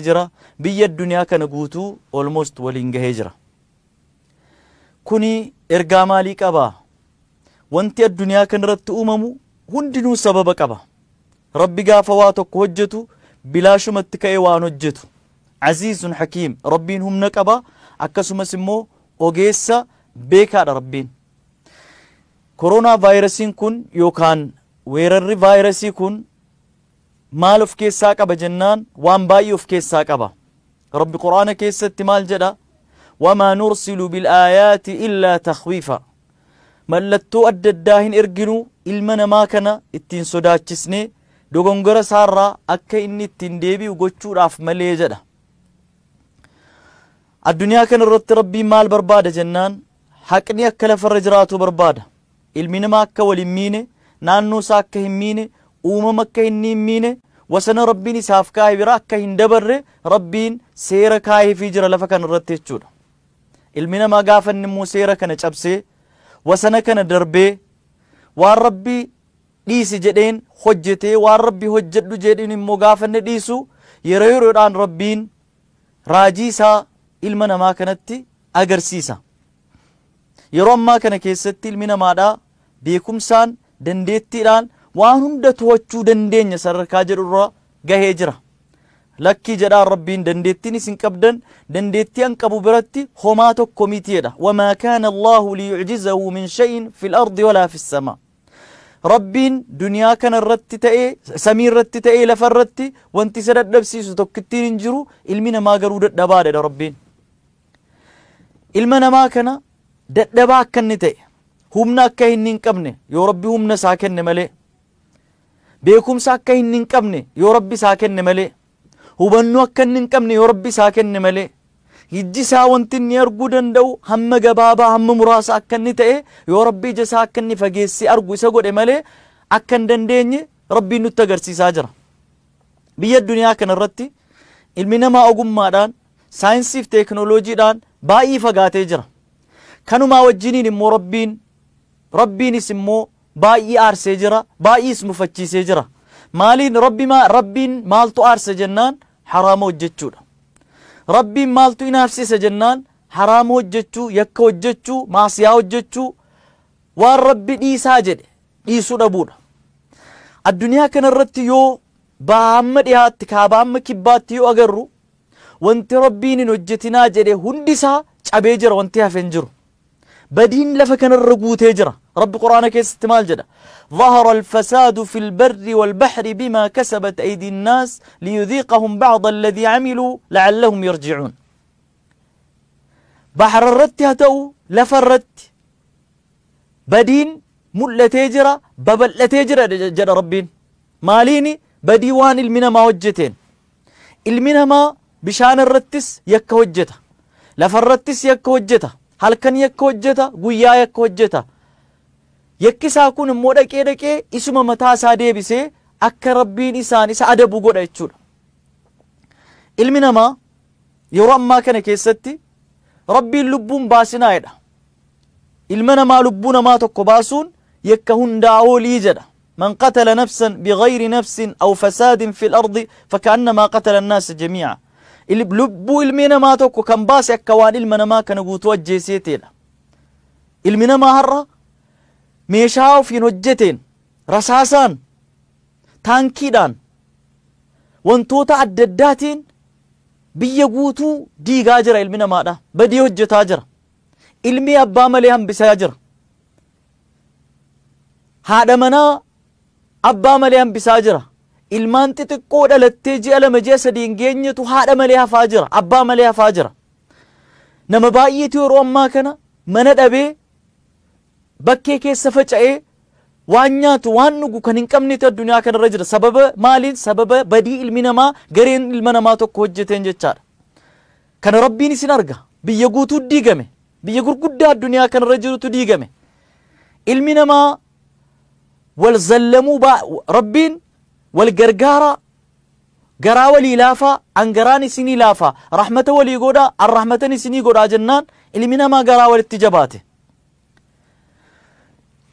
Jira biyya addunyaa kana guutuu almost waliin gahee jira. Kuni ergaa maalii qabaa? Wanti addunyaa kanarratti uumamu hundinuu sababa qaba. Rabbi gaafa waa tokko hojjetu bilaashumatti ka'ee waan hojjetu. Aziizun hakiim, Rabbiin humna qaba, akkasumas immoo ogeessa beekaadha Rabbiin. Koronaa vaayirasiin kun yookaan weerarri vaayirasii kun maal of keessaa qaba jennaan waan baay'ee of keessaa qaba. Rabbi Quraana keessatti maal jedha? Wamaa nursilu bilaayaati illaa takhwiifa. Mallattoo adda addaa hin erginu ilma namaa kana ittiin sodaachisnee dogongora isaarraa akka inni ittiin deebi'u gochuudhaaf malee jedha. Addunyaa kana irratti Rabbiin maal barbaada jennaan haqni akka lafarra jiraatu barbaada. Ilmi namaa akka wal hin miine, naannoo isaa akka hin miine, uumama akka inni hin miine, wasana Rabbiin isaaf kaa'e bira akka hin dabarre Rabbiin seera kaa'eefii jira lafa kana irratti jechuudha. Ilmi namaa gaafa inni immoo seera kana cabsee wasana kana darbee waan Rabbi dhiisi jedheen hojjetee waan Rabbi hojjedhu jedheen immoo gaafa inni dhiisu yeroo yeroodhaan Rabbiin raajii isaa ilma namaa kanatti agarsiisa. Yeroo ammaa kana keessatti ilmi namaadhaa beekumsaan dandeettiidhaan waan hunda to'achuu dandeenya sadarkaa jedhurra gahee jira. Lakkii jedhaan Rabbiin dandeettiin isin qabdan dandeettii an qabu biratti homaa tokko miti jedha. Wamaa kaana Allahu liyucjizahu min shay'in fil ardi walaa fis samaa. Rabbiin duniyaa kana irratti ta'ee samii irratti ta'ee lafa irratti wanti isa dadhabsiisu tokkittiin hin jiru, ilmi namaa garuu dadhabaadha jedha Rabbiin. Ilma namaa kana dadhabaa akka inni ta'e humna akka inni hin qabne yoo Rabbi humna isaa kenne malee, beekumsa akka inni hin qabne yoo Rabbi isaa kenne malee, hubannoo akka inni hin qabne yoo Rabbi isaa kenne malee, ijji isaa wanti inni arguu danda'u hamma gabaabaa hamma muraasa akka inni ta'e yoo Rabbi ija isaa akka inni fageessee argu isa godhe malee akka hin dandeenye Rabbiin nutti agarsiisaa jira. Biyya addunyaa kana irratti ilmi namaa ogummaadhaan saayinsii fi teekinooloojiidhaan baay'ee fagaatee jira. Kanumaa wajjiniin immoo Rabbiinis immoo baay'ee aarsee jira, baay'ees mufachiisee jira. Maaliin Rabbiin maaltu aarse jennaan haraama hojjechuudha. Rabbiin maaltu inaafsise jennaan haraama hojjechuu, yakka hojjechuu, maasiyaa hojjechuu, waan Rabbi dhiisaa jedhe dhiisuu dhabuudha. Addunyaa kanarratti yoo baha hamma dhiyaatti kaaba hamma kibbaatti yoo agarru wanti Rabbiin hin hojjetinaa jedhe hundi isaa cabee jira, wanti hafe hin jiru. Badiin lafa kanarra guutee jira. Rabbi Quraana keessatti maal jedha? ظهر الفساد في البر والبحر بما كسبت أيدي الناس ليذيقهم بعض الذي عملوا لعلهم يرجعون. بحر الرت هتو لفرت بدين ملتي جرا ببلتي جرا جرا ربين ماليني بديوان المنا ما وجتين المنا ما بشان الرتس يك وجته لفرتس يك وجته هل كان يك وجته قويا يك وجته yakkisaa kun immoo dhaqee dhaqee isuma mataa isaa deebisee akka Rabbiin isaan isa adabu godha jechuudha. Ilmi namaa yeroo ammaa kana keessatti Rabbiin lubbuun baasinaa jedha. Ilma namaa lubbuu namaa tokko baasuun yakka hundaa olii jedha. Man qatala nafsan bighayri nafsin aw fasaadin fil ardi faka'annamaa qatala annaasa jamii'a. Lubbuu ilmi namaa tokko kan baase akka waan ilma namaa kana guutuu ajjeeseeteedha. Ilmi namaa har'a meeshaa ofiin hojjeteen rasaasaan taankiidhaan wantoota adda addaatiin biyya guutuu diigaa jira ilmi namaadha. Badii hojjetaa jira. Ilmi abbaa malee hambisaa jira. Haadha manaa abbaa malee hambisaa jira. Ilmaan xixiqqoo dhalattee ji'a 2 ji'a 3 hin geenyetu haadha malee hafaa jira. Abbaa malee hafaa jira. Nama baay'eetu yeroo ammaa kana mana dhabee bakkee keessa faca'ee waan nyaatu waan dhugu kan hin qabnetu addunyaa kanarra jira. Sababa maaliin? Sababa badii ilmi namaa gareen ilma namaa tokko hojjeteen jechaadha. Kana Rabbiin isin arga. Biyya guutuu diigame. Biyya gurguddaa addunyaa kanarra jirutu diigame. Ilmi namaa wal zallamuu Rabbiin wal gargaara garaa walii laafaa an garaan isinii laafaa rahmata walii godhaa an rahmatan isinii godhaa jennaan ilmi namaa garaa walitti jabaate.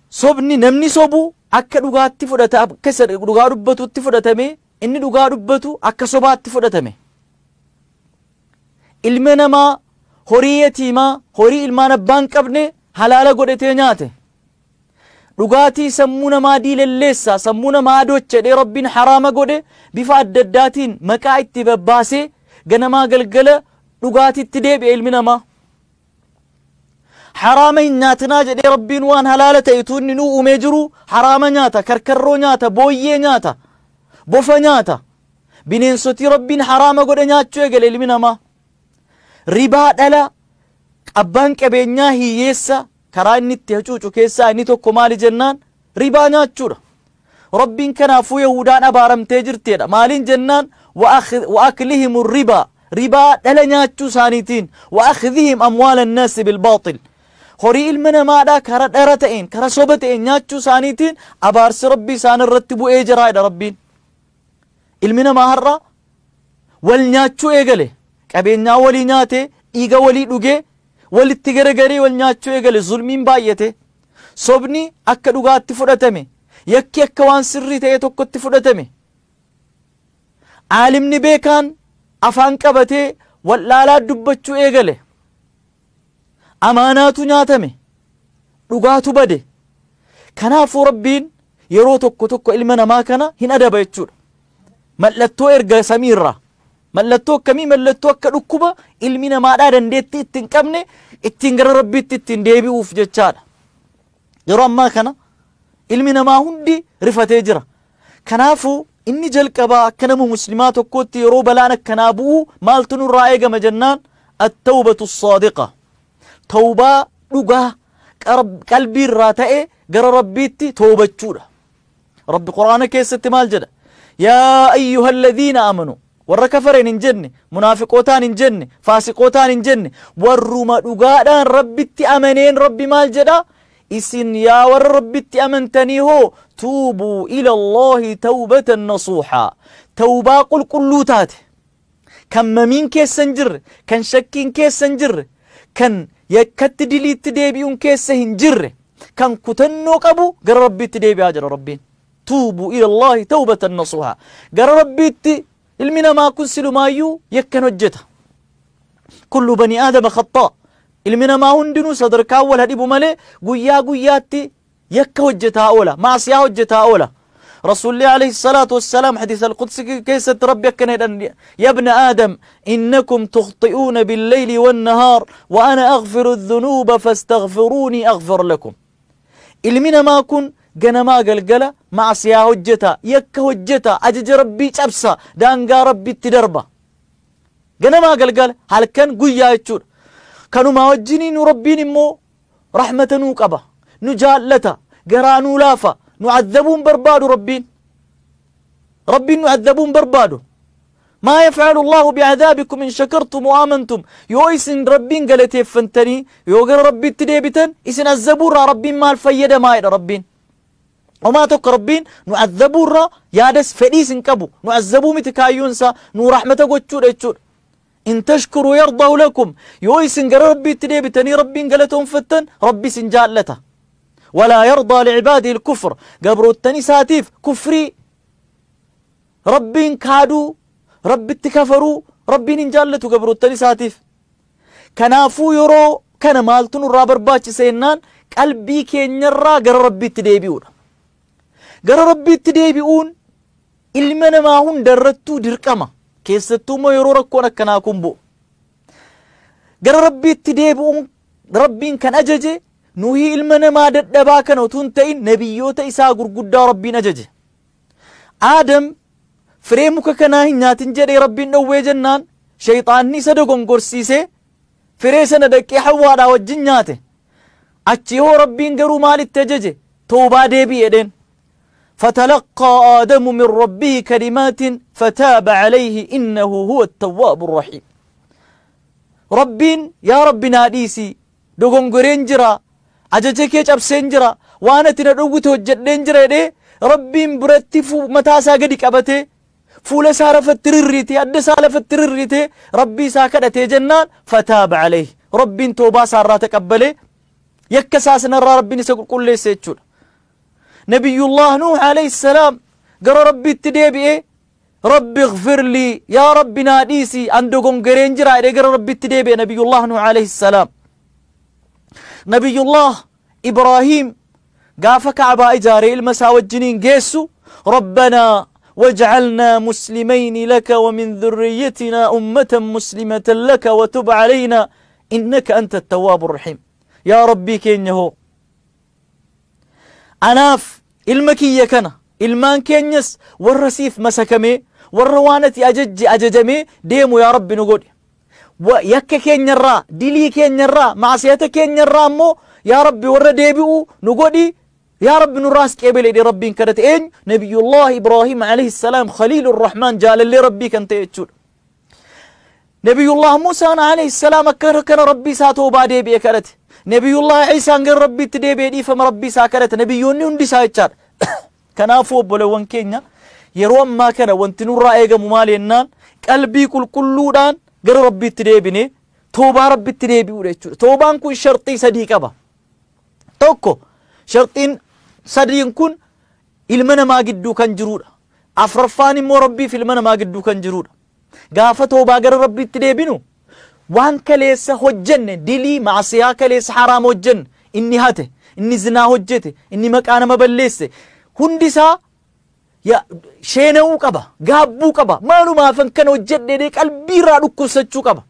Sobni namni sobu akka dhugaatti fudhata, akka isa dhugaa dubbatutti fudhatame, inni dhugaa dubbatu akka sobaatti fudhatame. Ilma namaa horii yatiimaa horii ilmaan abbaan qabne halaala godhatee nyaate. Dhugaatii sammuu namaa diilalleessa sammuu namaa adochedhee Rabbiin haraama godhe bifa adda addaatiin maqaa itti babbaasee ganamaa galgala dhugaatiitti deebi'e ilmi namaa. Haraama hin nyaatinaa jedhee Rabbiin waan halaala ta'etu inni nuu uumee jiru haraama nyaata, karkarroo nyaata, booyyee nyaata, bofa nyaata. Bineensotii Rabbiin haraama godhe nyaachuu eegale ilmi namaa. Ribaa dhala abbaan qabeenyaa hiyyeessa karaa inni itti hacuucu keessaa inni tokko maali jennaan ribaa nyaachuudha. Rabbiin kanaafuu Yahudaan abaaramtee jirteedha. Maaliin jennaan وأكلهم الربا ribaa dhala nyaachuu isaaniitiin وأخذهم أموال الناس بالباطل horii ilma namaadhaa kara dhara ta'een kara soba ta'een nyaachuu isaaniitiin abaarsi Rabbii isaan irratti bu'ee jiraadha Rabbiin. Ilmi namaa har'a wal nyaachuu eegale qabeenyaa walii nyaate dhiiga walii dhugee walitti garagaree wal nyaachuu eegale zulmiin baay'ate sobni akka dhugaatti fudhatame yakki akka waan sirrii ta'e tokkotti fudhatame aalimni beekaan afaan qabatee wallaalaa dubbachuu eegale amaanaatu nyaatame dhugaatu bade. Kanaafuu Rabbiin yeroo tokko tokko ilma namaa kana hin adaba jechuudha. Mallattoo erga samiirraa mallattoo akkamii mallattoo akka dhukkuba ilmi namaadhaa dandeettii ittiin qabne ittiin gara Rabbiitti ittiin deebi'uuf jechaadha. Yeroo ammaa kana ilmi namaa hundi rifatee jira. Kanaafuu inni jalqabaa akka nama muslimaa tokkootti yeroo balaan akkanaa bu'u maaltu nurraa eegama jennaan at-tawbatu as-saadiqa. Tawbaa dhugaa qalbiirraa ta'e gara Rabbiitti toobachuudha. Rabbi Quraana keessatti maal jedha? Yaa ayyuha alladhiina amanu warra kafareen hin jenne munaafiqootaan hin jenne faasiqootaan hin jenne warruma dhugaadhaan Rabbitti amaneen Rabbi maal jedha? Isin yaa warra Rabbitti amantanii hoo tuubuu ila Allahi tawbatan nasuuhaa tawbaa qulqulluu taate kan mamiin keessa hin jirre kan shakkiin keessa hin jirre kan yakkatti diliitti deebi'uun keessa hin jirre kan kutannoo qabu gara Rabbiitti deebi'aa jira Rabbiin. Tuubuu ila Allahi tawbatan nasuuhaa gara Rabbiitti ilmi namaa kun silumaayyuu yakkan hojjeta. Kullu bani aadama khaxaa ilmi namaa hundinuu sadarkaa wal hadhibu malee guyyaa guyyaatti yakka hojjetaa oola maasiyaa hojjetaa oola. Rasuulli alayhi salaatu wassalaam hadiisa alqudsi keessatti Rabbi akkana jedhan ya ibna aadam innakum tukhti'uuna billeyli wannahaar wa ana aghfiru dhunuuba fastaghfiruunii aghfir lakum. Ilmi namaa kun ganamaa galgala maasiyaa hojjeta yakka hojjeta ajaja Rabbii cabsa daangaa Rabbitti darba ganamaa galgala halkan guyyaa jechuudha. Kanumaa wajjiniin nu Rabbiin immoo rahmata nuu qaba nu jaallata garaa nuu laafa nu adhabuun barbaadu Rabbiin Rabbiin nu adhabuun barbaadu. ما يفعل الله بعذابكم إن شكرتم وآمنتم يو إسن ربين قالتي يو قال ربي تديبتن إسن الزبور ربين ما الفيدة ما إلى ربين وما تك ربين نعذبور يادس فديس كبو نعذبو متكايونسا نو رحمته قتشور اتشور إن تشكروا يرضه لكم يو إسن قال ربي تديبتني ربين قالتهم فتن ربي سنجالته ولا يرضى لعباده الكفر قبرو التني ساتيف كفري ربين كادو ربي اتكفروا ربي نجالته قبرو التني ساتيف كنافو يرو كان مالتون الرابر باتش سينان قلبي كين يرى قر ربي تديبيون قر ربي تديبيون إلمنا ما هون درتو دركما كيستو ما يرو ركونا كناكم بو قر ربي تديبيون ربي كان أججي نوهي إلمنا ما ددبا كانوا تنتين نبيوتا إسا قرقودا ربي نججي آدم فريمك كنا هنياتن جري ربي نوي جنان شيطان نسا قرسيسي فريسنا دكي حوادا وجنياته أتشي هو ربي قرو مال التججي توبا ديبي يدين فتلقى آدم من ربه كلمات فتاب عليه إنه هو التواب الرحيم. ربين يا ربي ناديسي دوغنغرين جرا أججكيج أبسين جرا وانا تندوغتو جدين جرا دي ربين برتفو متاسا قدك أبتي فول سارة فترريتي أدى سالة فترريتي ربي ساكدتي جنان فتاب عليه ربين توبا سارة تقبلي يكساسنا ربي نسقل كل سيتشون. نبي الله نوح عليه السلام قال ربي التديبي إيه Rabbi ighfir lii, yaa Rabbi naa dhiisi, an dogongoreen jira jedhee gara Rabbitti deebi'e Nabiyyullah Nuh alayhi salaam. Nabiyyullah Ibraahiim gaafa Ka'baa ijaaree ilma isaa wajjiniin geessu, Rabbanaa waj'alnaa muslimayni laka wa min dhurriyyatinaa ummatan muslimatan laka wa tub alaynaa innaka anta attawwaabu rahiim. Yaa Rabbii keenya hoo, anaaf ilma kiyya kana, ilmaan keenyas warra siif masakamee, warra waan ati ajajje ajajamee deemu yaa Rabbi nu godhi. Yakka keenyarraa, dilii keenyarraa, maasiyata keenyarraa ammoo yaa Rabbi warra deebi'u nu godhi, yaa Rabbi nurraas qeebele jedhee Rabbiin kadhate. Eenyu? Nabiyyullah Ibraahiim alayhi salaam, Khaliilur Rahmaan, jaalallee Rabbii kan ta'e jechuudha. Nabiyyullah Muusaan alayhi salaam akka kana Rabbii isaa toobaa deebi'e kadhate. Nabiyyullah Iisaan gara Rabbiitti deebi'ee dhiifama Rabbii isaa kadhate. Nabiyyoonni hundi isaa jechaadha. Kanaafuu obboleewwan keenya, yeroo ammaa kana wanti nurraa eegamu maali jennaan, qalbii qulqulluudhaan gara Rabbiitti deebinee toobaa Rabbitti deebi'uudha jechuudha. Toobaan kun sharxii sadii qaba. Tokko, sharxiin sadiin kun ilma namaa gidduu kan jiruudha. Afraffaan immoo Rabbiif ilma namaa gidduu kan jiruudha. Gaafa toobaa gara Rabbiitti deebinu, waan kaleessa hojjenne, dilii maasiyaa kaleessa haraama hojjenne, inni hate, inni zinaa hojjete, inni maqaa nama balleesse, hundi isaa sheena'uu qaba, gaabbuu qaba, maalumaafan kana hojjedhe qalbii irraa dhukkubsachuu qaba.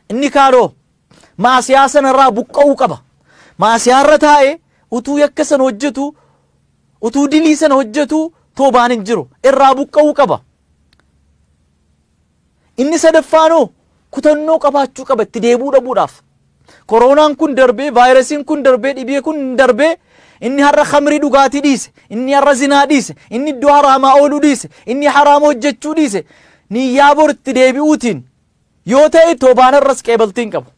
Inni kaanoo maasiyaa sanarraa buqqa'uu qaba. Maasiyaarra taa'ee utuu yakka sana hojjetu, utuu dilii sana hojjetu toobaan hin jiru, irraa buqqa'uu qaba. Inni sadaffaanoo kutannoo qabaachuu qaba itti deebi'uu dhabuudhaaf. Koronaan kun darbee, vaayirasiin kun darbee, dhibee kun darbee, inni har'a khamrii dhugaatii dhiise, inni har'a zinaa dhiise, inni iddoo haraamaa ooluu dhiise, inni haraama hojjechuu dhiise, niyyaa bor itti deebi'uutiin yoo ta'e toobaan har'as qeebaltii hin qabu.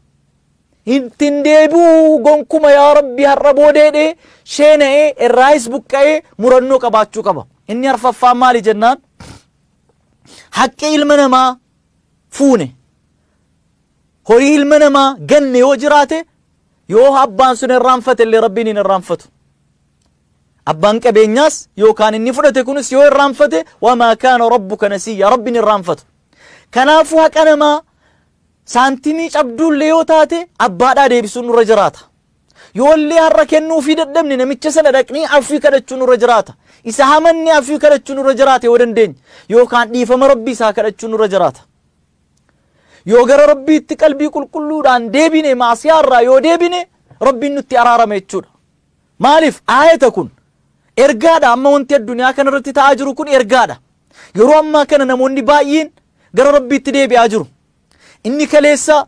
Ittiin deebi'uu gonkuma yaa Rabbi har'a boodeedhee sheena'ee irraayis buqqa'ee murannoo qabaachuu qaba. Inni arfaffaan maali jennaan, haqqi ilma namaa fuune, horii ilma namaa ganne yoo jiraate, yoo abbaan sun irraanfate illee Rabbiin hin irraanfatu. Abbaan qabeenyaas yookaan inni fudhate kunis yoo irraanfate, wamaa kaana rabbuka nasiyya, Rabbiin irraanfatu. Kanaafuu haqa namaa saantimii cabduullee yoo taate abbaadhaa deebisuun nurra jiraata. Yoo illee har'a kennuufii dadhabne, namicha sana dhaqnee afii kadhachuun nurra jiraata. Isa hamanne afii kadhachuun nurra jiraata yoo dandeenye, yookaan dhiifama Rabbii isaa kadhachuun nurra jiraata. Yoo gara Rabbiitti qalbii qulqulluudhaan deebine, maasiyaarraa yoo deebine, Rabbiin nutti araarama jechuudha. Maaliif aayata kun ergaadha. Amma wanti addunyaa kanarratti ta'aa jiru kun ergaadha. Yeroo ammaa kana namoonni baay'een gara Rabbiitti deebi'aa jiru. Inni kaleessa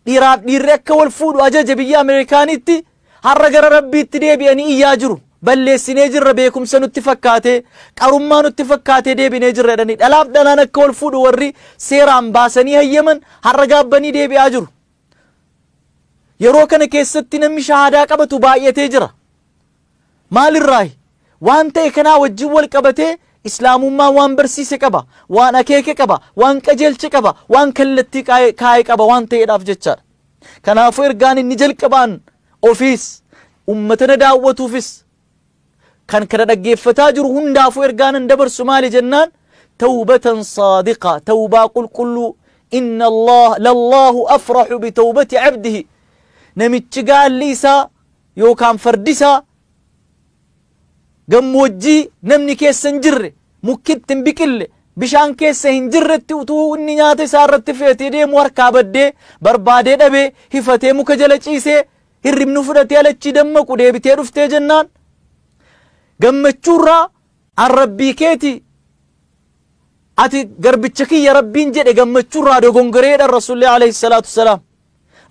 dhiiraaf dhiirri akka wal fuudhu ajaja biyya Ameerikaanitti, har'a gara Rabbiitti deebi'anii iyyaa jiru. Balleessinee jirra, beekumsa nutti fakkaatee, qarummaa nutti fakkaatee deebinee jirra jedhanii, dhalaaf dhalaan akka wal fuudhu warri seeraan baasanii hayyaman har'a gaabbanii deebi'aa jiru. Yeroo kana keessatti namni shahaadaa qabatu baay'atee jira. Maalirraayi? Waan ta'e kanaa wajjin wal qabatee islaamummaan waan barsiise qaba, waan akeeke qaba, waan qajeelche qaba, waan kallattii kaa'e qaba waan ta'eedhaaf jechaadha. Kanaafuu ergaan inni jalqabaan ofiis ummata na daawwatuufis kan kana dhaggeeffataa jiru hundaafuu ergaan hin dabarsu maali jennaan, tawbatan saadiqa, tawbaa qulqulluu. Inna Allah lallahu afraxu bitawbati cabdihi. Namichi gaalli isaa yookaan fardi isaa gammoojjii namni keessa hin jirre, mukkitti hin biqille, bishaan keessa hin jirretti utuu inni nyaata isaa irratti fe'atee deemu harkaa baddee, barbaadee dhabee, hifatee muka jala ciisee hirribni fudhatee alachii dammaqu deebitee dhuftee jennaan, gammachuurraa an Rabbii keeti, ati garbicha kiyya Rabbiin jedhe, gammachuurraa dogongoreedha Rasuulli alayhi salaatu wasalaam.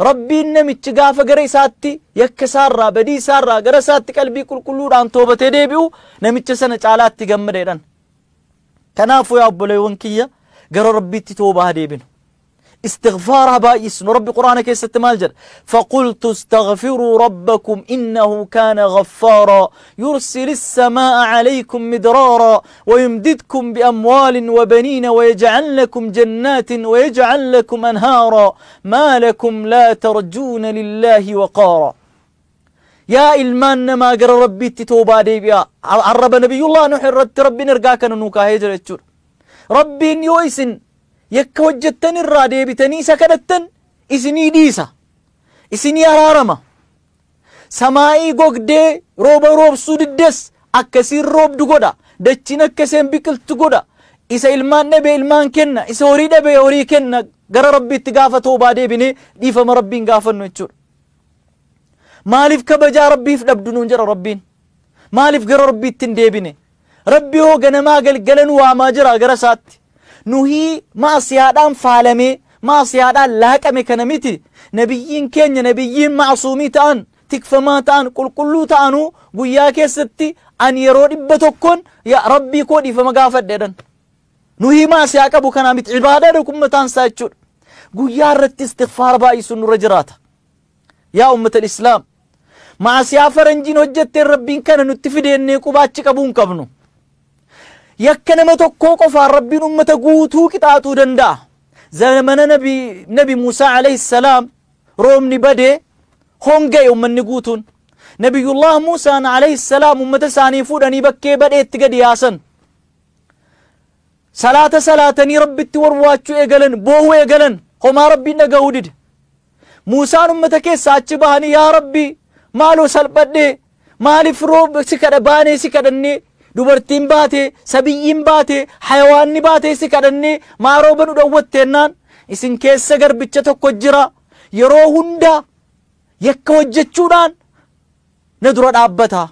Rabbiin namichi gaafa gara isaatti yakka isaarraa, badii isaarraa gara isaatti qalbii qulqulluudhaan toobatee deebi'u namicha sana caalaatti gammadeedhan. Kanaafuu yaa obboleewwan kiyya, gara Rabbiitti toobaa deebinu. استغفارها بايس. ربي قرآن كيس مال؟ فقلت استغفروا ربكم إنه كان غفارا يرسل السماء عليكم مدرارا ويمددكم بأموال وبنين ويجعل لكم جنات ويجعل لكم أنهارا ما لكم لا ترجون لله وقارا. يا إلمان ما قرى ربي تتوبا ديبيا. عرب نبي الله نوح رد ربي نرقاك ننوكا هجر. Rabbiin yoo isin yakka hojjettan irraa deebitanii isa kadhattan isinii dhiisa, isinii araarama. Samaa'ii gogdee rooba roobsuu diddes akkasiin roobdu godha, dachiin akkaseen biqiltu godha. Isa ilmaan dhabe ilmaan kenna, isa horii dhabe horii kenna. Gara Rabbiitti gaafa toobaa deebinee dhiifama Rabbiin gaafannu jechuudha. Maaliif kabajaa Rabbiif dhabdu nuun jedha Rabbiin? Maaliif gara Rabbiitti hin deebine? Rabbi hoo ganamaa galgala nu waamaa jira gara isaatti. Nuhii maasiyaadhaan faalamee maasiyaadhaan laaqame kana miti. Nabiyyiin keenya nabiyyiin maasuumii ta'an, tikfamaa ta'an, qulqulluu ta'anuu guyyaa keessatti ani yeroo 100 yaa Rabbii koo dhiifama gaafadhe jedhan. Nuhii maasiyaa qabu kanaa miti, ibaadaadha kun mataan isaa jechuudha. Guyyaa irratti istighfaara baay'isuun nurra jiraata. Yaa ummata Islaam, maasiyaa faranjiin hojjetteen Rabbiin kana nutti fideennee qubaachi qabuu hin qabnu. Yakka nama tokkoo qofaan Rabbiin ummata guutuu qixaaxuu danda'a. Zamana Nabi Muusaa alayhi salaam roobni badee honga'e ummanni guutuun. Nabiyullah Muusaan alayhi salaam ummata isaanii fuudhanii bakkee badheetti gadi yaasan. Salaata salaatanii Rabbitti warwaachuu eegalan, boohuu eegalan, homaa Rabbiin dhaga'uu dide. Muusaan ummata keessaa achi bahanii yaa Rabbi maaloo salphadhee, maaliif rooba si kadha baanee si kadhannee, dubartiin baatee, sabiyyiin baatee, hayawaanni baatee si kadhannee maa rooba nu dhowwatteennaan isin keessa garbicha tokko jira yeroo hunda yakka hojjechuudhaan na dura dhaabbata.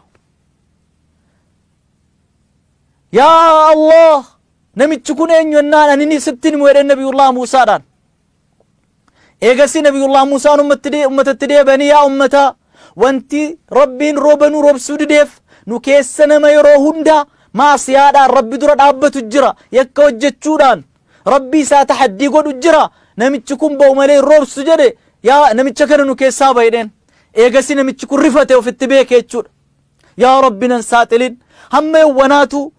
Yaa Allah, namichi kun eenyu jennaan ani ni sitti himu jedheen Nabiyullah Muusaadhaan. Eegasii Nabiyullah Muusaan ummatatti deebi'anii yaa ummata, wanti Rabbiin rooba nu roobsuu dideef nu keessa nama yeroo hunda maasiyaadhaan Rabbi dura dhaabbatu jira, yakka hojjechuudhaan Rabbi isaa tahaddii godhu jira, namichi kun ba'u malee hin roobsu jedhe, yaa namicha kana nu keessaa ba'i jedheen. Eegasii namichi kun rifate ofitti beeke jechuudha. Yaa Rabbi nan saaxilin, hamma yawwanaatu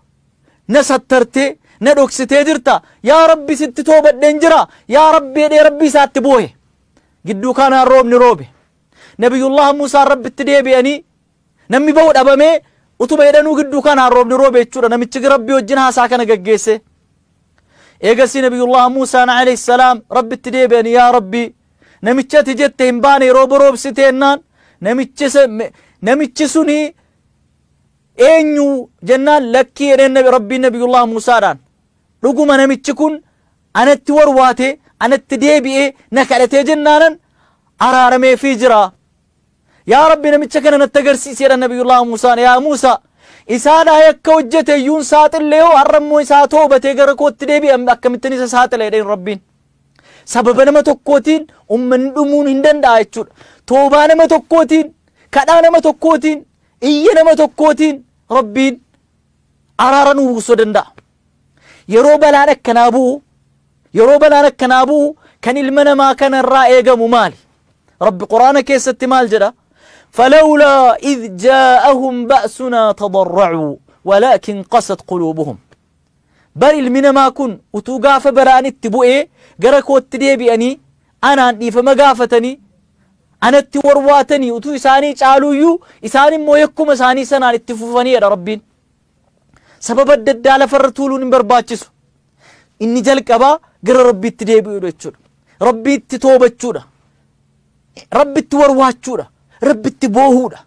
na sattartee na dhoksitee jirta, yaa Rabbi sitti toobadheen jira, yaa Rabbi jedhee Rabbi isaatti boohe. Gidduu kanaan roobni roobe. Nabiyullah Muusaan Rabbitti deebi'anii namni ba'u dhabamee utuma jedhanuu gidduu kanaan roobni roobe jechuudha. Namichi Rabbi wajjin haasaa kana gaggeesse. Eegasii Nabiyullah Muusaan alayhi salaam Rabbitti deebi'anii yaa Rabbi namicha ati jette hin baane rooba roobsiteennaan namichi suni eenyu jennaan lakkii jedheen Rabbiin Nabiyullah Muusaadhaan. Dhuguma namichi kun anatti warwaatee anatti deebi'ee na kadhatee jennaanan araarameefii jira. Yaa Rabbi namicha kana natti agarsiisi jedhan Nabiyullah Muusaan. Yaa Muusaa isaadhaa yakka hojjete iyyuun saaxillee hoo har'a immoo isaa toobatee gara kootti deebi'e akkamittiin isa saaxila jedheen Rabbiin. Sababa nama tokkootiin ummanni dhumuun hin danda'a jechuudha. Toobaa nama tokkootiin, kadhaa nama tokkootiin, iyya nama tokkootiin Rabbiin araara nuu buusuu danda'a. Yeroo balaan akkanaa bu'u, yeroo balaan akkanaa bu'u kan ilma namaa kanarraa eegamu maali? Rabbi Quraana keessatti maal jedha? فلولا إذ جاءهم بأسنا تضرعوا ولكن قست قلوبهم. بل المنا كن وتوقاف بران التبوئي قركو التديبي أنا عندي فما قافتني أنا التورواتني وتو إساني تعالوا إساني مو يكم إساني سنة التفوفاني يا ربين. سبب الدالة فرتولون برباتشسو إني جلك أبا قر ربي التديبي ربي التتوبة ربي التورواتشورا ربي التبوهودا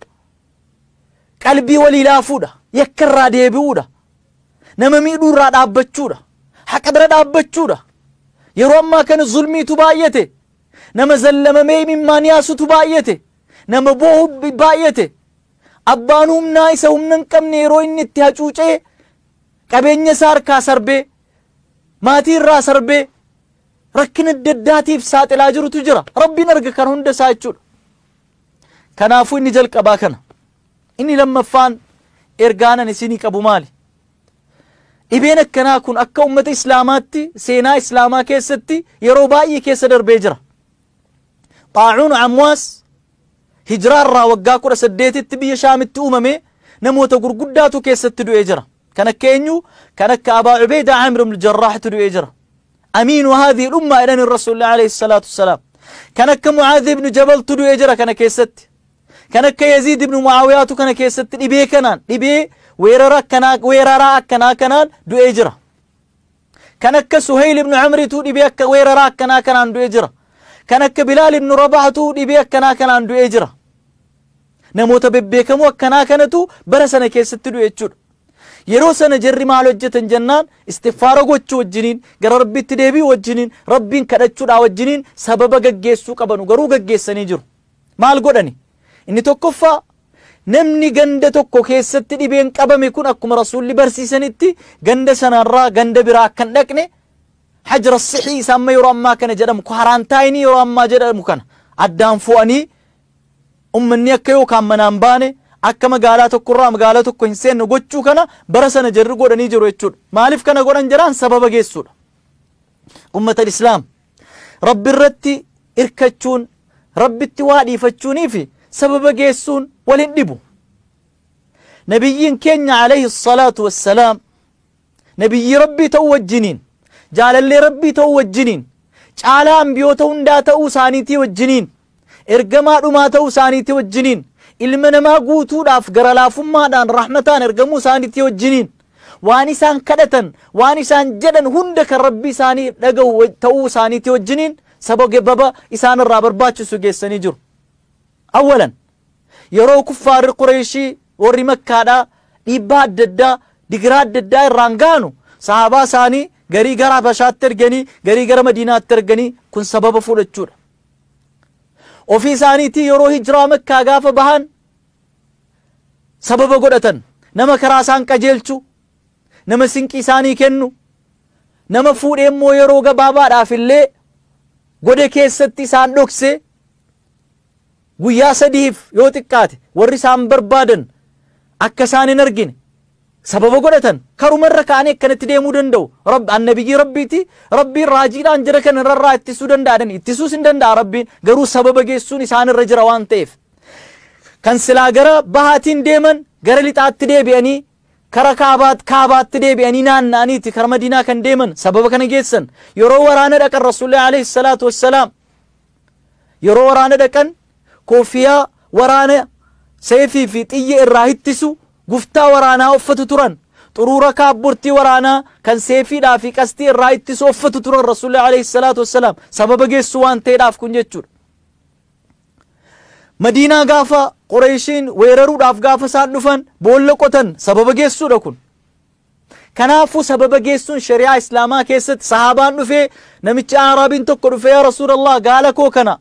قلبي ولي لافودا يكرا ديبودا نما ميدو را دابچودا حق در دابچودا يرو ما كان ظلمي تبايته نما زلم مي من مانياسو تبايته نما بوه بايته ابانوم نايسوم ننقمني يرو اني تياچوچه قبنيه سار كاسربه ماتي را سربه ركن الدداتي في سات الاجر تجرا ربي نرجع كان هند سايچو كنافو إني جلك أباكنا إني لما فان إرجانا نسيني كأبو مالي إبينك كناكون أكا أمة إسلاماتي سينا إسلاما كيستي يروبائي كيسدر بيجرا طاعون عمواس هجرار را وقاكو رسديت التبية شام التأممي نموت قرقداتو كيست دو إجرا كانك إنيو كانك أبا عبيدة عامر بن الجراح تدو إجرا أمين هذه الأمة إلى الرسول عليه الصلاة والسلام كانك معاذ بن جبل تدو إجرا كان كيست كانك يزيد بن معاوية كان كيست إبي كنان إبي ويرارا كنا ويرارا كنا كنان دو إجرا Kan akka Suhayl ibn Amriitu dhibee akka weeraraa akkanaa kanaan du'ee jira. Kan akka Bilaal ibn Rabaahatu dhibee akkanaa kanaan du'ee jira. Namoota bebbeekamoo akkanaa kanatu bara sana keessatti du'e jechuudha. Yeroo sana jarri maal hojjetan jennaan, istighfaara gochuu wajjiniin, gara Rabbitti deebi'uu wajjiniin, Rabbiin kadhachuudhaa wajjiniin sababa gaggeessuu qabanu garuu gaggeessanii jiru. Maal godhani? Inni tokkoffaa, namni ganda tokko keessatti dhibeen qabame kun akkuma Rasuulli barsiisanitti ganda sanarraa ganda biraa akka hin dhaqne, hajra sixii isa amma yeroo ammaa kana jedhamu, kwaaraantaayinii yeroo ammaa jedhamu kana addaan fo'anii, ummanni akka yookaan manaan baane, akka magaalaa tokkorraa magaalaa tokko hin seenne gochuu kana bara sana jarri godhanii jiru jechuudha. Maaliif kana godhan jedhaan? Sababa geessuudha. Ummata Islaam, Rabbi irratti irkachuun, Rabbitti waa dhiifachuunii fi sababa geessuun wal hin dhibu. Nabiyyiin keenya alayhi salaatu wassalaam nabiyyi Rabbii ta'uu wajjiniin, jaalallee Rabbii ta'uu wajjiniin, caalaa ambiyoota hundaa ta'uu isaaniitii wajjiniin, ergamaa dhumaa ta'uu isaaniitii wajjiniin, ilma namaa guutuudhaaf gara laafummaadhaan rahmataan ergamuu isaaniitii wajjiniin, waan isaan kadhatan, waan isaan jedhan hunda kan Rabbi isaanii dhaga'u ta'uu isaaniitii wajjiniin sababa isaan irraa barbaachisu geessanii jiru. Awwalan, yeroo kuffaarri Qureeshii warri Makkaadhaa dhiibbaa adda addaa, digiraa adda addaa irraan ga'anu, sahaabaa isaanii garii gara Habashaatti erganii, garii gara Madiinaatti erganii, kun sababa fudhachuudha. Ofii isaaniitii yeroo hijiraa Makkaa gaafa bahan sababa godhatan. Nama karaa isaan qajeelchu, nama sinqii isaanii kennu, nama fuudhee immoo yeroo gabaabaadhaaf illee goda keessatti isaan dhokse, guyyaa 3f yoo xiqqaate warri isaan barbaadan akka isaan hin argine sababa godhatan. Karumarra ka'anii akkanatti deemuu danda'u. Annabiyyi Rabbiiti, Rabbiin raajiidhaan jira kana irraa ittisuu danda'an, ittisuus hin danda'a Rabbiin, garuu sababa geessuun isaan irra jira waan ta'eef. Kan silaa gara bahaatiin deeman gara lixaatti deebi'anii, kara kaabaatti deebi'anii naanna'aniiti kara Madiinaa kan deeman, sababa kana geessan. Yeroo waraana dhaqan, Rasuulli alayhi salaatu wassalaam yeroo waraana dhaqan koofiyaa waraana seefii fi xiyya irraa ittisu, guftaa waraanaa uffatu turan. Xuruura kaabbortii waraanaa kan seefiidhaa fi qastii irraa ittisu uffatu turan Rasuulli alayhi salaatu wassalaam, sababa geessu waan ta'eedhaaf kun jechuudha. Madiinaa gaafa Qureeshiin weeraruudhaaf gaafa isaan dhufan boolla qotan, sababa geessuudha kun. Kanaafuu sababa geessuun shari'aa Islaamaa keessatti, sahaabaan dhufee, namichi Araabiin tokko dhufee, "Yaa Rasuulallah, gaala koo kana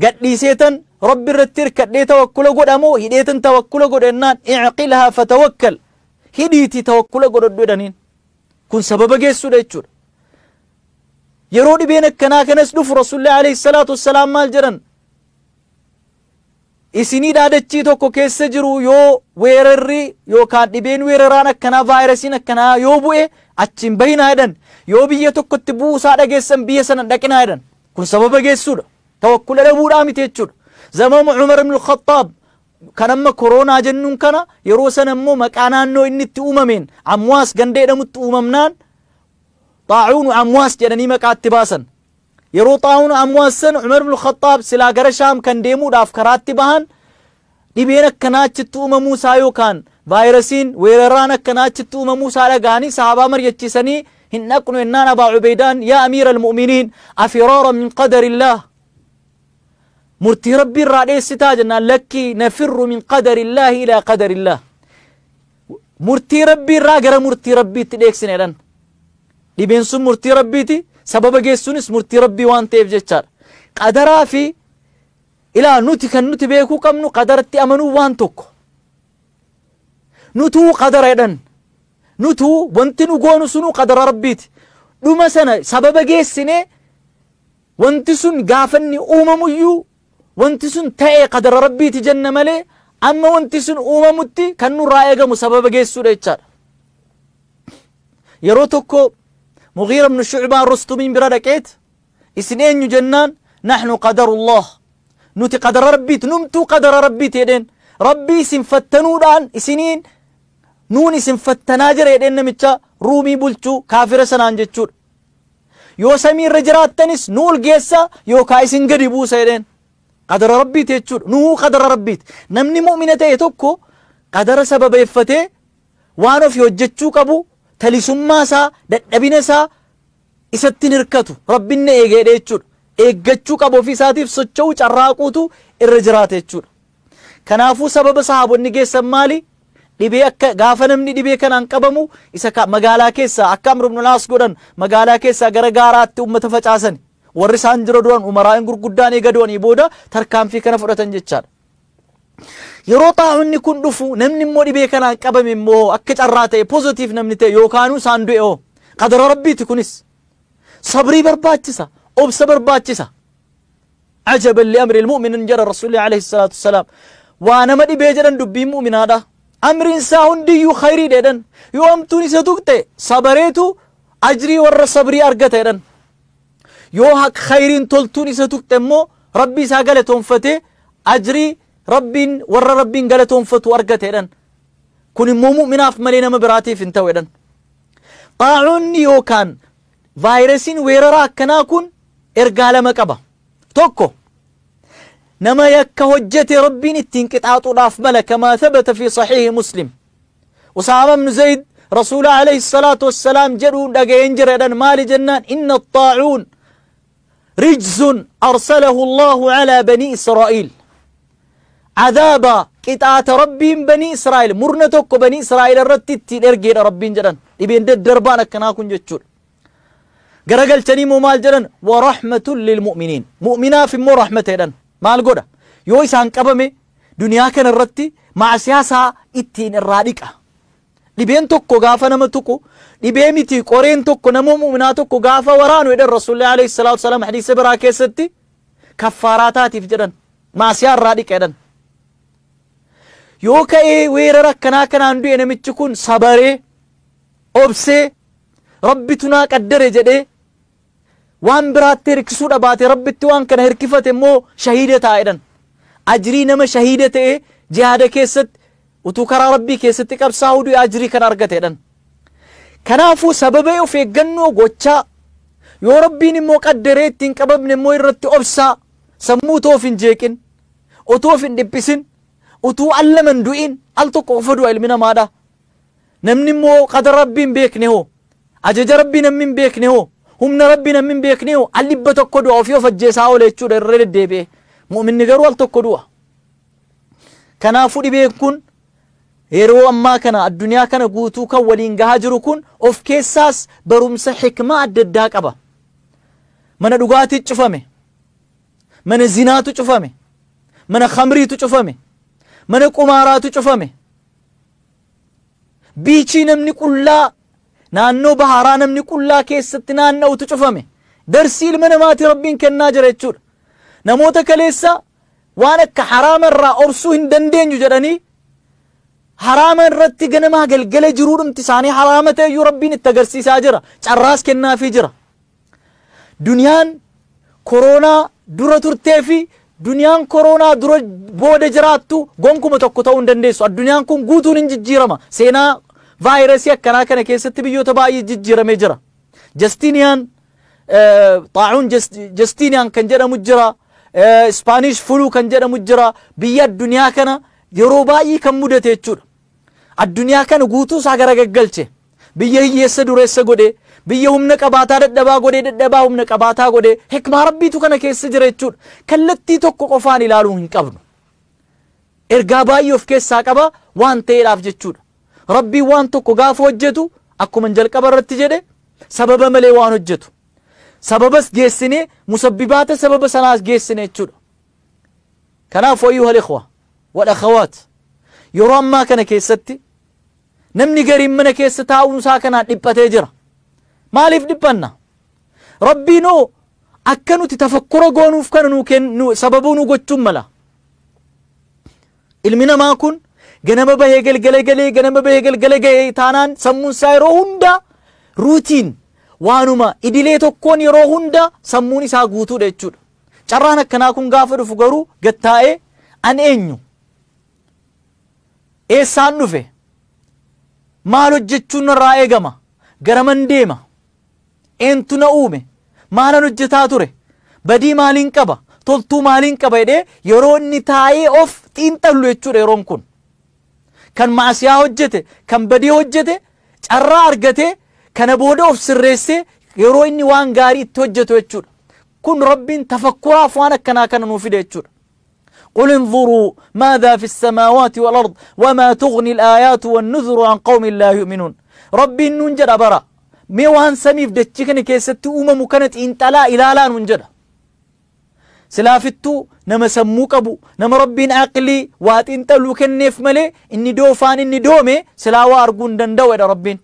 gadhiiseetan Rabbi irratti hirkadhee tawakkula godhamoo hidheetan tawakkula godhennaan," "Icqilhaa fatawakkal," hidhiitii tawakkula godhadhu jedhaniin. Kun sababa geessuudha jechuudha. Yeroo dhibeen akkanaa kanas dhufu Rasuulli alayhi salaatu wassalaam maal jedhan? Isinii dhaadachii tokko keessa jiru yoo weerarri yookaan dhibeen weeraraan akkanaa, vaayirasiin akkanaa yoo bu'e, achiin bahinaa jedhan. Yoo biyya tokkotti bu'uusaa dhageessan, biyya sana dhaqinaa jedhan. Kun sababa geessuudha. Tawakkula dhabuudhaa miti jechuudha. Zamama Umar ibn Khattaab kan amma koronaa jennuun kana, yeroo sana immoo maqaa naannoo inni itti uumameen Amwaas ganda jedhamutti uumamnaan xaacuunu Amwaas jedhanii maqaa itti baasan. Yeroo xaacuunu Amwaas sana Umar ibn Khattaab silaa gara Shaam kan deemuudhaaf karaatti bahan, dhibeen akkanaa achitti uumamuu isaa yookaan vaayirasiin weeraraan akkanaa achitti uumamuu isaa dhaga'anii, sahaabaa mari'achiisanii hin dhaqnu jennaan, Abaa Ubeydaan, "Yaa amiira almu'miniin, afiraara min qadarillaah, murtii Rabbii irraa dheessitaa?" jennaan, "Lakkii, nafirru min qadarillaahi ilaa qadarillaah, murtii Rabbii irraa gara murtii Rabbiitti dheeksine" jedhan. Dhibeen sun murtii Rabbiiti, sababa geessuunis murtii Rabbii waan ta'eef jechaadha. Qadaraa fi ilaa nuti kan nuti beekuu qabnu, qadaratti amanuu waan tokko. Nutuu qadara jedhan, nutuu wanti nu goonu sunuu qadara Rabbiiti. Dhuma sana sababa geessine, wanti sun gaafanni uumamuyyuu wanti sun ta'e qadara Rabbiiti jenna malee, amma wanti sun uumamutti kan nurraa eegamu sababa geessuudha jechaadha. Yeroo tokko Mughiira ibn Shucbaan Rustumiin bira dhaqeet, "Isin eenyu?" jennaan, "Naxnu qadarullah, nuti qadara Rabbiiti, numtuu qadara Rabbiiti" jedheen. "Rabbii isin fattanuudhaan isiniin nuun isin fattanaa jira" jedheen namicha Ruumii bulchuu kaafira sanaan jechuudha. "Yoo samii irra jiraattanis nu ol geessa yookaa isin gadi buusa" jedheen. Qadara Rabbiiti jechuudha. Nuu qadara Rabbiiti. Namni mu'mina ta'e tokko qadara sababeeffatee waan ofii hojjechuu qabu Talisummaa isaa dadhabina isaa isatti hin hirkatu. Rabbiin na eegeedha jechuudha. Eeggachuu qabu ofii isaatiif socho'uu carraaquutu irra jiraata jechuudha. Kanaafuu sababa sahaabonni geessan maali? Dhibee akka gaafa namni dhibee kanaan qabamu isa magaalaa keessaa akka Amr ibn al-As godhan magaalaa keessaa gara gaaraatti uummata facaasan. Warri isaan jira du'an umaraa'in gurguddaan eega du'anii booda tarkaanfii kana fudhatan jechaadha. Yeroo xaa'onni kun dhufu namni immoo dhibee kanaan qabame immoo akka carraa ta'e pozitiif namni ta'e yookaanuu isaan du'e hoo qadara rabbiiti kunis. Sabrii barbaachisa, obsa barbaachisa. Ajaban li amri al-mu'min jedha Rasuulli alayhi salaatu wassalaam. Waa nama dhibee jedhan dubbiin mu'minaadha. Amriin isaa hundiyyuu khayrii jedhan. Yoo hamtuun isa tuqxe sabareetu ajrii warra sabrii argata jedhan. Yoo khayriin toltuun isa tuqxe immoo rabbi isaa galatoonfatee ajrii rabbiin warra rabbiin galatoonfatu argata jedhan. Kun immoo mu'minaaf malee nama biraatiif hin ta'u jedhan. Xaa'oonni yookaan vaayirasiin weeraraa akkanaa kun ergaa lama qaba. Tokko nama yakka hojjete rabbiin ittiin qixaaxuudhaaf mala kamaa thabata fi saxiihi Muslim. Usaama ibnu Zayd Rasuula alayhi salaatu wassalaam jedhuun dhaga'een jira jedhan maali jennaan inna xaacuun rijzun arsalahu Allahu alaa banii Israa'iil. Cadaaba qixaata rabbiin banii Israa'el murna tokko banii Israa'el irratti ittiin ergeedha rabbiin jedhan dhibeen daddarbaan akkanaa kun jechuudha. Garagalchanii immoo maal jedhan wa rahmatun lilmu'miniin mu'minaaf immoo rahmata jedhan maal godha yoo isaan qabame duniyaa kana irratti maasiyaa isaa ittiin irraa dhiqa. Dhibeen tokko gaafa nama tuqu dhibee miti qoreen tokko nama mu'minaa tokko gaafa waraanu jedhan Rasuulli alayhi salaatu wasalaam hadiisa biraa keessatti kaffaaraa taatiif jedhan maasiyaa irraa dhiqa jedhan. Yoo ka'ee weerara akkanaa kanaan du'e namichi kun sabaree obsee rabbitu naa qaddare jedhee waan biraatti hirkisuu dhabaate rabbitti waan kana hirkifate immoo shahiida ta'a jedhan. Ajrii nama shahiida ta'e jihaada keessatti utuu karaa rabbii keessatti qabsaa'uu du'e ajrii kana argate jedhan. Kanaafuu sababa of eeggannoo gochaa yoo rabbiin immoo qaddaree ittiin qabamne immoo irratti obsaa sammuu otoo of hin jeeqin otoo of hin dhiphisin utuu al lama hin du'in al tokko qofa du'a ilmi namaadha. Namni immoo qadara rabbii hin beekne hoo ajaja rabbii namni hin beekne hoo humna rabbii namni hin beekne hoo al 100 du'a ofii of ajjeesaa oola jechuudha irra deddeebi'ee. Mu'minni garuu al tokko du'a. Kanaafuu dhibeen kun yeroo ammaa kana addunyaa kana guutuu kan waliin gahaa jiru kun of keessaas barumsa xikmaa adda addaa qaba. Mana dhugaatii cufame, mana zinaatu cufame, mana khamriitu cufame, mana qumaaraatu cufame. Biichii namni qullaa naannoo baharaa namni qullaa keessatti naanna'utu cufame. Darsii ilma namaati rabbiin kennaa jira jechuudha. Namoota kaleessa waan akka haraama irraa obsuu hin dandeenyu jedhanii haraama irratti ganamaa galgala jiruudhumti isaanii haraama ta'eyyuu rabbiin itti agarsiisaa jira. Carraas kennaafii jira. Duniyaan koronaa dura turtee fi duniyaan koronaa dura booda jiraattu gonkuma tokko ta'uu hin dandeessu. Addunyaan kun guutuun hin jijjiirama. Seenaa vaayirasii akkanaa kana keessatti biyyoota baay'ee jijjiiramee jira. Justiniyaan xaacuun Justiniyaan kan jedhamu jira. Ispaanish fuluu kan jedhamu jira. Biyya addunyaa kana yeroo baay'ee kan mudate jechuudha. Addunyaa kana guutuu isaa garagaggalche. Biyya hiyyeessa dureessa godhe, biyya humna qabaataa dadhabaa godhe, dadhabaa humna qabaataa godhe. Hikmaa rabbiitu kana keessa jira jechuudha. Kallattii tokko qofaan ilaaluu hin qabnu. Ergaa baay'ee of keessaa qaba waan ta'eedhaaf jechuudha. Rabbiin waan tokko gaafa hojjetu akkuma jalqaba irratti jedhe sababa malee waan hojjetu. Sababas geessine musabbibaata sababa sanaas geessine jechuudha. Kanaafuu ayyuhal ikhwa wal akhawaat yeroo ammaa kana keessatti namni gariin mana keessa taa'uun isaa kanaan dhiphatee jira. Maaliif dhiphanna? Rabbiinoo akka nuti tafakkura goonuuf kana nuu kennu sababuu nu gochuun mala. Ilmi namaa kun ganama bahee galgala galee ganama bahee galgala gahee taanaan sammuun isaa yeroo hunda ruutiin waanuma idilee tokkoon yeroo hunda sammuun isaa guutuudha jechuudha. Carraan akkanaa kun gaafa dhufu garuu gattaa'ee an eenyu? Eessaan dhufe? Maal hojjechuun narraa eegama? Garaman deema? Eentu na uume? Maalan hojjetaa ture? Badii maaliin qaba? Toltuu maaliin qaba jedhee yeroo inni taa'ee of xiinxallu jechuudha yeroon kun. Kan maasiyaa hojjete, kan badii hojjete Carraa argate kana booda of sirreessee yeroo inni waan gaarii itti hojjetu jechuudha. Kun Rabbiin tafakkuraaf waan akkanaa kana nuu fide jechuudha. قل انظروا ماذا في السماوات والأرض وما تغني الآيات والنذر عن قوم لا يؤمنون. ربي ننجد برا مي وان سميف دتشكن كيست أمم كانت انتلا إلى لا ننجد سلافتو نما سموك أبو نما ربي عقلي وات انتلو كنف ملي إني دوفان إني دومي سلاوا أرجون دندو إلى ربين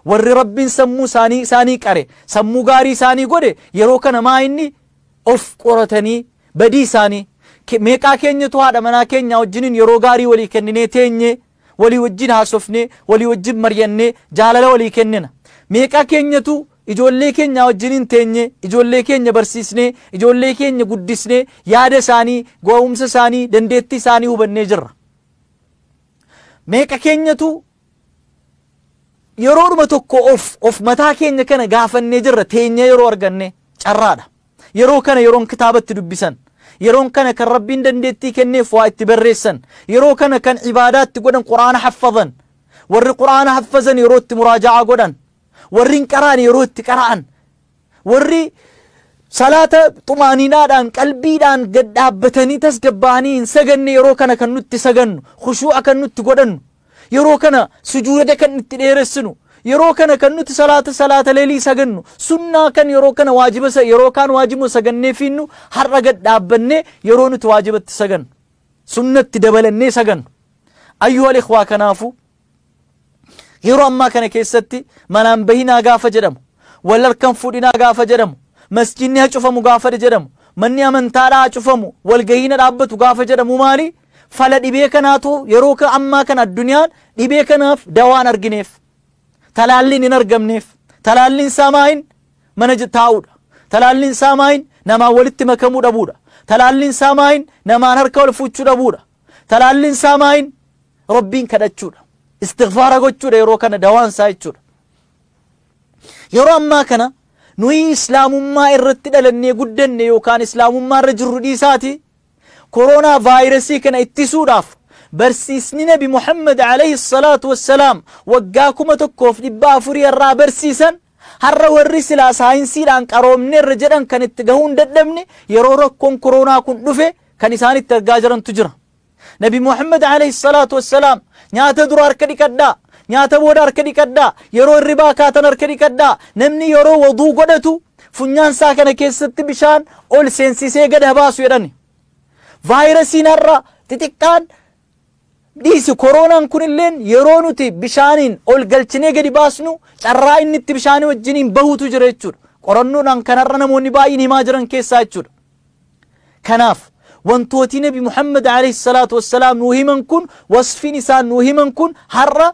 ور ربي سمو ساني ساني كاري سمو غاري ساني غوري يروكنا ما إني أوف قرتني بدي ساني meeqaa keenyatu haadha manaa keenya wajjiniin yeroo gaarii walii kenninee teenye walii wajjin haasofnee walii wajjin mari'annee jaalala walii kennina. Meeqaa keenyatu ijoollee keenya wajjiniin teenye ijoollee keenya barsiisnee ijoollee keenya guddisnee yaada isaanii gowwumsa isaanii dandeettii isaanii hubannee jirra. Meeqa keenyatu yeroodhuma tokko of mataa keenya kana gaafannee jirra teenye yeroo arganne carraadha. Yeroo kana yeroon kitaabatti dubbisan. Yeroon kana kan Rabbiin dandeettii kenneef waa itti barreessan. Yeroo kana kan ibaadaatti godhan Quraana haffazan. Warri Quraana haffazan yeroo itti muraaja'aa godhan. Warri hin qara'an yeroo itti qara'an. Warri salaata xumaaniinaadhaan qalbiidhaan gad dhaabbatanii tasgabbaa'anii hin saganne yeroo kana kan nutti sagannu. Khushuu'a kan nutti godhannu. Yeroo kana sujuuda kan itti dheeressinu. Yeroo kana kan nuti salaata leelii sagannu. Sunnaa kan yeroo kana waajiba yeroo kaan waajiba sagannee fiinnu har'a gad dhaabbannee yeroo nuti waajibatti sagannu. Sunnatti dabalannee sagannu. Ayyuhal ikhwaa kanaafu yeroo ammaa kana keessatti manaan bahinaa gaafa jedhamu, wal harkaan fuudhinaa gaafa jedhamu, masjidni haa cufamu gaafa jedhamu, manni amantaadhaa haa cufamu, walgahiina dhaabbatu gaafa jedhamu maali? Fala dhibee kanaatu yeroo ammaa kana addunyaan dhibee kanaaf dawaan argineef. Talaalliin hin argamneef. Talaalliin samaayin mana taa'uudha. Talaalliin samaayin namaan walitti makamuu dhabuudha. Talaalliin samaayin namaan harka wal fuuchuu dhabuudha. Talaalliin samaayin Rabbiin kadhachuudha. Istighfaara gochuudha yeroo kana dawaan isaa jechuudha. Yeroo ammaa kana nuyi islaamummaa irratti dhalannee guddanne yookaan islaamummaa irra jirru dhiisaati koronaa vaayirasii kana ittisuudhaaf barsiisni Nabi Muhammad alayhi salaatu wassalaam waggaa 1400 irraa barsiisan har'a warri silaa saayinsiidhaan qaroomne irra jedhan kan itti gahuun dadhabne yeroo rakkoon koronaa kun dhufe kan isaan itti argaa jirantu jira. Nabi Muhammad alayhi salaatu wassalaam nyaata dura harka dhiqadhaa, nyaata booda harka dhiqadhaa, yeroo hirribaa kaatan harka dhiqadhaa, namni yeroo waduu godhatu funyaan isaa kana keessatti bishaan ol seensisee gad baasu jedhani. Vaayirasiin har'a xixiqqaan dhiisi koronaan kunilleen yeroo nuti bishaaniin ol galchinee gadi baasnu carraa inni itti bishaanii wajjiniin bahutu jira jechuudha. Qorannoodhaan kanarra namoonni baay'een himaa jiran keessaa jechuudha. Kanaaf wantooti Nabi Muhammad alayhi salaatu wassalaam nuu himan kun wasfiin isaan nuu himan kun har'a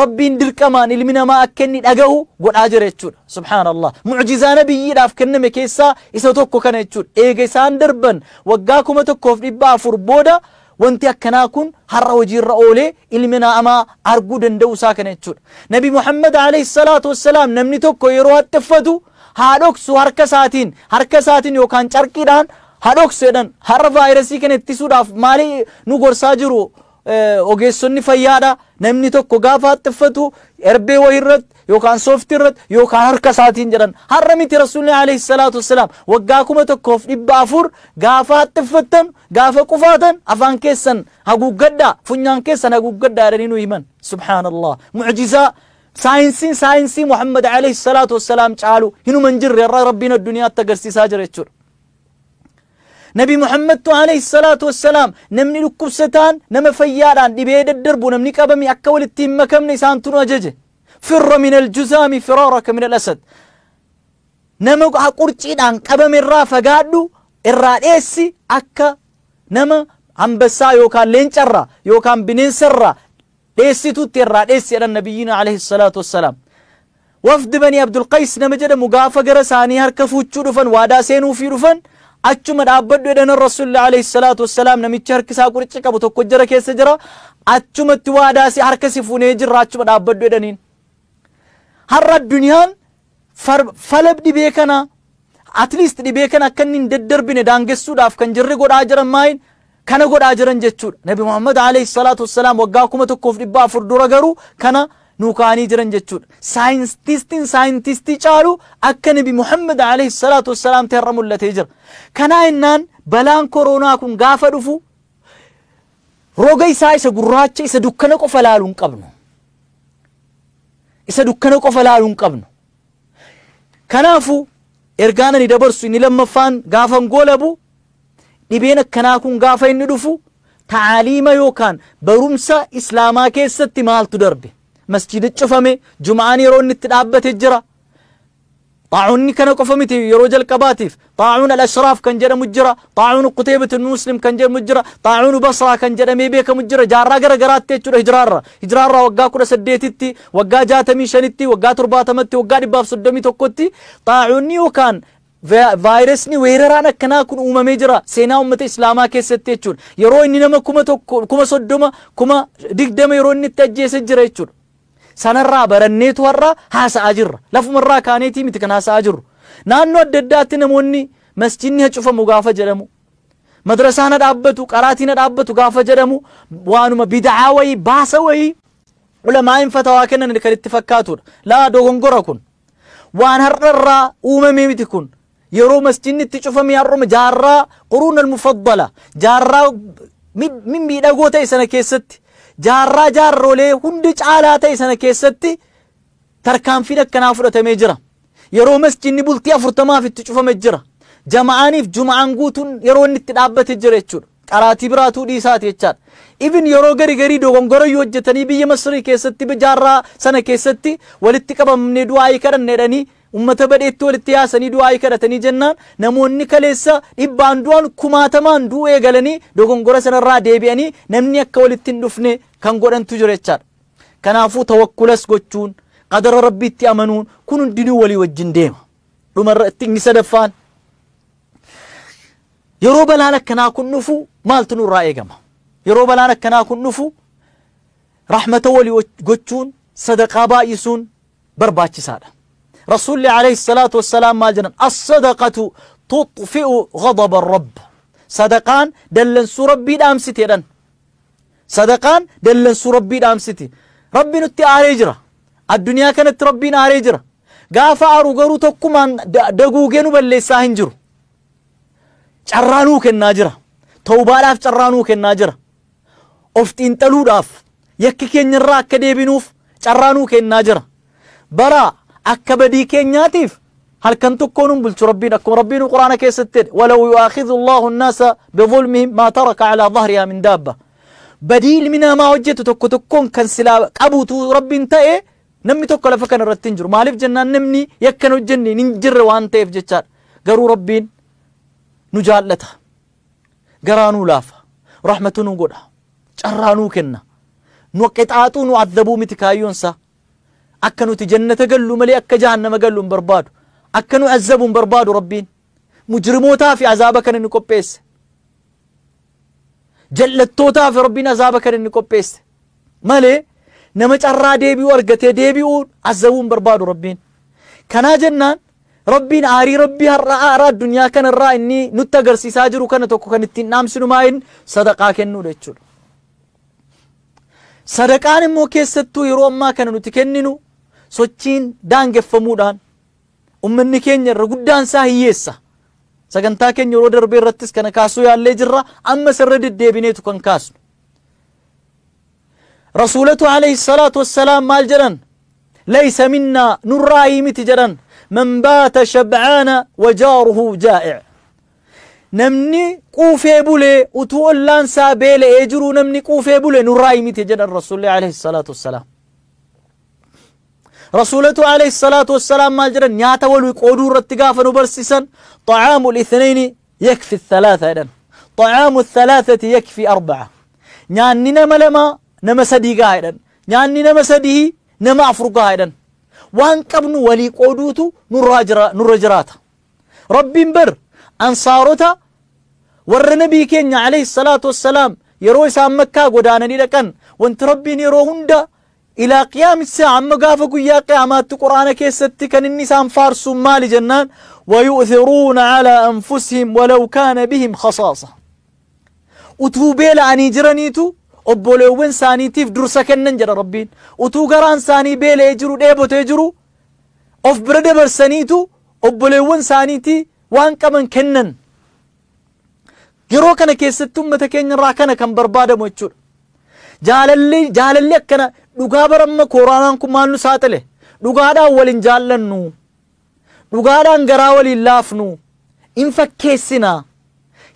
Rabbiin dirqamaan ilmi namaa akka inni dhagahu godhaa jira jechuudha. Subhaanallah. Mucjizaa nabiyyiidhaaf kenname keessaa isa tokko kana jechuudha. Eega isaan darban waggaa 1400 booda wanti akkanaa kun har'a hojiirra oolee ilmi namaa arguu danda'u isaa kana jechuudha. Nabi Muhammad alayhi salaatu wassalaam namni tokko yeroo haxxiffatu haa dhoksu harka isaatiin yookaan carqiidhaan haa dhoksu jedhan. Har'a vaayirasii kana ittisuudhaaf maali nu gorsaa jiru ogeessonni fayyaadha. Namni tokko gaafa haxxiffatu erbee wayii irratti yookaan sooftii irratti yookaan harka isaatiin jedhan. Har'a miti Rasuulli alayhi salaatu wassalaam waggaa 1400 gaafa haxxiffattan gaafa qufaatan afaan keessan haguuggadhaa funyaan keessan haguuggadhaa jedhanii nu himan. Subhaanallah. Mucjizaa saayinsii Muhammad alayhi salaatu wassalaam caalu hinuma hin jirre irraa Rabbiin addunyaatti agarsiisaa jira jechuudha. Nabi Muhammad alayhi salaatu wassalaam namni dhukkubsataan nama fayyaadhaan dhibee daddarbu namni qabame akka walitti hin makamne isaantu nu ajaje. Firra min aljuzaami firaaraka min alasad. Nama qurciidhaan qabame irraa fagaadhu irraa dheessi akka nama ambassaa yookaan leencarraa yookaan bineensarraa dheessitutti irraa dheessi jedhan nabiyyiin alayhi salaatu wassalaam. Wafdi banii Abdulqays nama jedhamu gaafa gara isaanii harka fuuchuu dhufan waadaa seenuufii dhufan achuma dhaabbadhu jedhan Rasuulli alayhi salaatu wassalaam namichi harki isaa qurci qabu tokko jara keessa jira achumatti waadaa si harka si fuunee jirra achuma dhaabbadhu jedhaniin. Har'a addunyaan falab dhibee kana at least dhibee kana akka inni hin daddarbine daangessuudhaaf kan jirri godhaa jiran maayin kana godhaa jiran jechuudha. Nabi Muhammad alayhi salaatu wassalaam waggaa 1400 dura garuu kana nuu kaa'anii jiran jechuudha. Saayintistiin saayintistii caalu akka Nabi Muhammad alayhi salaatu wassalaam ta'e irra mul'atee jira. Kanaa innaan balaan koronaa kun gaafa dhufu roga isaa isa gurraacha isa dukkana qofa laaluu hin qabnu. Isa dukkana qofa laaluu hin qabnu. Kanaafuu ergaan ani dabarsu inni lammaffaan gaafa goolabu dhibeen akkanaa kun gaafa inni dhufu taaliima yookaan barumsa islaamaa keessatti maaltu darbe? Masjida cufame, jum'aan yeroo inni itti dhaabbate jira. Xaa'uunni kana qofa miti yeroo jalqabaatiif xaa'uun al-ashraaf kan jedhamu jira, xaa'uun Qutaybat Muslim kan jedhamu jira, xaa'uun Basraa kan jedhamee beekamu jira. Jaarraa gara garaatti jechuudha. Hijiraarra waggaa 18tti, waggaa 65tti, waggaa 70tti, waggaa 131tti xaa'uunni yookaan vaayirasni weeraraan akkanaa kun uumamee jira seenaa uummata islaamaa keessatti jechuudha. Yeroo inni nama 1000, 30,000, 20,000 yeroo inni itti ajjeese jira jechuudha. Sanarraa baranneetu har'a haasa'aa jirra. Lafumarraa kaaneetii miti kan haasa'aa jirru. Naannoo adda addaatti namoonni masjidni haa cufamu gaafa jedhamu, madrasaan haa dhaabbatu, qaraatiin haa dhaabbatu gaafa jedhamu, waanuma bid'aa wayii baasa wayii ulamaa'in fatawaa kennan kan itti fakkaatudha. Laa, dogongora kun. Waan har'arraa uumamee miti kun. Yeroo masjidni itti cufame har'uma jaarraa quruun al-mufaddala, jaarraa mimmiidhagoo ta'e sana keessatti, jaarraa jaarrolee hundi caalaa ta'e sana keessatti tarkaanfiin akkanaa fudhatamee jira. Yeroo masjidni bultii 40 itti cufame jira. Jama'aaniif juma'aan guutuun yeroo inni itti dhaabbate jira jechuudha. Qaraatii biraatuu dhiisaati jechaadha. Even yeroo gari garii dogongora yoo hojjetanii biyya Masrii keessatti jaarraa sana keessatti walitti qabamnee du'aayii kadhanne jedhanii ummata badheetti walitti yaasanii du'aayii kadhatanii jennaan namoonni kaleessa dhibbaan du'an kumaatamaan du'uu eegalanii dogongora sanarraa deebi'anii namni akka walitti hin dhufne kan godhantu jira jechaadha. Kanaafuu tawakkulas gochuun, qadara rabbiitti amanuun kun hundinuu walii wajjin deema. Dhumarratti inni sadaffaan, yeroo balaan akkanaa kun dhufu maaltu nurraa eegama? Yeroo balaan akkanaa kun dhufu rahmata walii gochuun, sadaqaa baay'isuun barbaachisaadha. Rasuulli alayhi salaatu wassalaam maal jedhan? As-sadaqatu tutfi'u ghadaba rabb. Sadaqaan dallansuu rabbii dhaamsiti jedhan. Sadaqaan dallansuu rabbii dhaamsiti. Rabbi nutti aaree jira. Addunyaa kanatti rabbiin aaree jira. Gaafa aaru garuu tokkumaan daguugee nu balleessaa hin jiru. Carraa nuu kennaa jira. Tawbaadhaaf carraa nuu kennaa jira. Of xiinxaluudhaaf, yakki keenyarraa akka deebinuuf carraa nuu kennaa jira. Bara akka badii keenyaatiif halkan tokkoon hin bulchu rabbiin, akkuma rabbiin quraana keessatti jedhe: walaw yu'aakhidhu Allahu an-naasa bidhulmihim maa taraka alaa dhahrihaa min daabba. Badii ilmi namaa hojjetu tokko tokkoon kan silaa qabuutu rabbiin ta'e namni tokko lafa kana irratti hin jiru. Maaliif jennaan namni yakkan hojjenne hin jirre waan ta'eef jechaadha. Garuu rabbiin nu jaallata. Garaa nuu laafa. Rahmatu nu godha. Carraa nuu kenna. Nu qixaaxuu nu azzabuu miti kaayyoonsaa. Akka nuti jannata gallu malee akka jahannama gallu hin barbaadu. Akka nu azzabu hin barbaadu rabbiin. Mujrimootaa fi azaaba kana inni qopheesse. Jallattootaa fi rabbiin azaaba kana inni qopheesse. Malee nama carraa deebi'uu argatee deebi'uu azabuu hin barbaadu rabbiin. Kanaa jennaan rabbiin aarii rabbii har'a aaraa addunyaa kanarraa inni nutti agarsiisaa jiru kana tokko kan ittiin dhaamsinu maayin sadaqaa kennuudha jechuudha. Sadaqaan immoo keessattuu yeroo ammaa kana nuti kenninu sochiin daangeffamuudhaan ummanni keenya irra guddaan isaa hiyyeessa. Sagantaa keenya yeroo darbee irrattis kana kaasuu yaallee jirra, ammas irra deddeebineetu kan kaasnu. Rasuulatu alayhi salaatu wassalaam maal jedhan? Laysa minnaa, nurraayii miti jedhan, man baata shabcaana wajaaruhu jaa'ic. Namni quufee bulee utuu ollaan isaa beela'ee jiruu namni quufee bule nurraayii miti jedhan Rasuulli alayhi salaatu wassalaam. Rasuulatu alayhi salaatu wassalaam maal jedhan nyaata walii qooduu irratti gaafa nu barsiisan? Xacaamu lithnayni yakfi thalaatha jedhan. Xacaamu thalaathati yakfi arbaca. Nyaanni nama lama nama sadii gahaa jedhan. Nyaanni nama sadii nama afur gahaa jedhan. Waan qabnu walii qooduutu nurraa jira, nurra jiraata. Rabbiin bar ansaarota warra nabii keenya alayhi salaatu wassalaam yeroo isaan Makkaa godaananii dhaqan wanti rabbiin yeroo hunda ilaa qiyaami saa'a amma gaafa guyyaa qiyaamaatti quraana keessatti kan inni isaan faarsuun maali jennaan, wayu'thiruuna calaa anfusihim walaw kaana bihim khasaasa. Utuu beela'anii jiraniitu Obboleewwan isaaniitiif dursa kennan jedha Rabbiin. Utuu garaan isaanii beela'ee jiru, dheebotee jiru, of bira dabarsaniitu obboleewwan isaaniitii waan qaban kennan. Yeroo kana keessatti uummata keenya irraa kana kan barbaadamu jechuudha. Jaalalli akkana dhugaa baramma koraanaan kun maal nu saaxile? Dhugaadhaan waliin jaallannu, dhugaadhaan garaa waliin laafnu, hin fakkeessinaa,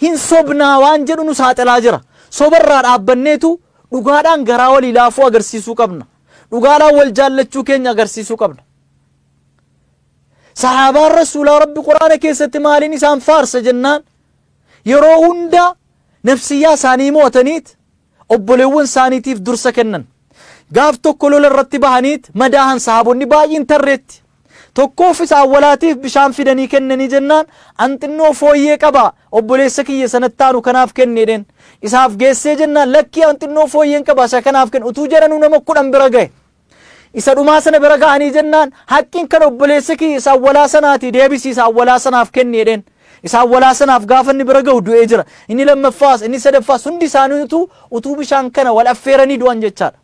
hin sobnaa waan jedhu nu saaxilaa jira. Sobarraa dhaabbanneetu dhugaadhaan garaa walii laafuu agarsiisuu qabna. Dhugaadhaan wal jaallachuu keenya agarsiisuu qabna. Sahaabaan Rasuulaa Rabbi Quraana keessatti maaliin isaan faarsa jennaan yeroo hunda nafsiyyaa isaanii mo'ataniit obboleewwan isaaniitiif dursa kennan. Gaaf tokko lola irratti bahaniit madaahan sahaabonni baay'een tarreetti. Tokkoof isa awwalaatiif bishaan fidanii kennanii jennaan an xinnoo fooyyee qaba obboleessa kiyya sanatti aanu kanaaf kenneedheen. Isaaf geessee jennaan lakkii an xinnoo fooyyeen qaba isa kanaaf kenne utuu jedhanuu nama 10 bira gahe. Isa dhumaa sana bira ga'anii jennaan haqqiin kan obboleessa kiyya isa awwalaa sanaati deebisii isa awwalaa sanaaf kenneedheen. Isa awwalaa sanaaf gaafa inni bira gahu du'ee jira. Inni lammaffaas inni sadaffaas hundi isaaniitu utuu bishaan kana wal affeeranii du'an jechaadha.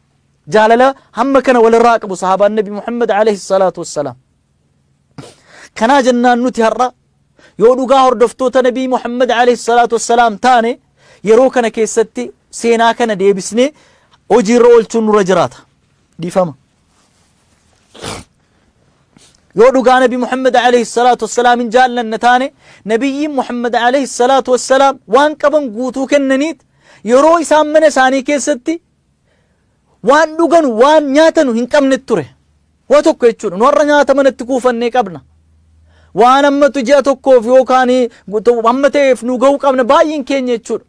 Jaalala hamma kana walirraa qabu sahaabaan Nabi Muhammad alayhi salaatu wassalaam. Kanaa jennaan nuti har'a yoo dhugaa hordoftoota Nabii Muhammad alayhi salaatu wassalaam taane yeroo kana keessatti seenaa kana deebisnee hojiirra oolchuun nurra jiraata. Dhiifama. Yoo dhugaa Nabi Muhammad alayhi salaatu wassalaam hin jaallanne taane Nabiyyiin Muhammad alayhi salaatu wassalaam waan qaban guutuu kennaniit yeroo isaan mana isaanii keessatti waan dhuganu waan nyaatanu hin qabne ture. Waa tokko jechuudha. Nu har'a nyaata manatti kuufannee qabna. Waan ammatu ji'a tokkoof yookaan hamma ta'eef nu ga'uu qabna baay'een keenya jechuudha.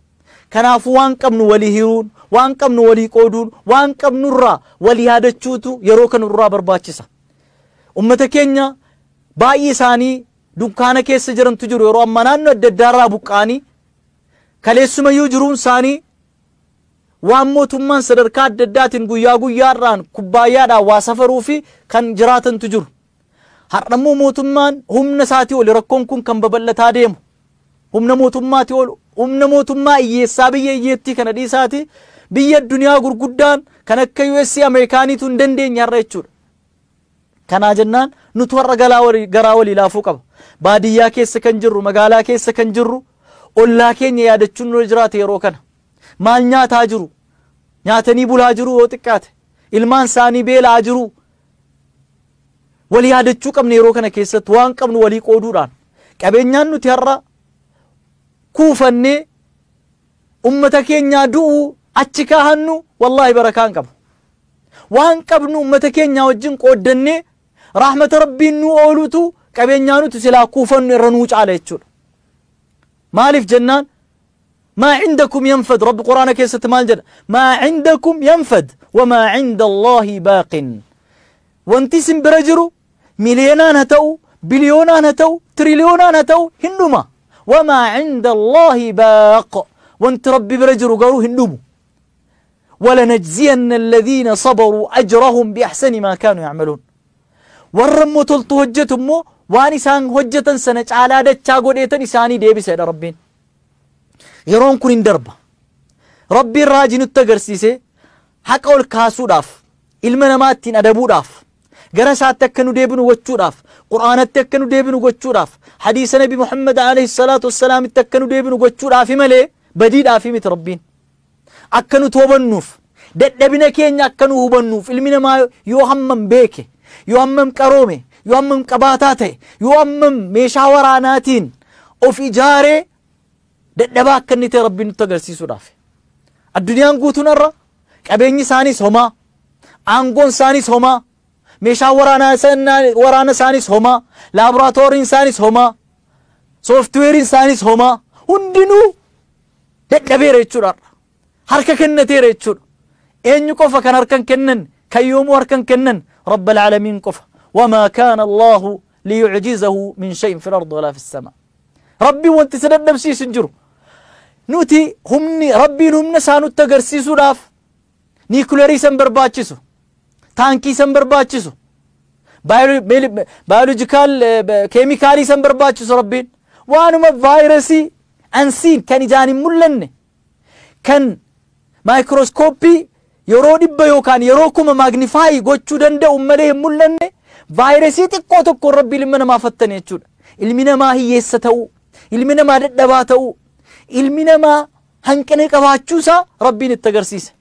Kanaafuu waan qabnu walii hiruun, waan qabnu walii qooduun, waan qabnurraa walii yaadachuutu yeroo kanarraa barbaachisa. Uummata keenya baay'ee isaanii dunkaana keessa jirantu jiru yeroo ammaa naannoo adda addaarraa buqqa'anii kaleessumayyuu jiruun isaanii waan mootummaan sadarkaa adda addaatiin guyyaa guyyaarraan kubbaayyaadhaan waa safaruu fi kan jiraatantu jiru. Har'ammoo mootummaan humna isaatii ol rakkoon kun kan babal'ataa deemu. Humna mootummaatii ol humna mootummaa hiyyeessaa biyya hiyyeettii kana dhiisaati biyya addunyaa gurguddaan kan akka US Ameerikaaniitu hin dandeenye har'a jechuudha. Kanaa jennaan nuti warra garaa walii laafuu qaba. Baadiyyaa keessa kan jirru, magaalaa keessa kan jirru, ollaa keenya yaadachuun nurra jiraata yeroo kana. Maal nyaataa jiru? Nyaatanii bulaa jiru yoo xiqqaate. Ilmaan isaanii beelaa jiru. Walii yaadachuu qabna yeroo kana keessatti waan qabnu walii qooduudhaan. Qabeenyaan nuti har'a kuufannee ummata keenyaa du'uu achi kaahannu wallaahi barakaan qabu. Waan qabnu ummata keenyaa wajjin qooddannee rahmata Rabbiin nu oolutu qabeenyaa nuti silaa kuufannu irra nuu caala jechuudha. Maaliif jennaan ما عندكم ينفد. رب قرآن كيست مال جد ما عندكم ينفد وما عند الله باق. وانتي سنبرجرو مليونان هتو بليونان هتو تريليونان هتو هندوما وما عند الله باق. وانت ربي برجرو قالوا هندومو. ولنجزين الذين صبروا أجرهم بأحسن ما كانوا يعملون. ورمو تلتو هجتمو وانسان هجة سنة على دتشا قديتن إساني ديبي سيد ربين. Yeroon kun hin darba. Rabbiin raajii nutti agarsiise haqa ol kaasuudhaaf, ilma namaa ittiin adabuudhaaf, gara isaatti akka nu deebinu gochuudhaaf, Qur'aanatti akka nu deebinu gochuudhaaf, hadiisa Nabi Muhammad alayhi salaatu wassalaamitti akka nu deebinu gochuudhaaf malee badiidhaaf miti Rabbiin. Akka nu toobannuuf, dadhabina keenya akka nu hubannuuf, ilmi namaa yoo hammam beeke, yoo hammam qaroome, yoo hammam qabaataa ta'e, yoo hammam meeshaa waraanaatiin of ijaaree dadhabaa akka inni ta'e Rabbiin nutti agarsiisuudhaaf. Addunyaan guutuun har'a qabeenyi isaaniis homaa, aangoon isaaniis homaa, meeshaa waraana isaaniis homaa, laaboraatooriin isaaniis homaa, sooftiweeriin isaaniis homaa, hundinuu dadhabeera jechuudha. Harka kennateera jechuudha. Eenyu qofa kan harkan kennan, kan yoomuu harkan kennan Rabbal Aalamiin qofa. Wamaa kaana Allahu liyucjizahu min shay'in fil ardi walaa fis samaa. Rabbiin wanti isa dadhabsiisu hin jiru. Nuti humni Rabbiin humna isaa nutti agarsiisuudhaaf niikuleerii san barbaachisu, taankii san barbaachisu, baayoloojikaal keemikaalii san barbaachisu Rabbiin waanuma vaayirasii ansiin kan ijaan hin mul'anne kan Maayikirooskooppii yeroo 100 yookaan yeroo 1000 maagnifaayi gochuu danda'u malee hin mul'anne vaayirasii xiqqoo tokkoon Rabbi ilma namaa fattane jechuudha. Ilmi namaa hiyyeessa ta'uu, ilmi namaa dadhabaa ta'uu, ilmi namaa hanqina qabaachuusaa Rabbiin itti agarsiise.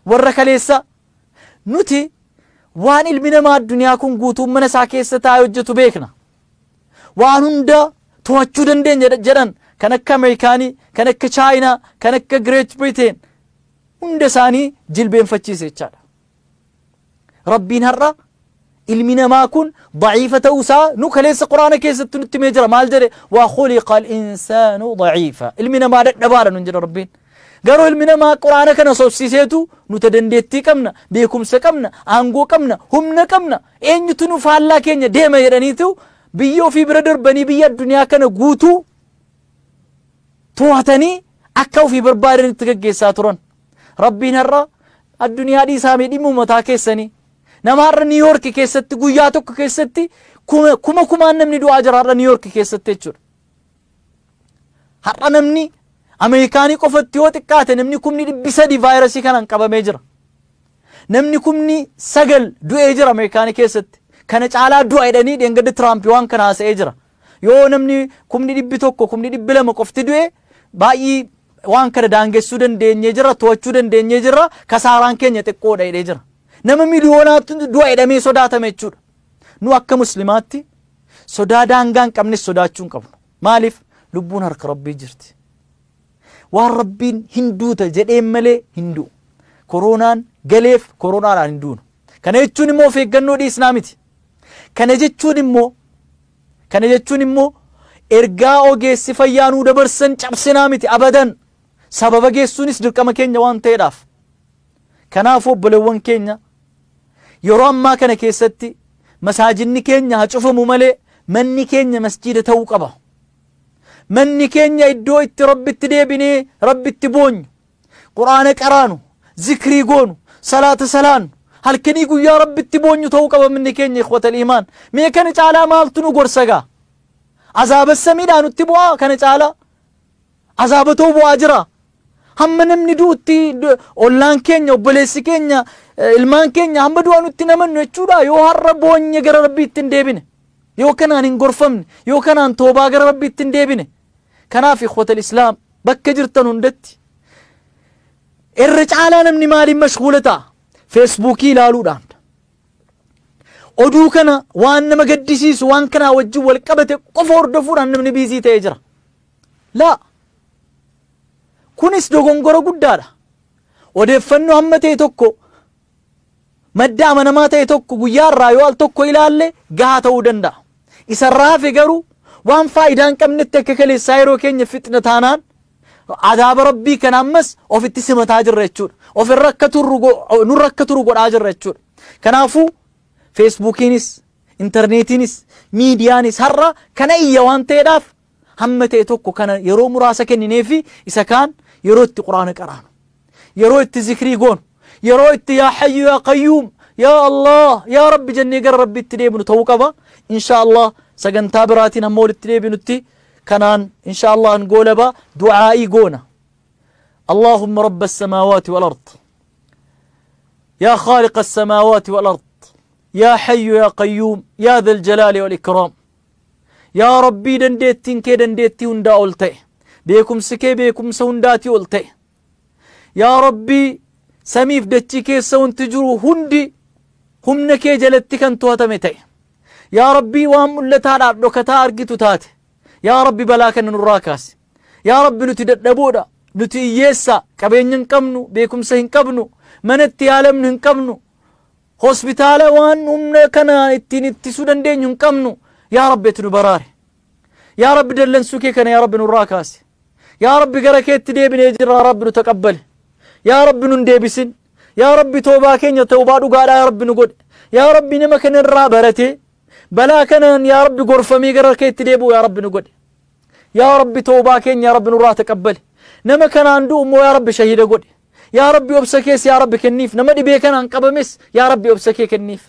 Warra kaleessa nuti waan ilmi namaa addunyaa kun guutuun mana isaa keessa taa'ee hojjetu beekna. Waan hunda to'achuu dandeenya jedhan kan akka Ameerikaanii, kan akka Chaayinaa, kan akka Great Britain hunda isaanii jilbeenfachiise jechaadha. Rabbiin har'a ilmi namaa kun daciifa ta'uusaa nu kaleessa quraana keessatti nutti himee jira. Maal jedhe? Waa khuliqa al-insaanu daciifa. Ilmi namaa dadhabaadha nun jedha Rabbiin. Garuu ilmi namaa quraana kana sobsiiseetu nuti dandeettii qabna, beekumsa qabna, aangoo qabna, humna qabna, eenyutu nu faallaa keenya deema jedhaniitu biyya ofii bira darbanii biyya addunyaa kana guutuu to'atanii akka ofii barbaadanitti gaggeessaa turan. Rabbiin har'a addunyaa dhiisaa mee dhimma mataa keessanii. Nama har'a Niw Yoork keessatti guyyaa tokko keessatti kuma kumaan namni du'aa jira har'a Niw Yoork keessatti jechuudha. Har'a namni Ameerikaanii qofatti yoo xiqqaate namni 300,000 vaayirasii kanaan qabamee jira. Namni 9,000 du'ee jira Ameerikaanii keessatti. Kana caalaa du'a jedhanii dheengadda Tiraamp waan kana haasa'ee jira. Yoo namni 100,000 200,000 qofti du'e baay'ee waan kana daangessuu dandeenyee jira, to'achuu dandeenyee jira, kasaaraan keenya xiqqoodha jedhee jira. Nama miliyoonaatu du'a jedhamee sodaatame jechuudha. Nu akka muslimaatti sodaa daangaa hin qabnes sodaachuu hin qabnu. Maaliif? Lubbuun harka Rabbii jirti. Waan Rabbiin hin duuta jedheen malee hin du'u. Koronaan galeef koronaadhaan hin duunu. Kana jechuun immoo of eeggannoo dhiisnaa miti. Kana jechuun immoo ergaa ogeessi fayyaa nuu dabarsan cabsinaa miti abadan. Sababa geessuunis dirqama keenya waan ta'eedhaaf. Kanaafuu obboleewwan keenya yeroo ammaa kana keessatti masaajinni keenya haa cufamu malee manni keenya masjiida ta'uu qaba. Manni keenya iddoo itti Rabbitti deebinee Rabbitti boonyu, Quraana qaraanu, zikrii goonu, salaata salaannu, halkanii guyyaa Rabbitti boonyu ta'uu qaba manni keenya ikhwatal iimaan. Mee kana caalaa maaltu nu gorsa gaa? Azaaba samiidhaa nutti bu'aa kana caalaa? Azaaba ta'uu bu'aa jira. Hamma namni du'utti ollaan keenya, obboleessi keenya, ilmaan keenya hamma du'a nutti namannu jechuudha. Yoo har'a boonye gara Rabbiitti hin deebine, yoo kanaan hin gorfamne, yoo kanaan toobaa gara Rabbiitti hin deebine. Kanaaf ikhwatal islaam bakka jirtan hundatti irra caalaa namni maaliin mashguula ta'a? Feesbuukii ilaaluudhaan. Oduu kana waan nama gaddisiisu waan kanaa wajjin wal qabate qofa hordofuudhaan namni biizii ta'ee jira. Laa, kunis dogongora guddaadha. Odeeffannoo hamma ta'e tokko madda amanamaa ta'e tokko guyyaa irraa yoo al tokko ilaalle gahaa ta'uu danda'a. Isarraa hafe garuu waan faayidaa hin qabnetti akka kaleessaa yeroo keenya fixna taanaan adaaba Rabbii kana ammas ofitti simataa jirra jechuudha. Ofirra akka turru nurra akka turu godhaa jirra jechuudha. Kanaafuu feesbuukiinis, intarneetiinis, miidiyaanis har'a kana iyya waan ta'eedhaaf hamma ta'e tokko kana yeroo muraasa kennineefi isa kaan yeroo itti quraana qaraanu, yeroo itti zikrii goonu, yeroo itti yaa hayyu yaa qayyuum yaa Allah yaa Rabbi jennee gara Rabbiitti deebinu ta'uu qaba. Insha Allah sagantaa biraatiin hamma walitti deebinutti kanaan insha Allah hin goolaba du'aa'ii goona. Allahumma rabba as-samaawaati wal ard, yaa khaaliqa as-samaawaati wal ard, yaa hayyu yaa qayyuum yaa dhal jalaali wal ikraam. Yaa Rabbii dandeettiin kee dandeettii hundaa ol ta'e, beekumsi kee beekumsa hundaatii ol ta'e. Yaa Rabbii samiif dachii keessa wanti jiru hundi humna kee jalatti kan to'atame ta'e. Yaa Rabbii waan mul'ataadhaaf dhokataa argitu taate. Yaa Rabbi balaa kana nurraa kaasi. Yaa Rabbi nuti dadhaboodha, nuti hiyyeessa, qabeenya hin qabnu, beekumsa hin qabnu, manatti yaalamnu hin qabnu, hospitaala waan humna kana ittiin ittisuu dandeenyu hin qabnu. Yaa Rabbi ati nu baraare. Yaa Rabbi dallansuu kee kana yaa Rabbi nurraa kaasi. Yaa Rabbi gara keetti deebinee jirra, yaa Rabbi nu taqabbali. Yaa Rabbi nun deebisin. Yaa Rabbi toobaa keenya toobaa dhugaadhaa yaa Rabbi nu godhe. Yaa Rabbi nama kanarraa baratee balaa kanaan yaa Rabbi gorfamee gara keetti deebi'u yaa Rabbi nu godhe. Yaa Rabbi toobaa keenya yaa Rabbi nurraa taqabbali. Nama kanaan du'u immoo yaa Rabbi shahiida godhe. Yaa Rabbi obsa kees yaa Rabbi kenniif. Nama dhibee kanaan qabames yaa Rabbi obsa kee kenniif.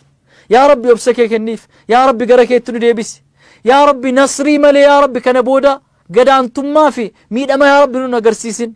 Yaa Rabbi obsa kee kenniif. Yaa Rabbi gara keetti nu deebisi. Yaa Rabbi nasrii malee yaa Rabbi kana booda gadaantummaa fi miidhama yaa Rabbi nun agarsiisin.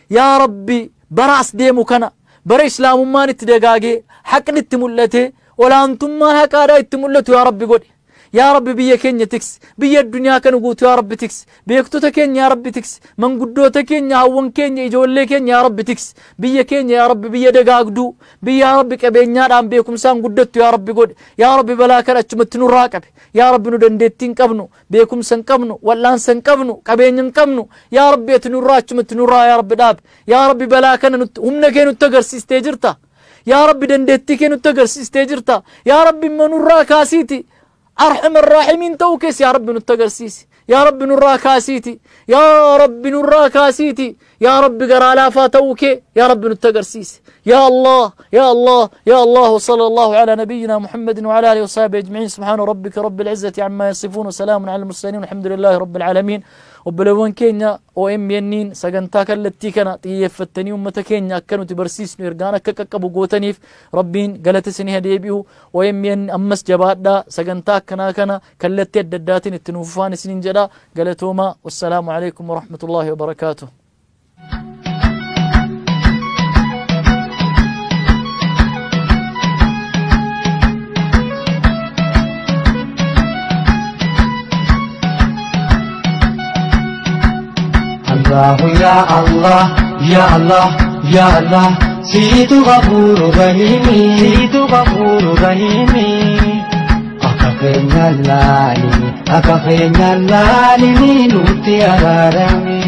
Yaa Rabbi Bara as deemu kana bara islaamummaan itti dagaagee haqni itti mul'ate olaantummaan haqaadhaa itti mul'atu yaa Rabbi godhi. Yaa Rabbi biyya keenya tiksi, biyya addunyaa kana guutuu yaa Rabbi tiksi, beektota keenya yaa Rabbi tiksi, manguddoota keenya, hawwan keenya, ijoollee keenya yaa Rabbi tiksi, biyya keenya yaa Rabbi biyya dagaagduu, biyya yaa Rabbi qabeenyaadhaan beekumsaan guddattu yaa Rabbi godhi. Yaa Rabbi balaa kana achumatti nurraa qabe. Yaa Rabbi nu dandeettii hin qabnu, beekumsa hin qabnu, wal'aansa hin qabnu, qabeenya hin qabnu. Yaa Rabbi ati nurraa achumatti nurraa yaa Rabbi dhaabe. Yaa Rabbi balaa kana nutti humna kee nutti agarsiistee jirta. Yaa Rabbi dandeettii kee nutti agarsiistee jirta. Yaa Rabbi immoo nurraa kaasiiti. أرحم الراحمين توكس يا رب نتقرسيس، يا رب نرا كاسيتي، يا رب نرا كاسيتي، يا رب قرا لافا توكي، يا رب نتقرسيس. يا الله يا الله يا الله. وصلى الله على نبينا محمد وعلى آله وصحبه أجمعين. سبحان ربك رب العزة عما يصفون وسلام على المرسلين والحمد لله رب العالمين. Obboleewwan keenya OMN'n sagantaa kallattii kana xiyyeeffattanii uummata keenya akka nuti barsiisnu ergaan akka qaqqabu gootaniif Rabbiin galata isinii haa deebi'u. OMN ammas jabaadhaa, sagantaa akkanaa kana kallattii adda addaatiin itti nuuf fufaan isiniin jedha. Galatoomaa. Wassalaamu alaikum warahmatullaahi wabarakaatuh. Allahu ya Allah, ya Allah, ya Allah, siitu Ghafuuru Rahiimi, siitu Ghafuuru Rahiimi. Akka keenya laalini, akka keenya laalini nutti araarami.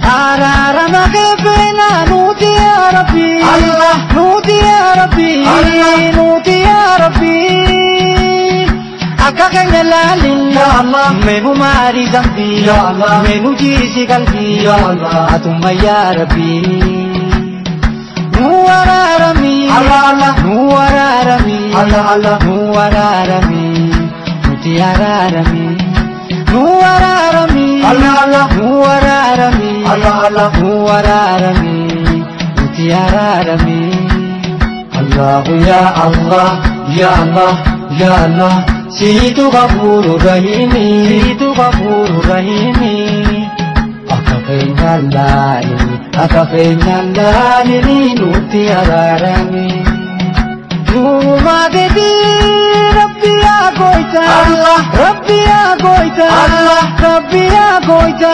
Araarama kee feena nuti yaa Rabbi, Allah, nuti yaa Rabbi, Allah, nuti yaa Rabbi. Akka keenya laalin, ya Allah, menu maari zambi, ya Allah, menu jiisi qalbi, ya Allah, atumma ya Rabbi. Nu araarami, Allah, Allah, nu araarami, Allah, Allah, nu araarami, nuti araarami. Nu araarami, Allah, Allah, nu araarami, Allah, Allah, nu araarami, nuti araarami. Allahu ya Allah, ya Allah, ya Allah, siitu Ghafuuru Rahiimi, siitu Ghafuuru Rahiimi. Akka keenya laalini, akka keenya laalini nutti araarami. Nuuma keetii Rabbi yaa gooyta, Allah, Rabbi yaa gooyta, Allah, Rabbi yaa gooyta.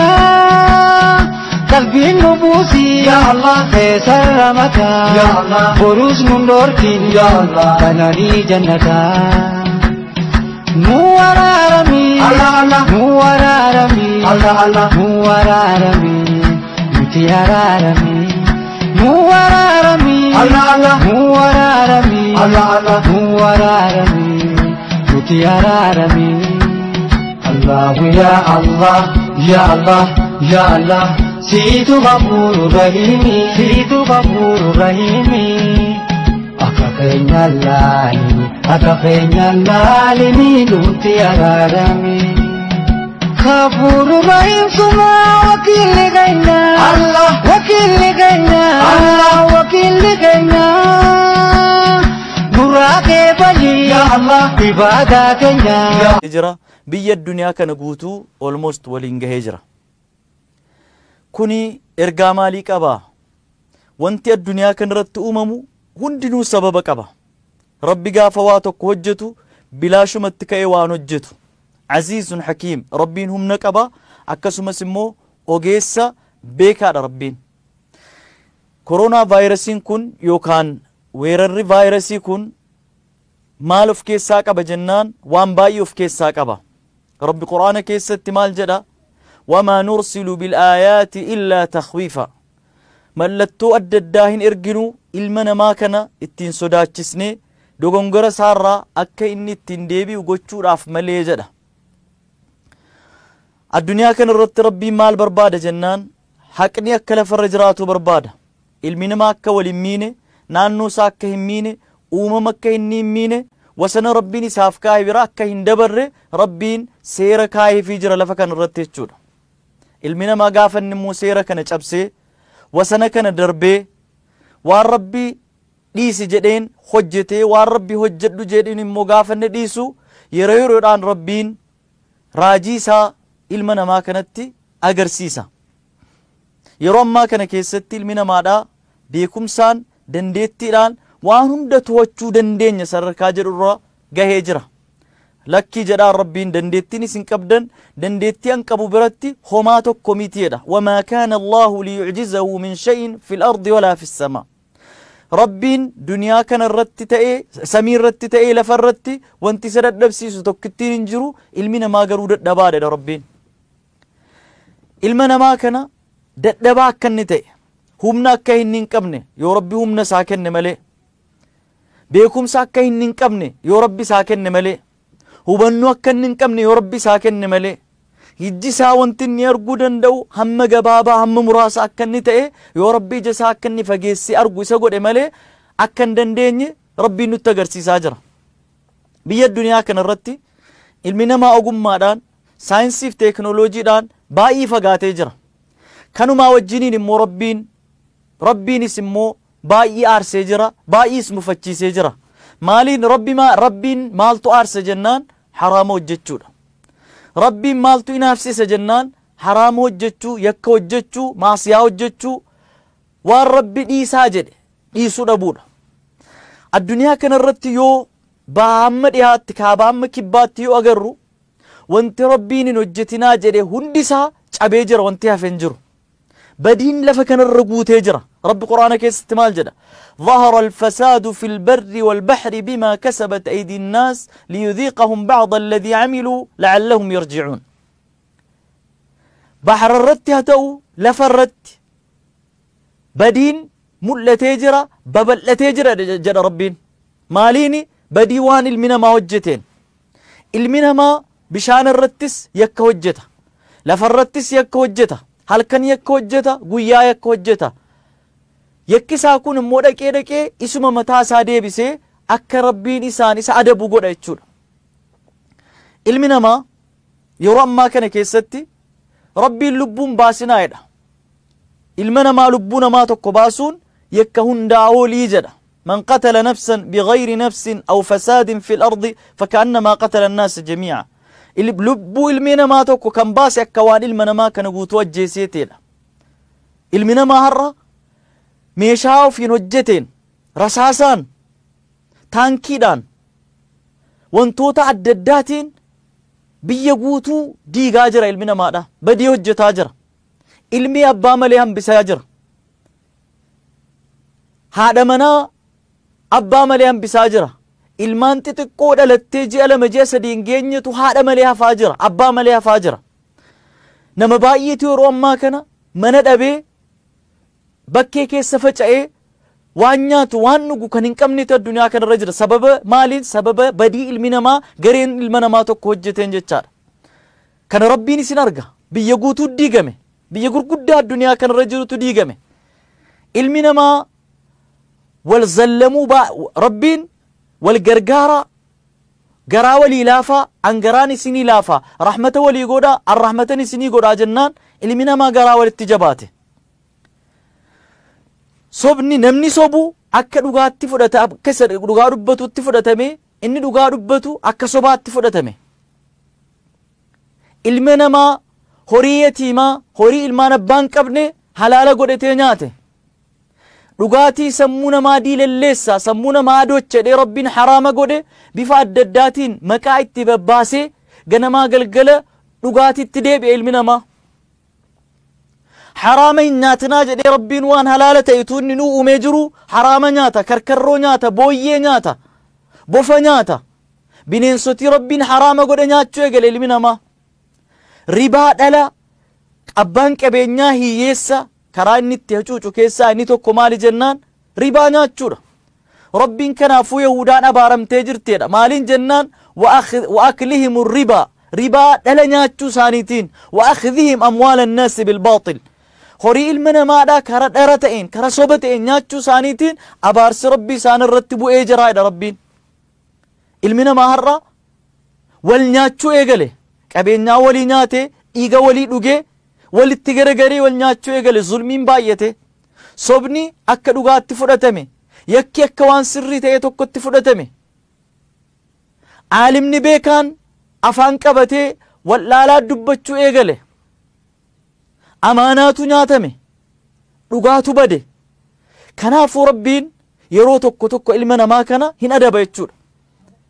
Qalbiin nu buusi, ya Allah, keessa ramata, ya Allah, boruus nun dhorkin, ya Allah, kananii jannata. Nu araarami, Allah, Allah, nu araarami, Allah, Allah, nu araarami, nuti araarami. Nu araarami, Allah, Allah, nu araarami, Allah, Allah, nu araarami, nuti araarami. Allahu ya Allah, ya Allah, ya Allah, siitu Ghafuuru Rahiimi, siitu Ghafuuru Rahiimi. Akka keenya laalini, akka keenya laalini nutti araarami. Ghafuuru Rahiim suma wakiilli keenya, Allah, wakiilli keenya, Allah, wakiilli keenya. Nurraa kee balii, ya Allah, ibaadaa keenya. Jira biyya addunyaa kana guutuu almost waliin gahee jira. Kuni ergaa maalii qabaa? Wanti addunyaa kanarratti uumamu hundinuu sababa qaba. Rabbi gaafa waa tokko hojjetu bilaashumatti ka'ee waan hojjetu. Aziizun Hakiim, Rabbiin humna qaba, akkasumas immoo ogeessa beekaadha Rabbiin. Koronaa vaayirasiin kun yookaan weerarri vaayirasii kun maal of keessaa qaba jennaan waan baay'ee of keessaa qaba. Rabbi Quraana keessatti maal jedha? Wamaa nursilu bilaayaati illaa takhwiifa. Mallattoo adda addaa hin erginu ilma namaa kana ittiin sodaachisnee dogongora isaarraa akka inni ittiin deebi'u gochuudhaaf malee jedha. Addunyaa kana irratti Rabbiin maal barbaada jennaan haqni akka lafarra jiraatu barbaada. Ilmi namaa akka wal hin miine, naannoo isaa akka hin miine, uumama akka inni hin miine, wasana Rabbiin isaaf kaa'e bira akka hin dabarre Rabbiin seera kaa'eefii jira lafa kana irratti jechuudha. Ilmi namaa gaafa inni immoo seera kana cabsee wasana kana darbee waan Rabbi dhiisi jedheen hojjetee waan Rabbi hojjedhu jedheen immoo gaafa inni dhiisu yeroo yeroodhaan Rabbiin raajii isaa ilma namaa kanatti agarsiisa. Yeroo ammaa kana keessatti ilmi namaadhaa beekumsaan dandeettiidhaan waan hunda to'achuu dandeenya sadarkaa jedhurra gahee jira. Lakkii jedhaan Rabbiin dandeettiin isin qabdan dandeettii an qabu biratti homaa tokko miti jedha. Wamaa kaana Allahu liyucjizahu min shay'in fil ardi walaa fis samaa. Rabbiin duniyaa kana irratti ta'ee samii irratti ta'ee lafa irratti wanti isa dadhabsiisu tokkittiin hin jiru, ilmi namaa garuu dadhabaadha Rabbiin. Ilma namaa kana dadhabaa akka inni ta'e humna akka inni hin qabne yoo Rabbi humna isaa kenne malee, beekumsa akka inni hin qabne yoo Rabbi isaa kenne malee, hubannoo akka inni hin qabne yoo Rabbi isaa kenne malee, ijji isaa wanti inni arguu danda'u hamma gabaabaa hamma muraasa akka inni ta'e yoo Rabbi ija isaa akka inni fageessee argu isa godhe malee akka hin dandeenye Rabbiin nutti agarsiisaa jira. Biyya addunyaa kana irratti ilmi namaa ogummaadhaan saayinsii fi teekinooloojiidhaan baay'ee fagaatee jira. Kanumaa wajjiniin immoo Rabbiinis immoo baay'ee aarsee jira, baay'ees mufachiisee jira. Maaliin Rabbiin maaltu aarse jennaan haraama hojjechuudha. Rabbiin maaltu inaafsise jennaan haraama hojjechuu, yakka hojjechuu, maasiyaa hojjechuu, waan Rabbi dhiisaa jedhe dhiisuu dhabuudha. Addunyaa kanarratti yoo baha hamma dhihaatti kaaba hamma kibbaatti yoo agarru wanti Rabbiin hin hojjetinaa jedhe hundi isaa cabee jira, wanti hafe hin jiru. Badiin lafa kanarra guutee jira. Rabbi Quraana keessatti maal jedha? ظهر الفساد في البر والبحر بما كسبت أيدي الناس ليذيقهم بعض الذي عملوا لعلهم يرجعون. بحر الرت هتو لفرت بدين ملتيجرة ببلتيجرة جد ربين ماليني بديوان المنا ما وجتين المنا ما بشان الرتس يك وجته لفرتس يك وجته هل كان يك وجته قويا يك وجته yakkisaa kun immoo dhaqee dhaqee isuma mataa isaa deebisee akka Rabbiin isaan isa adabu godha jechuudha. Ilmi namaa yeroo ammaa kana keessatti Rabbiin lubbuun baasinaa jedha. Ilma namaa lubbuu namaa tokko baasuun yakka hundaa olii jedha. من قتل نفسا بغير نفس أو فساد في الأرض فكأنما قتل الناس جميعا. lubbuu ilmi namaa tokko kan baase akka waan ilma namaa kana guutuu ajjeeseeteedha. Ilmi namaa har'a meeshaa ofiin hojjeteen rasaasaan taankiidhaan wantoota adda addaatiin biyya guutuu diigaa jira ilmi namaadha. Badii hojjetaa jira. Ilmi abbaa malee hambisaa jira. Haadha manaa abbaa malee hambisaa jira. Ilmaan xixiqqoo dhalattee ji'a 2 ji'a 3 hin geenyetu haadha malee hafaa jira. Abbaa malee hafaa jira. Nama baay'eetu yeroo ammaa kana mana dhabee bakkee keessa faca'ee waan nyaatu waan dhugu kan hin qabnetu addunyaa kanarra jira. Sababa maaliin? Sababa badii ilmi namaa gareen ilma namaa tokko hojjeteen jechaadha. Kana Rabbiin isin arga. Biyya guutuu diigame. Biyya gurguddaa addunyaa kanarra jirutu diigame. Ilmi namaa wal zallamuu Rabbiin wal gargaara garaa walii laafaa an garaan isinii laafaa rahmata walii godhaa an rahmatan isinii godhaa jennaan ilmi namaa garaa walitti jabaate. Sobni namni sobu akka dhugaatti fudhata akka isa dhugaa dubbatutti fudhatame inni dhugaa dubbatu akka sobaatti fudhatame. Ilmi namaa horii yatiimaa horii ilmaan abbaan qabne halaala godhatee nyaate. Dhugaatii sammuu namaa diilalleessa sammuu namaa adochedhee Rabbiin haraama godhe bifa adda addaatiin maqaa itti babbaasee ganamaa galgala dhugaatiitti deebi'e ilmi namaa. Haraama hin nyaatinaa jedhee Rabbiin waan halaala ta'etu inni nu uumee jiru haraama nyaata, karkarroo nyaata, booyyee nyaata, bofa nyaata. Bineensotii Rabbiin haraama godhe nyaachuu eegale ilmi namaa. Ribaa dhala abbaan qabeenyaa hiyyeessa karaa inni itti hacuucu keessaa inni tokko maali jennaan ribaa nyaachuudha. Rabbiin kanaafuu Yahudaan abaaramtee jirteedha. Maaliin jennaan wa aklihim ribaa ribaa dhala nyaachuu isaaniitiin wa akhdihim amwaala annaasi bilbaaxil horii ilma namaadhaa kara dhara ta'een kara soba ta'een nyaachuu isaaniitiin abaarsi Rabbii isaan irratti bu'ee jiraadha Rabbiin. Ilmi namaa har'a wal nyaachuu eegale qabeenyaa walii nyaate dhiiga walii dhugee walitti garagaree wal nyaachuu eegale zulmiin baay'ate sobni akka dhugaatti fudhatame yakki akka waan sirrii ta'e tokkotti fudhatame. Aalimni beekaan afaan qabatee wallaalaa dubbachuu eegale. Amaanaatu nyaatame. Dhugaatu bade. Kanaafuu Rabbiin yeroo tokko tokko ilma namaa kana hin adaba jechuudha.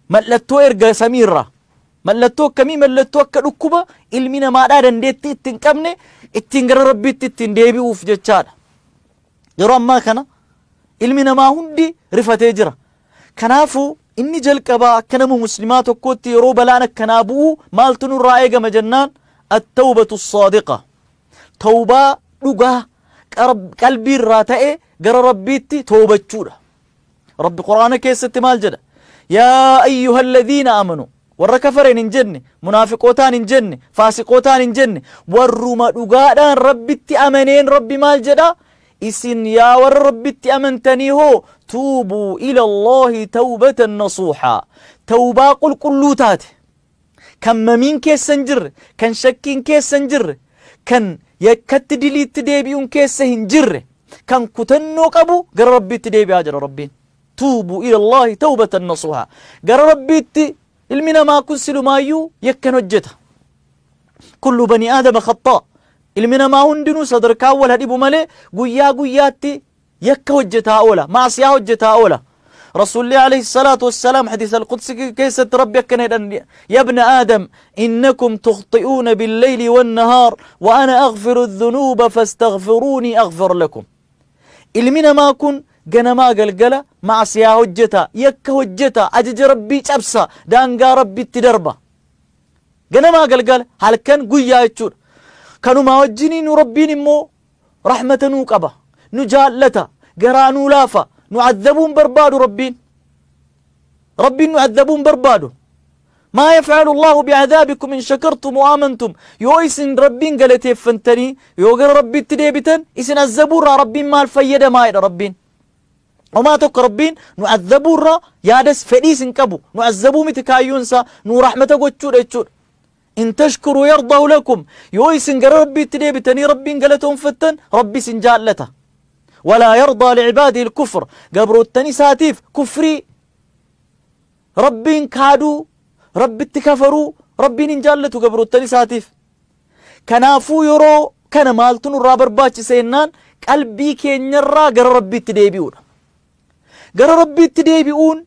Mallattoo erga samiirraa. Mallattoo akkamii? Mallattoo akka dhukkuba ilmi namaadhaa dandeettii itti hin qabne ittiin gara Rabbiitti ittiin deebi'uuf jechaadha. Yeroo ammaa kana ilmi namaa hundi rifatee jira. Kanaafuu inni jalqabaa akka nama muslimaa tokkootti yeroo balaan akkanaa bu'u maaltu nurraa eegama jennaan attawbatu saadiqa. Tawbaa dhugaa qalbiirraa ta'e gara Rabbiitti toobachuudha. Rabbi Quraana keessatti maal jedha? Yaa ayyuha alladhiina amanu, warra kafareen hin jenne, munaafiqootaan hin jenne, faasiqootaan hin jenne, warruma dhugaadhaan Rabbitti amaneen Rabbi maal jedha? Isin yaa warra Rabbitti amantanii hoo, tuubuu ila Allahi tawbatan nasuuhaa. Tawbaa qulqulluu taate, kan mamiin keessa hin jirre, kan shakkiin keessa hin jirre, kan yakkatti diliitti deebi'uun keessa hin jirre, kan kutannoo qabu gara Rabbiitti deebi'aa jira Rabbiin. Tuubuu ila Allahi tawbatan nasuuhaa. Gara Rabbiitti ilmi namaa kun silumaayyuu yakkan hojjeta. Kullu bani aadama khaxaa. Ilmi namaa hundinuu sadarkaa wal dhibu malee guyyaa guyyaatti yakka hojjetaa oola, maasiyaa hojjetaa oola. Rasuulli alayhi salaatu wassalaam hadiisa alqudsi keessatti Rabbi akkana jedhan: ya ibna aadam, innakum tukhxi'uuna billeyli wannahaar wa ana aghfiru dhunuuba fastaghfiruunii aghfir lakum. Ilmi namaa kun ganamaa galgala maasiyaa hojjeta, yakka hojjeta, ajaja Rabbii cabsa, daangaa Rabbitti darba. Ganamaa galgala, halkan guyyaa jechuudha. Kanumaa wajjiniin Rabbiin immoo rahmata nuu qaba, nu jaallata, garaa nuu laafa, nu addabuun barbaadu Rabbiin. Rabbiin nu addabuun barbaadu. Maa yafcalu Allahu bi'adaabikum in shakartum wa amantum. Yoo isin Rabbiin galateeffantanii yoo gara Rabbiitti deebitan isin azzabuurraa Rabbiin maal fayyadamaa jedha Rabbiin. Homaa tokko Rabbiin nu azzabuurraa yaadas fedhiis hin qabu. Nu azzabuu miti kaayyoonsaa, nu rahmata gochuudha jechuudha. In tashkuruu yardahu lakum. Yoo isin gara Rabbiitti deebitanii Rabbiin galatoonfattan Rabbi isin jaallata. Walaa yardaa licibaadihi alkufr. Gabroottan isaatiif kufrii, Rabbiin kaaduu, Rabbitti kafaruu Rabbiin hin jaallatu gabroottan isaatiif. Kanaafuu yeroo kana maaltu nurraa barbaachisa jennaan qalbii keenyarraa gara Rabbiitti deebi'uudha. Gara Rabbiitti deebi'uun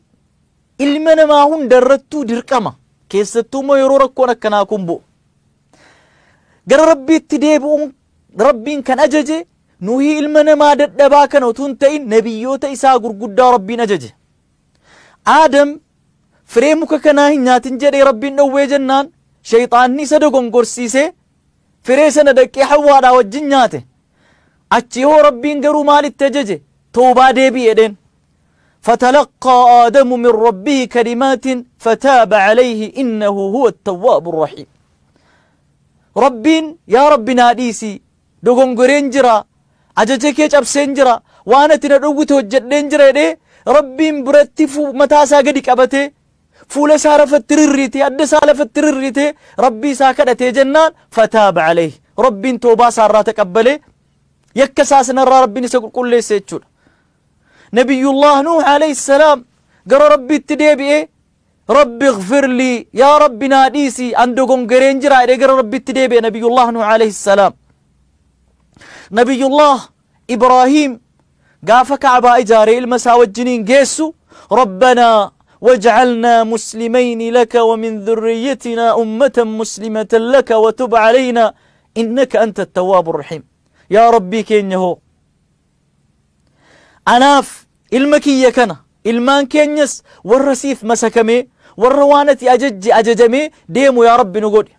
ilma namaa hundarrattuu dirqama. Keessattuu immoo yeroo rakkoon akkanaa kun bu'u. Gara Rabbiitti deebi'uun Rabbiin kan ajaje nuyi ilma namaa dadhabaa kana utuu hin ta'in nabiyyoota isaa gurguddaa Rabbiin ajaje. Aadam firee muka kanaa hin nyaatin jedhee Rabbiin dhowwee jennaan shayxaanni isa dogongorsiisee firee sana dhaqee Hawwaadhaa wajjin nyaate. Achi hoo Rabbiin garuu maalitti ajaje? Toobaa deebi'i jedheen. فتلقى آدم من ربه كلمات فتاب عليه إنه هو التواب الرحيم. ربين يا رب ناديسي دوغونغورين جرا أججكي أبسين جرا وانا تندوغو توجدين جرا دي ربين برتفو متاسا قدك أبتي فول سارة فترريتي أدى سالة فترريتي ربي ساكدتي جنان فتاب عليه. ربين توبا سارة تقبلي يكساسنا ربي نسقل كل سيتشون. نبي الله نوح عليه السلام قال ربي التديبي ربي اغفر لي يا ربي ناديسي عندكم قرين جرا قال ربي التديبي نبي الله نوح عليه السلام. نبي الله إبراهيم قافك عبا إجاري المساوى الجنين قيسو ربنا واجعلنا مسلمين لك ومن ذريتنا أمة مسلمة لك وتب علينا إنك أنت التواب الرحيم. يا ربي كينيهو أناف ilma kiyya kana ilmaan keenyas warra siif masakamee warra waan ati ajajje ajajamee deemu yaa Rabbi nu godhi.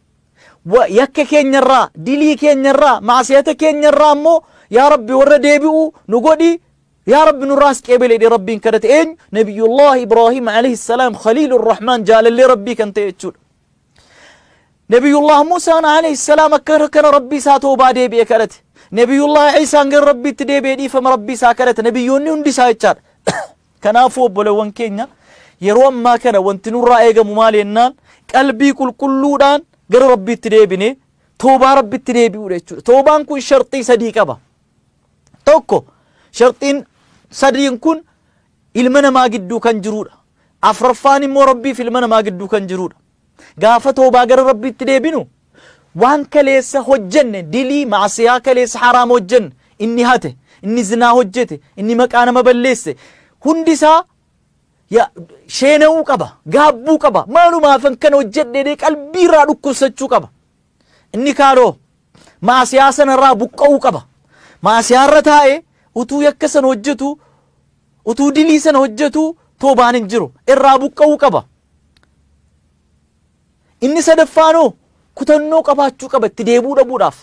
Yakka keenyarraa, dilii keenyarraa, maasiyata keenyarraa ammoo yaa Rabbi warra deebi'u nu godhi. Yaa Rabbi nurraas qeebele jedhee Rabbiin kadhate. Eenyu? Nabiyullah Ibraahim alayhi salaam Khaliilur Rahmaan jaalallee Rabbii kan ta'e jechuudha. Nabiyullah Muusaan alayhi salaam akka kana Rabbii isaa toobaa deebi'e kadhate. Nabiyullah Iisaan gara Rabbiitti deebi'ee dhiifama Rabbii isaa kadhate. Nabiyyoonni hundi isaa jechaadha. Kanaafuu obboleewwan keenya yeroo ammaa kana wanti nurraa eegamu maal jennaan qalbii qulqulluudhaan gara Rabbiitti deebinee toobaa Rabbitti deebi'uudha jechuudha. Toobaan kun sharxii sadii qaba. Tokko, sharxiin sadiin kun ilma namaa gidduu kan jirudha. Afraffaan immoo Rabbiif ilma namaa gidduu kan jirudha. Gaafa toobaa gara Rabbiitti deebinu waan kaleessa hojjenne dilii maasiyaa kaleessa haraam hojjenne, inni hate, Inni zinaa hojjete, inni maqaa nama balleesse hundi isaa sheena'uu qaba, gaabbuu qaba. Maalumaafan kana hojjedhee qalbii irraa dhukkubsachuu qaba. Inni kaanoo maasiyaa sanarraa buqqa'uu qaba. Maasiyaarra taa'ee utuu yakka sana hojjetu, utuu dilii sana hojjetu toobaan hin jiru, irraa buqqa'uu qaba. Inni sadaffaanoo kutannoo qabaachuu qaba itti deebi'uu dhabuudhaaf.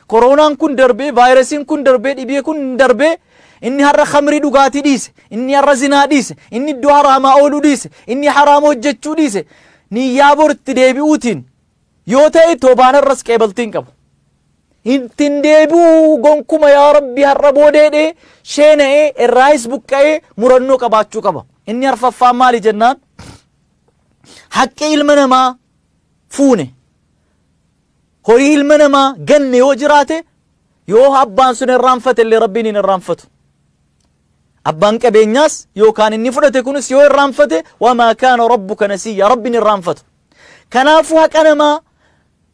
Koronaan kun darbee, vaayirasiin kun darbee, dhibee kun darbee, inni har'a khamrii dhugaatii dhiise, inni har'a zinaa dhiise, inni iddoo haraamaa ooluu dhiise, inni haraama hojjechuu dhiise, niyyaa bor itti deebi'uutiin yoo ta'e toobaan irras qeebaltii hin qabu. Ittiin deebi'uu gonkuma yaa Rabbi har'a boodeedhee sheena'ee irraayis buqqa'ee murannoo qabaachuu qaba. Inni arfaffaan maali jennaan? Haqqi ilma namaa fuune, horii ilma namaa ganne yoo jiraate, yoo abbaan sun irraanfate illee Rabbiin hin irraanfatu. Abbaan qabeenyaas yookaan inni fudhate kunis yoo irraanfate, wamaa kaana rabbuka nasiyya, Rabbiin irraanfatu. Kanaafuu haqa namaa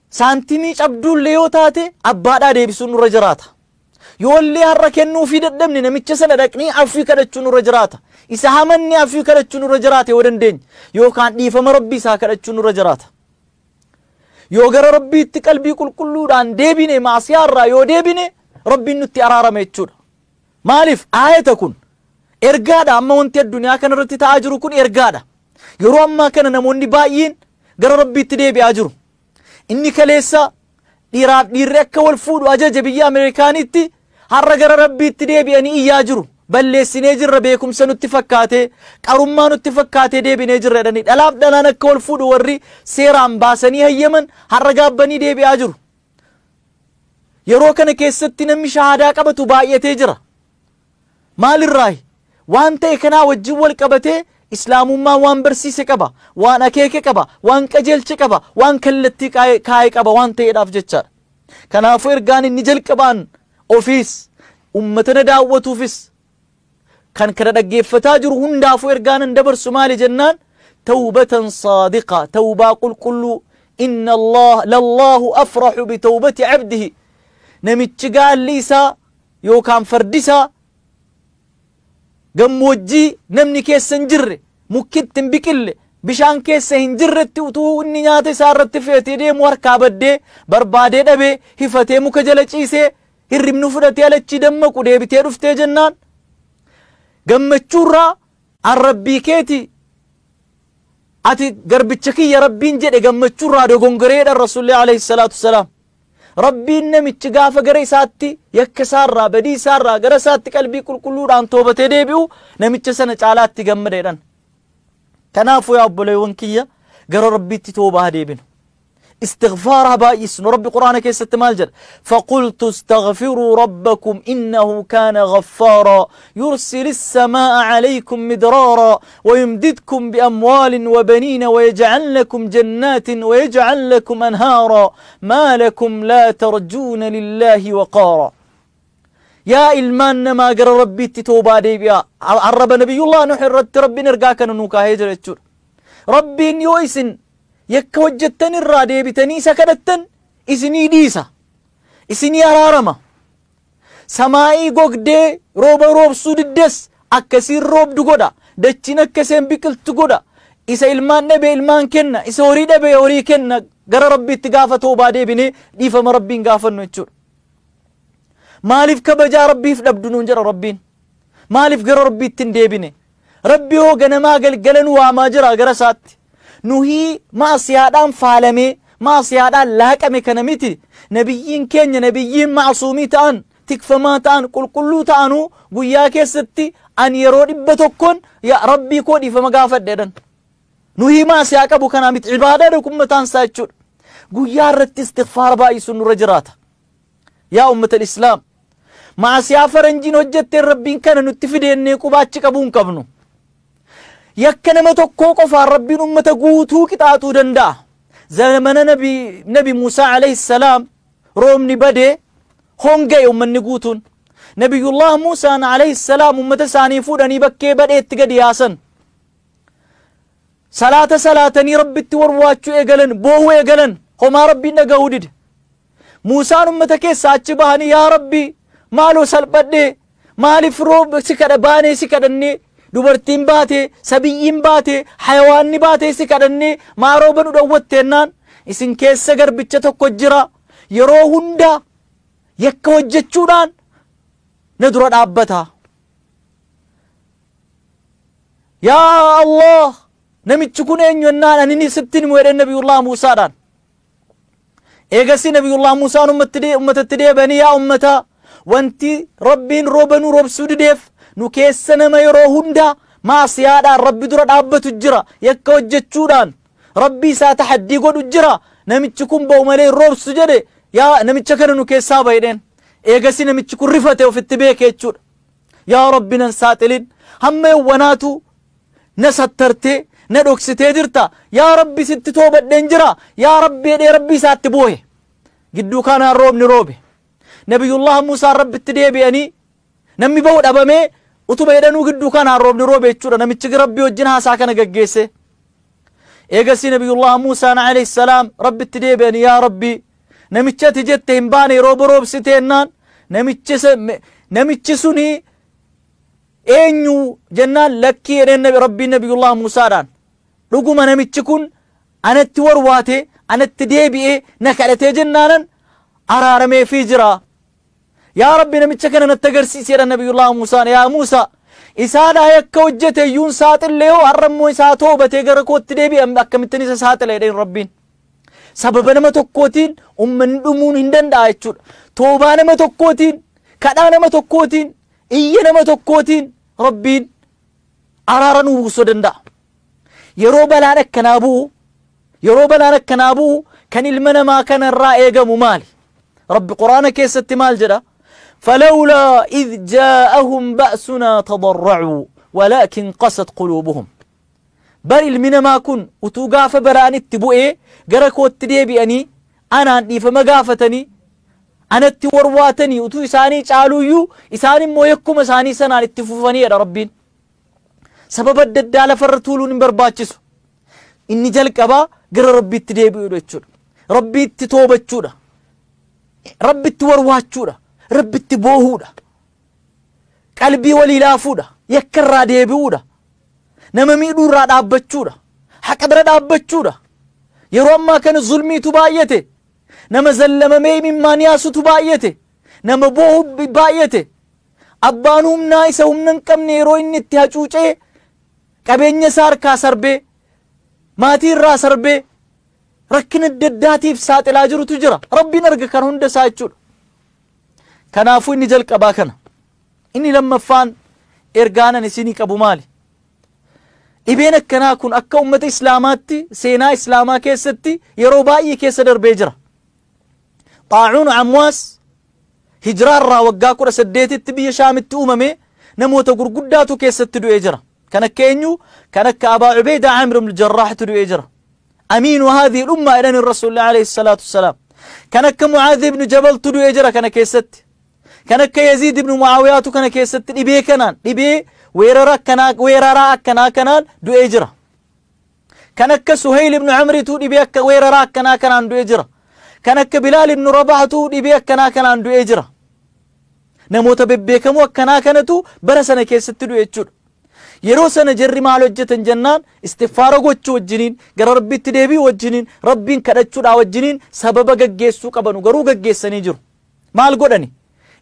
saantimii cabduullee yoo taate abbaadhaa deebisuun nurra jiraata. Yoo illee har'a kennuufii dadhabne namicha sana dhaqnee afii kadhachuun nurra jiraata. Isa hamanni afii kadhachuun nurra jiraata yoo dandeenye, yookaan dhiifama Rabbii isaa kadhachuun nurra jiraata. Yoo gara Rabbiitti qalbii qulqulluudhaan deebine, maasiyaarraa yoo deebine, Rabbiin nutti araarama jechuudha. Maaliif aayata kun ergaadha. Amma wanti addunyaa kanarratti ta'aa jiru kun ergaadha. Yeroo ammaa kana namoonni baay'een gara Rabbiitti deebi'aa jiru. Inni kaleessa dhiiraaf dhiirri akka wal fuudhu ajaja biyya Ameerikaanitti har'a gara Rabbiitti deebi'anii iyyaa jiru. Balleessinee jirra, beekumsa nutti fakkaatee, qarummaa nutti fakkaatee deebinee jirra jedhanii dhalaaf dhalaan akka wal fuudhu warri seeraan baasanii hayyaman har'a gaabbanii deebi'aa jiru. Yeroo kana keessatti namni shahaadaa qabatu baay'atee jira. Maalirraayi? Waan ta'e kanaa wajjin wal qabatee islaamummaan waan barsiise qaba, waan akeeke qaba, waan qajeelche qaba, waan kallattii kaa'e qaba waan ta'eedhaaf jechaadha. Kanaafuu ergaan inni jalqabaan ofiis ummata na daawwatuufis kan kana dhaggeeffataa jiru hundaafuu ergaan hin dabarsu maali jennaan, tawbatan saadiqa, tawbaa qulqulluu. Inna Allah lallahu afraxu bitawbati cabdihi. Namichi gaalli isaa yookaan fardi isaa gammoojjii namni keessa hin jirre, mukkitti hin biqille, bishaan keessa hin jirretti utuu inni nyaata isaa irratti fe'atee deemu harkaa baddee barbaadee dhabee hifatee muka jala ciisee hirribni fudhatee alachii dammaqu deebitee dhuftee jennaan gammachuurraa an Rabbii keeti, ati garbicha kiyya Rabbiin jedhe, gammachuurraa dogongoreedha Rasuulli alayhi salaatu wasalaam. Rabbiin namichi gaafa gara isaatti yakka isaarraa badii isaarraa gara isaatti qalbii qulqulluudhaan toobatee deebi'u namicha sana caalaatti gammada jedhan. Kanaafuu yaa obboleewwan kiyya, gara Rabbiitti toobaa deebinu. استغفارها بايس. ربي قرآن كيست مال فقلت استغفروا ربكم إنه كان غفارا يرسل السماء عليكم مدرارا ويمددكم بأموال وبنين ويجعل لكم جنات ويجعل لكم أنهارا ما لكم لا ترجون لله وقارا. يا إلمان ما قرى ربي تتوبا ديبيا. عرب نبي الله نوح ربي نرقاك ننوكا هجر ربي يويسن yakka hojjettan irraa deebitanii isa kadhattan isinii dhiisa, isinii araarama. Samaa'ii gogdee rooba roobsuu diddes akkasiin roobdu godha, dachiin akkaseen biqiltu godha, isa ilmaan dhabe ilmaan kenna, isa horii dhabe horii kenna. Gara Rabbiitti gaafa toobaa deebinee dhiifama Rabbiin gaafannu jechuudha. Maaliif kabajaa Rabbiif dhabdu nuun jedha Rabbiin? Maaliif gara Rabbiitti hin deebine? Rabbi hoo ganamaa galgala nu waamaa jira gara isaatti. Nuhii maasiyaadhaan faalamee maasiyaadhaan laaqame kana miti. Nabiyyiin keenya, nabiyyiin macsuumii ta'an, tikfamaa ta'an, qulqulluu ta'anuu guyyaa keessatti ani yeroo 100n yaa Rabbii koo dhiifama gaafadhe jedhan. Nuhii maasiyaa qabu kanaa miti, ibaadaadha kun mataan isaa jechuudha. Guyyaa irratti istighfaara baay'isuun nurra jiraata. Yaa ummata islaam, maasiyaa faranjiin hojjetteen Rabbiin kana nutti fideennee qubaachi qabuu hin qabnu. Yakka nama tokkoo qofaan Rabbiin ummata guutuu qixaaxuu danda'a. Zamana nabi Muusaa alayhi salaam roobni badee honga'e ummanni guutuun. Nabiyullah Muusaan alayhi salaam ummata isaanii fuudhanii bakkee badheetti gadi yaasan. Salaata salaatanii Rabbitti warwaachuu eegalan, boohuu eegalan, homaa Rabbiin dhagahuu dide. Muusaan ummata keessaa achi bahanii, yaa Rabbi maaloo salphadhee Maaliif rooba si kadha baanee si kadhannee dubartiin baate sabiyyiin baate hayawaanni baate si kadhannee maa rooba nu dhowwatteennaan isin keessa garbicha tokko jira yeroo hunda yakka hojjechuudhaan na dura dhaabbata. Yaa Allah namichi kun eenyu jennaan ani sitti himu jedheen Nabiyullah Muusaadhaan. Eegasii Nabiyullah Muusaan ummatatti deebi'anii yaa ummataa wanti Rabbiin rooba nu roobsuu dideef nu keessa nama yeroo hunda maasiyaadhaan Rabbi dura dhaabbatu jira yakka hojjechuudhaan Rabbi isaa tahaddii godhu jira namichi kun ba'u malee hin roobsu jedhe yaa namicha kana nu keessaa ba'edheen. Eegasii namichi kun rifate ofitti beeke jechuudha. Yaa Rabbi nan saaxilin hamma yawwanaatu na sattartee na dhoksitee jirta yaa Rabbi sitti toobadheen jira yaa Rabbi jedhee Rabbi isaatti boohe. Gidduu kanaan roobni roobe. Nabiyullah Muusaan Rabbitti deebi'anii namni ba'u dhabamee utuma jedhanuu gidduu kanaan roobni roobe jechuudha. Namichi Rabbi wajjin haasaa kana gaggeesse. Eegasii Nabiyullah Muusaan alayhi salaam Rabbitti deebi'anii yaa Rabbi namicha ati jette hin baane rooba roobsiteennaan namichi suni eenyu jennaan lakkii jedheen Rabbiin Nabiyullah Muusaadhaan. Dhuguma namichi kun anatti warwaate anatti deebi'ee na kadhatee jennaanan araarameefii jira. Yaa Rabbi namicha kana natti agarsiisi jedhan Nabiyullah Muusaan. Yaa Muusaa isaadhaa yakka hojjete iyyuun saaxillee hoo har'a immoo isaa toobatee gara kootti deebi'e akkamittiin isa saaxila jedheen Rabbiin. Sababa nama tokkootiin ummanni dhumuun hin danda'a jechuudha. Toobaa nama tokkootiin, kadhaa nama tokkootiin, iyya nama tokkootiin Rabbiin araara nuu buusuu danda'a. Yeroo balaan akkanaa bu'u, yeroo balaan akkanaa bu'u kan ilma namaa kanarraa eegamu maali? Rabbi Quraana keessatti maal jedha? فلولا إذ جاءهم بأسنا تضرعوا ولكن قست قلوبهم. بل المنا كن وتوقاف بران التبوئي قركو التديبئني أنا أني فما قافتني أنا التورواتني وتو إساني تعالو إساني مو يكم إساني سنان التفوفني يا ربين. سبب الددالة فرتولون برباتشسو إني جلك أبا قر ربي التديبئي ربي التتوبة ربي التورواتشورا ربي التبوهودا قلبي ولي لافودا يكرا ديبودا نما ميدو را دابچودا حق در دابچودا يرو ما كان ظلمي تبايته نما زلم مي من مانياسو تبايته نما بوه بايته ابانوم نايسوم ننقمني يرو اني تياچوچه قبنيه سار كاسربه ماتي را سربه ركن الدداتيف ساطلا جرو تجرا ربي نرغ كان هند ساچو kanaafuu inni jalqabaa kana. Inni lammaffaan ergaanan isinii qabu maali? Dhibeen akkanaa kun akka ummata Islaamaatti seenaa Islaamaa keessatti yeroo baay'ee keessa darbee jira. Xaacuun Amwaas hijiraarraa waggaa 18tti biyya Shaamitti uumame namoota gurguddaatu keessatti du'ee jira. Kan akka eenyu? Kan akka Abaa Ubaydaa Amir ibn Jarraahtu du'ee jira. Amiinu haadhihi l-umma jedhani Rasuulli alayhi salaatu wassalaam. Kan akka Mucaadh ibn Jabaltu du'ee jira kana keessatti. Kan akka Yaziid ibn Mucaawiyaatu kana keessatti dhibee kanaan dhibee weeraraa akkanaa kanaan du'ee jira. Kan akka Suhayl ibn Amritu dhibee akka weeraraa akkanaa kanaan du'ee jira. Kan akka Bilaal ibn Rabaahtu dhibee akkanaa kanaan du'ee jira. Namoota bebbeekamoo akkanaa kanatu bara sana keessatti du'e jechuudha. Yeroo sana jarri maal hojjetan jennaan istighfaara gochuu wajjiniin gara Rabbitti deebi'uu wajjiniin Rabbiin kadhachuudhaa wajjiniin sababa gaggeessuu qabanu garuu gaggeessanii jiru. Maal godhani?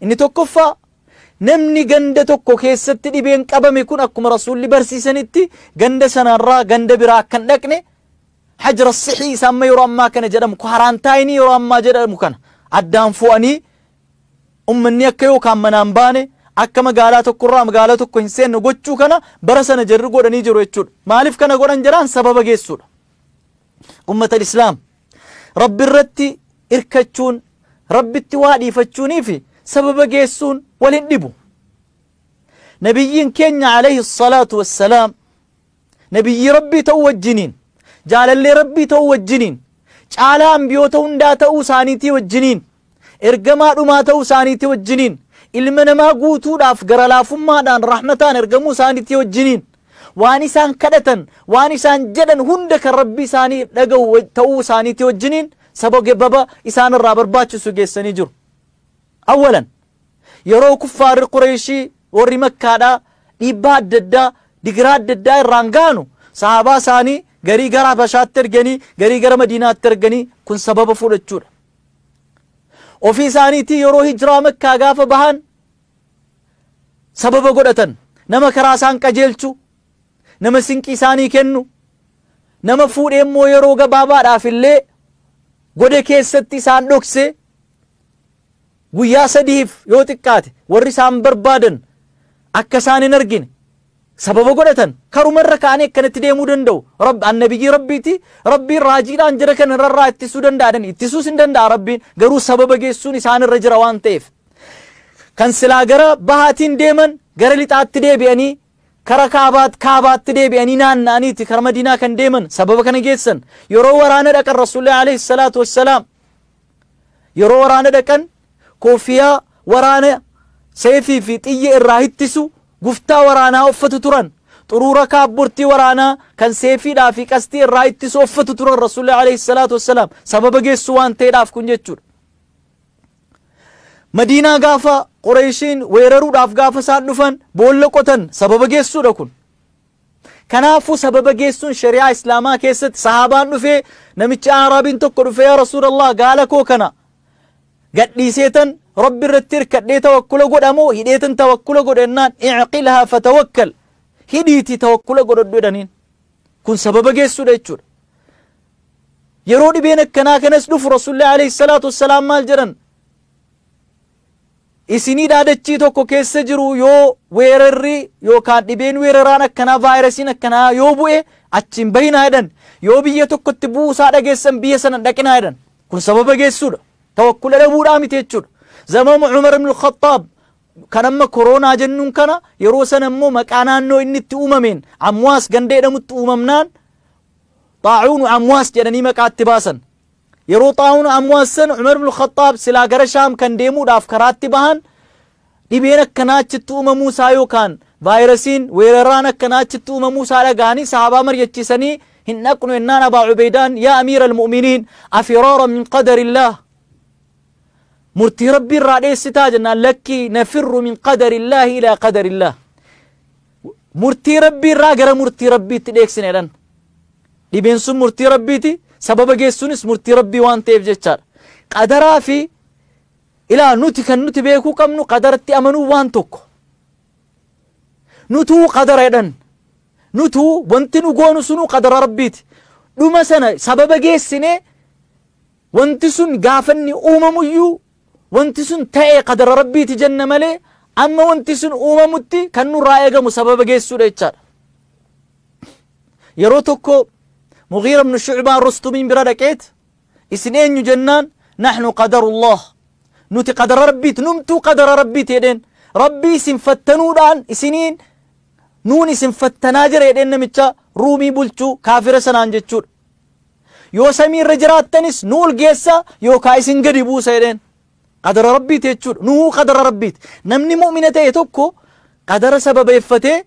Inni tokkoffaa namni ganda tokko keessatti dhibeen qabame kun akkuma Rasuulli barsiisanitti ganda sanarraa ganda biraa akka hin dhaqne hajra sixii isa amma yeroo ammaa kana jedhamu kwaraantaayinii yeroo ammaa jedhamu kana addaan fo'anii ummanni akka yookaan manaan baane akka magaalaa tokkorraa magaalaa tokko hin seenne gochuu kana bara sana jarri godhanii jiru jechuudha. Maaliif kana godhan jedhaan sababa geessuudha. Ummata Islaam Rabbi irratti irkachuun Rabbitti waa dhiifachuunii fi sababa geessuun waliin dhibu. Nabiyyiin keenya alayhi salaatu wassalaam nabiyyi Rabbii ta'uu wajjiniin jaalallee Rabbii ta'uu wajjiniin caalaa ambiyoota hundaa ta'uu isaaniitii wajjiniin ergamaa dhumaa ta'uu isaaniitii wajjiniin ilma namaa guutuudhaaf gara laafummaadhaan rahmataan ergamuu isaaniitii wajjiniin waan isaan kadhatan waan isaan jedhan hunda kan Rabbii isaanii dhaga'u ta'uu isaaniitii wajjiniin sababa isaan irraa barbaachisu geessanii jiru. Awwalan yeroo kuffaarri Qureeshii Warri Makkaadhaa dhiibbaa adda addaa digiraa adda addaa irraan gaanu sahaabaa isaanii garii gara Habashaatti erganii garii gara Madiinaatti erganii kun sababa fudhachuudha. Ofii isaaniitii yeroo hijiraa Makkaa gaafa bahan sababa godhatan nama karaa isaan qajeelchu nama sinqii isaanii kennu nama fuudhee immoo yeroo gabaabaadhaaf illee goda keessatti isaan dhokse guyyaa sadiif yoo xiqqaate warri isaan barbaadan akka isaan hin argine sababa godhatan karumarra ka'anii akkanatti deemuu danda'u. Annabiyyi rabbiiti rabbiin raajiidhaan jira kan irraa ittisuu danda'an ittisuus hin danda'a rabbiin garuu sababa geessuun isaan irra jira waan ta'eef. Kan silaa gara bahaatiin deeman gara lixaatti deebi'anii kara kaabaatti deebi'anii naanna'aniiti kara Madiinaa kan deeman sababa kana geessan. Yeroo waraana dhaqan Rasuulli alayhi salaatu wassalaam yeroo waraana dhaqan koofiyaa waraana seefii fi xiyya irraa ittisu guftaa waraanaa uffatu turan. Xuruura kaabburtii waraanaa kan seefiidhaa fi qastii irraa ittisu uffatu turan Rasuulli alayhi salaatu wassalaam sababa geessu waan ta'eedhaaf kun jechuudha. Madiinaa gaafa Qureeshiin weeraruudhaaf gaafa isaan dhufan boolla qotan sababa geessuudha kun. Kanaafuu sababa geessuun shari'aa Islaamaa keessatti sahaabaan dhufee namichi Araabiin tokko dhufee yaa Rasuulallah gaala koo kana gadhiiseetan Rabbi irratti hirkadhee tawakkula godhamoo hidheetan tawakkula godhennaan i'qilhaa fatawakkal hidhiitii tawakkula godhadhu jedhaniin. Kun sababa geessuudha jechuudha. Yeroo dhibeen akkanaa kanas dhufu Rasuulli alayhi salaatu wassalaam maal jedhan? Isinii dhaadachii tokko keessa jiru yoo weerarri yookaan dhibeen weeraraan akkanaa vaayirasiin akkanaa yoo bu'e achiin bahinaa jedhan. Yoo biyya tokkotti bu'uusaa dhageessan biyya sana dhaqinaa jedhan. Kun sababa geessuudha. Tawakkula dhabuudhaa miti jechuudha. Zamama Umar ibn al-Khattaab kan amma koronaa jennuun kana yeroo sana immoo maqaa naannoo inni itti uumameen Amwaas ganda jedhamutti uumamnaan xaacuunu Amwaas jedhanii maqaa itti baasan. Yeroo xaacuunu Amwaas sana Umar ibn al-Khattaab silaa gara Shaam kan deemuudhaaf karaatti bahan dhibeen akkanaa achitti uumamuu isaa yookaan vaayirasiin weeraraan akkanaa achitti uumamuu isaa dhaga'anii sahaabaa mari'achiisanii hin dhaqnu jennaan Abaa Ubeydaan yaa amiira al-mu'miniin afiraara min qadarillaah murtii rabbii irraa dheessitaa jennaan lakkii nafirru min qadarillaahi ilaa qadarillaah murtii rabbii irraa gara murtii rabbiitti dheeksine jedhan. Dhibeen sun murtii rabbiiti sababa geessuunis murtii rabbii waan ta'eef jechaadha. Qadaraa fi ilaa nuti kan nuti beekuu qabnu qadaratti amanuu waan tokko. Nutuu qadara jedhan. Nutuu wanti nu goonu sunuu qadara rabbiiti. Dhuma sana sababa geessine wanti sun gaafanni uumamuyyuu wanti sun ta'e qadara rabbiiti jenna malee amma wanti sun uumamutti kan nurraa eegamu sababa geessuudha jechaadha. Yeroo tokko Mughiira ibn Shu'baan Rustumiin bira dhaqeet isin eenyu jennaan nahnu qadarullah nuti qadara rabbiiti numtuu qadara rabbiiti jedheen rabbii isin fattanuudhaan isiniin nuun isin fattanaa jira jedheen namicha ruumii bulchuu kaafira sanaan jechuudha. Yoo samii irra jiraattanis nu ol geessa yookaan isin gadi buusa jedheen. Qadara rabbiiti jechuudha. Nuu qadara rabbiiti. Namni mu'mina ta'e tokko qadara sababeeffatee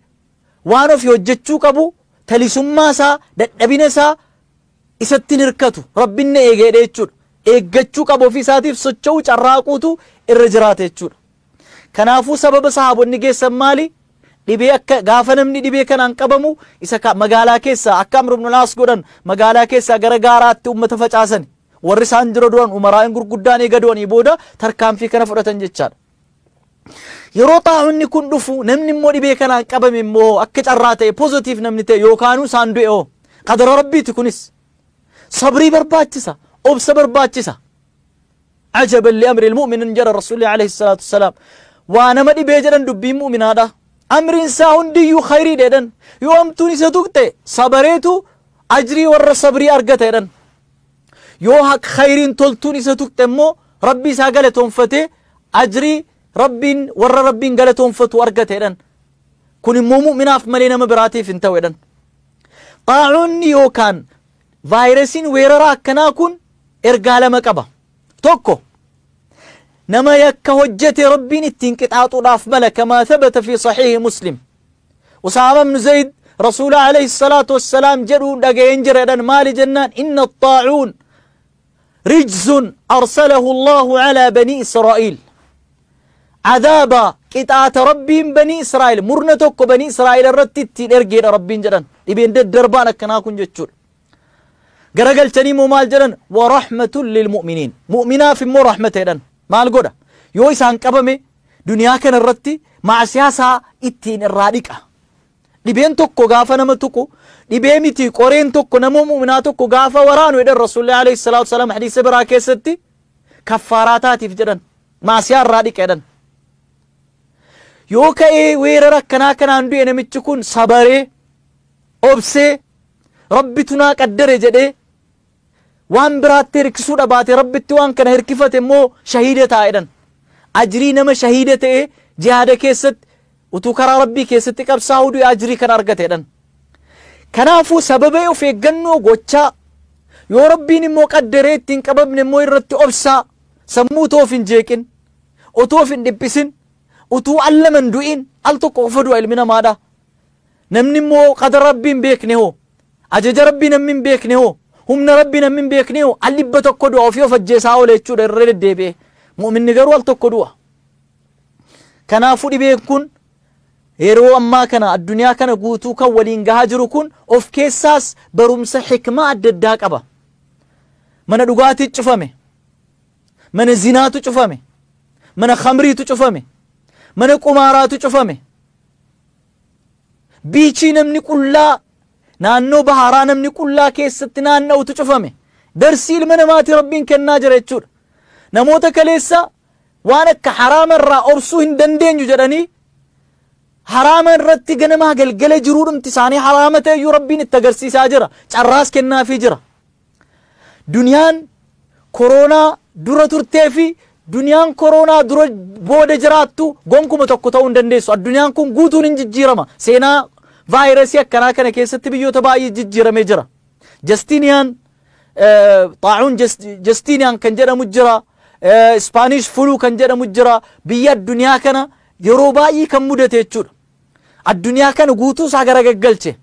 waan ofii hojjechuu qabu talisummaa isaa dadhabina isaa isatti hin hirkatu rabbiin na eegeedha jechuudha. Eeggachuu qabu ofii isaatiif socho'uu carraaquutu irra jiraata jechuudha. Kanaafuu sababa sahaabonni geessan maali? Dhibee akka gaafa namni dhibee kanaan qabamu isa magaalaa keessaa akka Amr ibn al-As godhan magaalaa keessaa gara gaaraatti uummata facaasan. Warri isaan jira du'an umaraa'in gurguddaan eega du'anii booda tarkaanfii kana fudhatan jechaadha. Yeroo xaa'onni kun dhufu namni immoo dhibee kanaan qabame immoo akka carraa ta'e pozitiif namni ta'e yookaanuu isaan du'e hoo qadara rabbiiti kunis. Sabrii barbaachisa, obsa barbaachisa. Ajaban li amri al-mu'min jedha Rasuulli alayhi salaatu wassalaam. Waa nama dhibee jedhan dubbiin mu'minaadha. Amriin isaa hundiyyuu khayrii jedhan. Yoo hamtuun isa tuqxe sabareetu ajrii warra sabrii argata jedhan. Yoo khayriin toltuun isa tuqxe immoo rabbi isaa galatoonfatee ajrii rabbiin warra rabbiin galatoonfatu argata jedhan. Kun immoo mu'minaaf malee nama biraatiif hin ta'u jedhan. Xaa'oonni yookaan vaayirasiin weeraraa akkanaa kun ergaa lama qaba. Tokko nama yakka hojjete rabbiin ittiin qixaaxuudhaaf mala kamaa thabata fi saxiihi Muslim. Usaama ibnu Zayd Rasuula alayhi salaatu wassalaam jedhuun dhaga'een jira jedhan maali jennaan inna xaacuun rijzun arsalahu Allahu alaa banii Israa'iil. Cadaaba qixaata Rabbiin banii Israa'el murna tokko banii Israa'el irratti ittiin ergeedha Rabbiin jedhan. Dhibeen daddarbaan akkanaa kun jechuudha. Garagalchanii immoo maal jedhan? Warahmatun lilmu'miniin. Mu'minaaf immoo rahmata jedhan. Maal godha? Yoo isaan qabame duniyaa kana irratti maasiyaa isaa ittiin irraa dhiqa. Dhibeen tokko gaafa nama tuqu, dhibee miti qoreen tokko nama mu'minaa tokko gaafa waraanu jedhan Rasuulli alayhi salaatu wasalaam hadiisa biraa keessatti kaffaaraa taatiif jedhan. Maasiyaa irraa dhiqa jedhan. Yoo ka'ee weerara akkanaa kanaan du'e namichi kun sabaree obsee Rabbitu naa qaddare jedhee waan biraatti hirkisuu dhabaate Rabbitti waan kana hirkifate immoo shahiida ta'a jedhan. Ajrii nama shahiida ta'e jihaada keessatti utuu karaa Rabbii keessatti qabsaa'uu du'e ajrii kana argate jedhan. Kanaafuu sababa of eeggannoo gochaa yoo Rabbiin immoo qaddaree ittiin qabamne immoo irratti obsaa sammuu otoo of hin jeeqin otoo of hin dhiphisin utuu al lama hin du'in al tokko qofa du'a ilmi namaadha. Namni immoo qadara Rabbii hin beekne hoo, ajaja Rabbii namni hin beekne hoo, humna Rabbii namni hin beekne hoo al 100 du'a ofii of ajjeesaa oola jechuudha irra deddeebi'ee. Mu'minni garuu al tokko du'a. Kanaafuu dhibeen kun yeroo ammaa kana addunyaa kana guutuu kan waliin gahaa jiru kun of keessaas barumsa hikmaa adda addaa qaba. Mana dhugaatii cufame, mana zinaatu cufame, mana khamriitu cufame, mana qumaaraatu cufame. Biichii namni qullaa naannoo baharaa namni qullaa keessatti naanna'utu cufame. Darsii ilma namaati Rabbiin kennaa jira jechuudha. Namoota kaleessa waan akka haraama irraa obsuu hin dandeenyu jedhanii haraama irratti ganamaa galgala jiruudhumti isaanii haraama ta'eyyuu Rabbiin itti agarsiisaa jira. Carraas kennaafii jira. Duniyaan koronaa dura turtee fi duniyaan koronaa dura booda jiraattu gonkuma tokko ta'uu hin dandeessu. Addunyaan kun guutuun hin jijjiirama. Seenaa vaayirasii akkanaa kana keessatti biyyoota baay'ee jijjiiramee jira. Justiniyaan xaacuun Justiniyaan kan jedhamu jira. Ispaanish fuluu kan jedhamu jira. Biyya addunyaa kana yeroo baay'ee kan mudate jechuudha. Addunyaa kana guutuu isaa garagaggalche.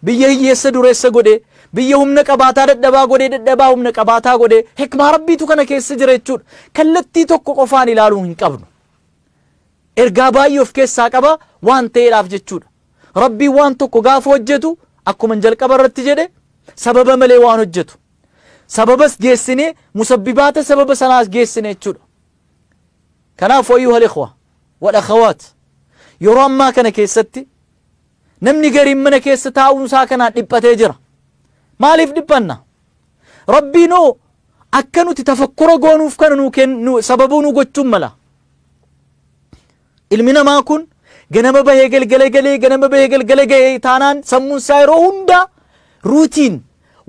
Biyya hiyyeessa dureessa godhe, biyya humna qabaataa dadhabaa godhe, dadhabaa humna qabaataa godhe. Hikmaa Rabbiitu kana keessa jira jechuudha. Kallattii tokko qofaan ilaaluu hin qabnu. Ergaa baay'ee of keessaa qaba waan ta'eedhaaf jechuudha. Rabbiin waan tokko gaafa hojjetu akkuma jalqaba irratti jedhe sababa malee waan hojjetu. Sababas geessine musabbibaata sababa sanaas geessine jechuudha. Kanaaf ayyuhal ikhwa wal akhawaat yeroo ammaa kana keessatti namni gariin mana keessa taa'uun isaa kanaan dhiphatee jira. Maaliif dhiphanna? Rabbiinoo akka nuti tafakkura goonuuf kana nuu kennu sababuu nu gochuun mala. Ilmi namaa kun ganama bahee galgala galee ganama bahee galgala gahee taanaan sammuun isaa yeroo hunda ruutiin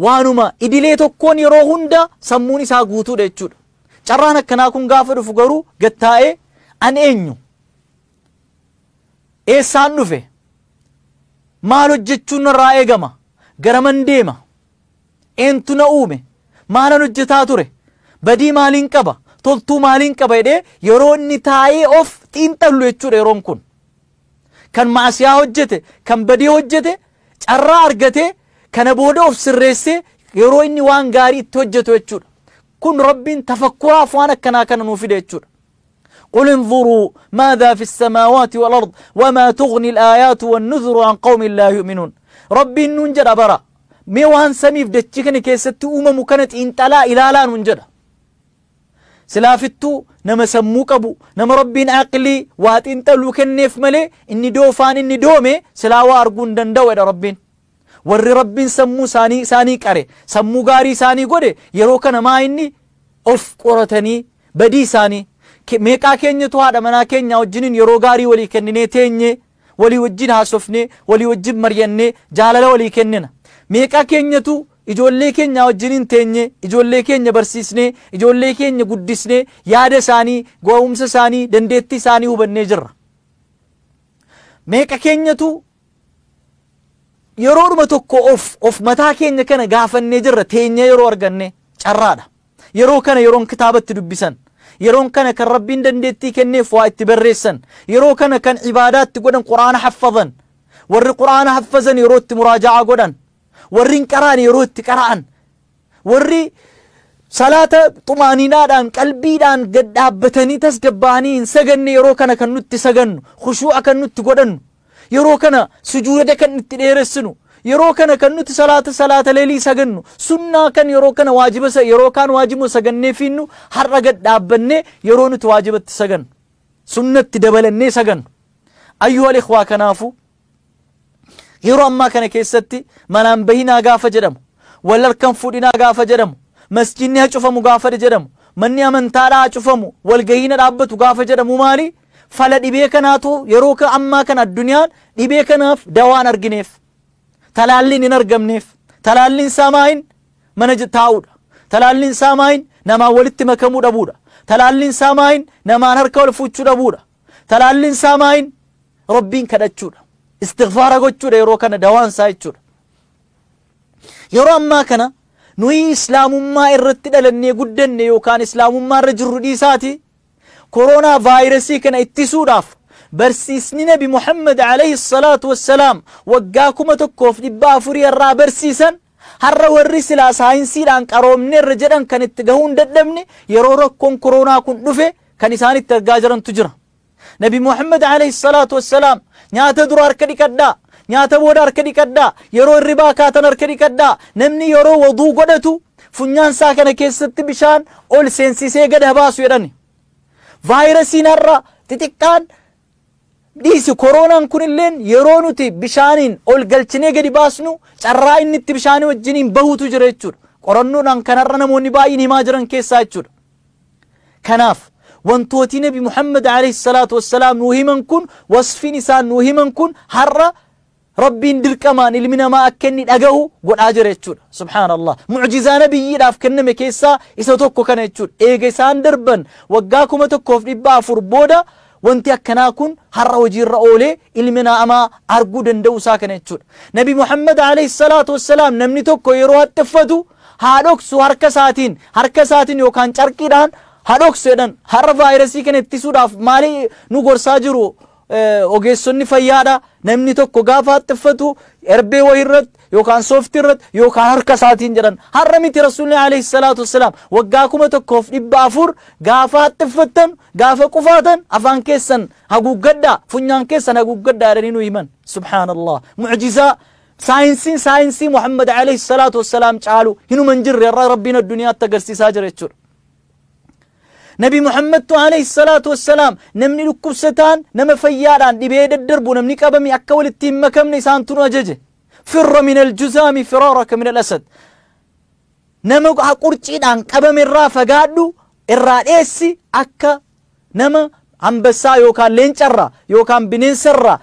waanuma idilee tokkoon yeroo hunda sammuun isaa guutuudha jechuudha. Carraan akkanaa kun gaafa dhufu garuu gattaa'ee an eenyu? Eessaan dhufe? Maal hojjechuun narraa eegama? Garaman deema? Eentu na uume? Maalan hojjetaa ture? Badii maaliin qaba? Toltuu maaliin qaba jedhee yeroo inni taa'ee of xiinxallu jechuudha yeroon kun. Kan maasiyaa hojjete, kan badii hojjete, carraa argate, kana booda of sirreessee yeroo inni waan gaarii itti hojjetu jechuudha. Kun Rabbiin tafakkuraaf waan akkanaa kana nuu fide jechuudha. قل انظروا ماذا في السماوات والأرض وما تغني الآيات والنذر عن قوم لا يؤمنون. ربي ننجد برا ميوان سميف دتشكني كيست أمم كانت انتلا إلى لا ننجد سلافتو نما سموك أبو نما ربي عقلي وات انتلو كنف ملي إني دوفان إني دومي سلاوا أرجون دندو إلى ربين ور ربي سمو ساني ساني كاري سمو غاري ساني غوري يروكنا ما إني أف قرتني بدي ساني meeqaa keenyatu haadha manaa keenya wajjiniin yeroo gaarii walii kenninee teenye walii wajjin haasofnee walii wajjin mari'annee jaalala walii kennina. Meeqaa keenyatu ijoollee keenya wajjiniin teenye ijoollee keenya barsiisnee ijoollee keenya guddisnee yaada isaanii gowwumsa isaanii dandeettii isaanii hubannee jirra. Meeqa keenyatu yeroodhuma tokko of mataa keenya kana gaafannee jirra teenye yeroo arganne carraadha. Yeroo kana yeroon kitaabatti dubbisan. Yeroon kana kan Rabbiin dandeettii kenneef waa itti barreessan. Yeroo kana kan ibaadaatti godhan Quraana haffazan. Warri Quraana haffazan yeroo itti muraaja'aa godhan. Warri hin qara'an yeroo itti qara'an. Warri Salaata xumaaniinaadhaan qalbiidhaan gad dhaabbatanii tasgabbaa'anii hin saganne yeroo kana kan nutti sagannu, khushuu'a kan nutti godhannu, yeroo kana sujuuda kan itti dheeressinu, yeroo kana kan nuti salaata leelii sagannu, sunnaa kan yeroo kana waajiba yeroo kaan waajiba sagannee fiinnu har'a gad dhaabbannee yeroo nuti waajibatti sagannu, sunnatti dabalannee sagannu. Ayyuhal ikhwaa, kanaafu yeroo ammaa kana keessatti manaan bahinaa gaafa jedhamu, wal harkan fuudhinaa gaafa jedhamu, masjidni haa cufamu gaafa jedhamu, manni amantaadhaa haa cufamu, walgahiina dhaabbatu gaafa jedhamu maali? Fala dhibee kanaatu yeroo ammaa kana addunyaan dhibee kanaaf dawaan argineef, talaalliin hin argamneef, talaalliin isaa maayin mana taa'uudha, talaalliin isaa maayin namaan walitti makamuu dhabuudha, talaalliin isaa maayin namaan harka wal fuuchuu dhabuudha, talaalliin isaa maayin Rabbiin kadhachuudha, istighfaara gochuudha yeroo kana dawaan isaa jechuudha. Yeroo ammaa kana nuyi islaamummaa irratti dhalannee guddanne yookaan islaamummaa irra jirru dhiisaati koronaa vaayirasii kana ittisuudhaaf barsiisni Nabi Muhammad alayhi salaatu wassalaam waggaa 1400 irraa barsiisan har'a warri silaa saayinsiidhaan qaroomne irra jedhan kan itti gahuu hin dadhabne yeroo rakkoon koronaa kun dhufe kan isaan itti argaa jirantu jira. Nabi Muhammad alayhi salaatu wassalaam nyaata dura harka dhiqadhaa, nyaata booda harka dhiqadhaa, yeroo hirribaa kaatan harka dhiqadhaa, namni yeroo waduu godhatu funyaan isaa kana keessatti bishaan ol seensisee gad baasu jedhani. Vaayirasiin har'a xixiqqaan dhiisi koronaan kunilleen yeroo nuti bishaaniin ol galchinee gadi baasnu carraa inni itti bishaanii wajjiniin bahutu jira jechuudha. Qorannoodhaan kanarra namoonni baay'een himaa jiran keessaa jechuudha. Kanaaf wantooti Nabi Muhammad alayhi salaatu wassalaam nuu himan kun, wasfiin isaan nuu himan kun har'a Rabbiin dirqamaan ilmi namaa akka inni dhagahu godhaa jira jechuudha. Subhaanallah. Mucjizaa nabiyyiidhaaf kenname keessaa isa tokko kana jechuudha. Eega isaan darban waggaa 1400 booda wanti akkanaa kun har'a hojiirra oolee ilmi namaa arguu danda'u isaa kana jechuudha. Nabi Muhammad alayhi salaatu wassalaam namni tokko yeroo haxxiffatu haa dhoksu harka isaatiin yookaan carqiidhaan haa dhoksu jedhan. Har'a vaayirasii kana ittisuudhaaf maali nu gorsaa jiru ogeessonni fayyaadha? Namni tokko gaafa haxxiffatu erbee wayii irratti yookaan sooftii irratti yookaan harka isaatiin jedhan. Har'a miti, Rasuulli alayhi salaatu wassalaam waggaa 1400 gaafa haxxiffattan, gaafa qufaatan afaan keessan haguuggadhaa, funyaan keessan haguuggadhaa jedhanii nu himan. Subhaanallah. Mucjizaa saayinsiin saayinsii Muhammad alayhi salaatu wassalaam caalu hinuma hin jirre irraa Rabbiin addunyaatti agarsiisaa jira jechuudha. Nabi Muhammadtu alayhi salaatu wassalaam namni dhukkubsataan nama fayyaadhaan dhibee daddarbu namni qabame akka walitti hin makamne isaantu nu ajaje. Firra min aljuzaami firaaraka min al-asad. Nama qurciidhaan qabame irraa fagaadhu, irraa dheessi, akka nama ambassaa yookaan leencarraa yookaan bineensarraa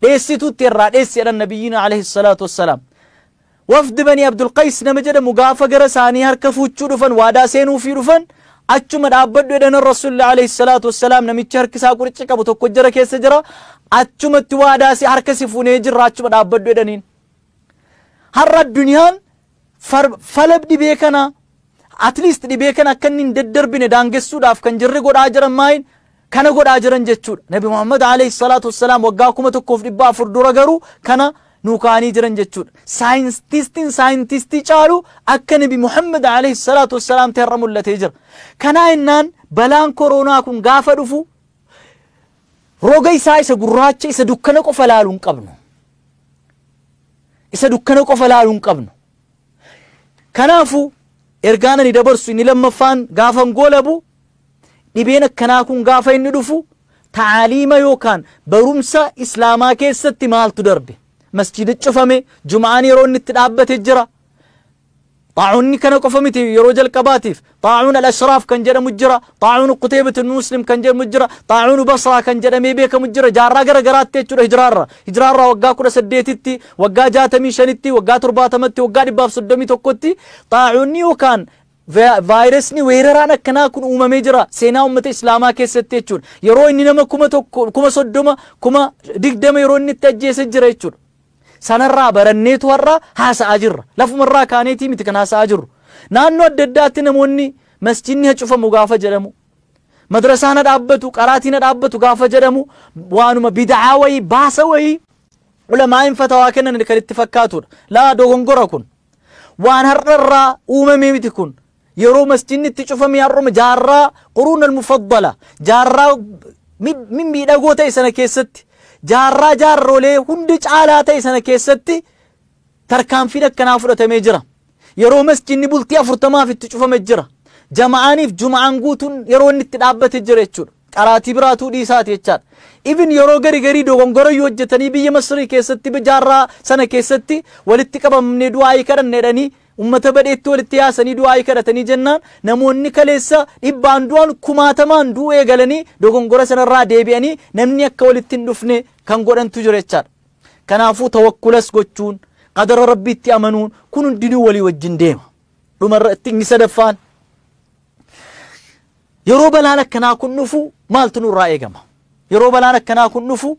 dheessitutti irraa dheessi jedhan nabiyyiin alayhi salaatu wassalaam. Wafdi Bani Abdul Qays nama jedhamu gaafa gara isaanii harka fuuchuu dhufan, waadaa seenuufii dhufan, achuma dhaabbadhu jedhan Rasuulli alayhi salaatu wassalaam. Namichi harki isaa qurci qabu tokko jara keessa jira, achumatti waadaa si harka si fuunee jirra, achuma dhaabbadhu jedhaniin. Har'a addunyaan fala dhibee kana, at least dhibee kana akka inni hin daddarbine daangessuudhaaf kan jirri godhaa jiran maayin kana godhaa jiran jechuudha. Nabi Muhammad alayhi salaatu wassalaam waggaa 1400 dura garuu kana nuu kaa'anii jiran jechuudha. Saayintistiin saayintistii caalu akka Nabi Muhammad alayhi salaatu wassalaam ta'e irra mul'atee jira. Kanaa innaan balaan koronaa kun gaafa dhufu roga isaa isa gurraacha, isa dukkana qofa laaluu hin qabnu. Isa dukkana qofa laaluu hin qabnu. Kanaafuu ergaan ani dabarsu inni lammaffaan gaafan goolabu, dhibeen akkanaa kun gaafa inni dhufu taaliima yookaan barumsa islaamaa keessatti maaltu darbe? Masjida cufame, jum'aan yeroo inni itti dhaabbate jira. Xaa'uunni kana qofa miti, yeroo jalqabaatiif xaa'uun al-ashraaf kan jedhamu jira, xaa'uun Quteebat Muslim kan jedhamu jira, xaa'uun Basraa kan jedhamee beekamu jira, jaarraa gara garaatti jechuudha. Hijiraarra waggaa 18tti, waggaa 65tti, waggaa 70tti, waggaa 131tti xaa'uunni yookaan vaayirasni weeraraan akkanaa kun uumamee jira seenaa uummata islaamaa keessatti jechuudha. Yeroo inni nama 1000, 30,000, 20,000 yeroo inni itti ajjeese jira jechuudha. Sanarraa baranneetu har'a haasa'aa jirra. Lafumarraa kaaneetii miti kan haasa'aa jirru. Naannoo adda addaatti namoonni masjidni haa cufamu gaafa jedhamu, madrasaan haa dhaabbatu, qaraatiin haa dhaabbatu gaafa jedhamu, waanuma bid'aa wayii baasa wayii ulamaa'in fatawaa kennan kan itti fakkaatudha. Laa, dogongora kun. Waan har'arraa uumamee miti kun. Yeroo masjidni itti cufame har'uma jaarraa quruun almufaddala, jaarraa mimmiidhagoo ta'e sana keessatti, jaarraa jaarrolee hundi caalaa ta'e sana keessatti tarkaanfiin akkanaa fudhatamee jira. Yeroo masjidni bultii 40 itti cufame jira. Jama'aaniif juma'aan guutuun yeroo inni itti dhaabbate jira jechuudha. Qaraatii biraatuu dhiisaati jechaadha. Even yeroo gari garii dogongora yoo hojjetanii biyya Masrii keessatti jaarraa sana keessatti walitti qabamnee du'aayii kadhanne jedhanii ummata badheetti walitti yaasanii du'aayii kadhatanii jennaan namoonni kaleessa dhibbaan du'an kumaatamaan du'uu eegalanii dogongora sanarraa deebi'anii namni akka walitti hin dhufne kan godhantu jira jechaadha. Kanaafuu tawakkulas gochuun qadara rabbiitti amanuun kun hundinuu walii wajjin deema. Dhumarratti inni sadaffaan yeroo balaan akkanaa kun dhufu maaltu nurraa eegama? Yeroo balaan akkanaa kun dhufu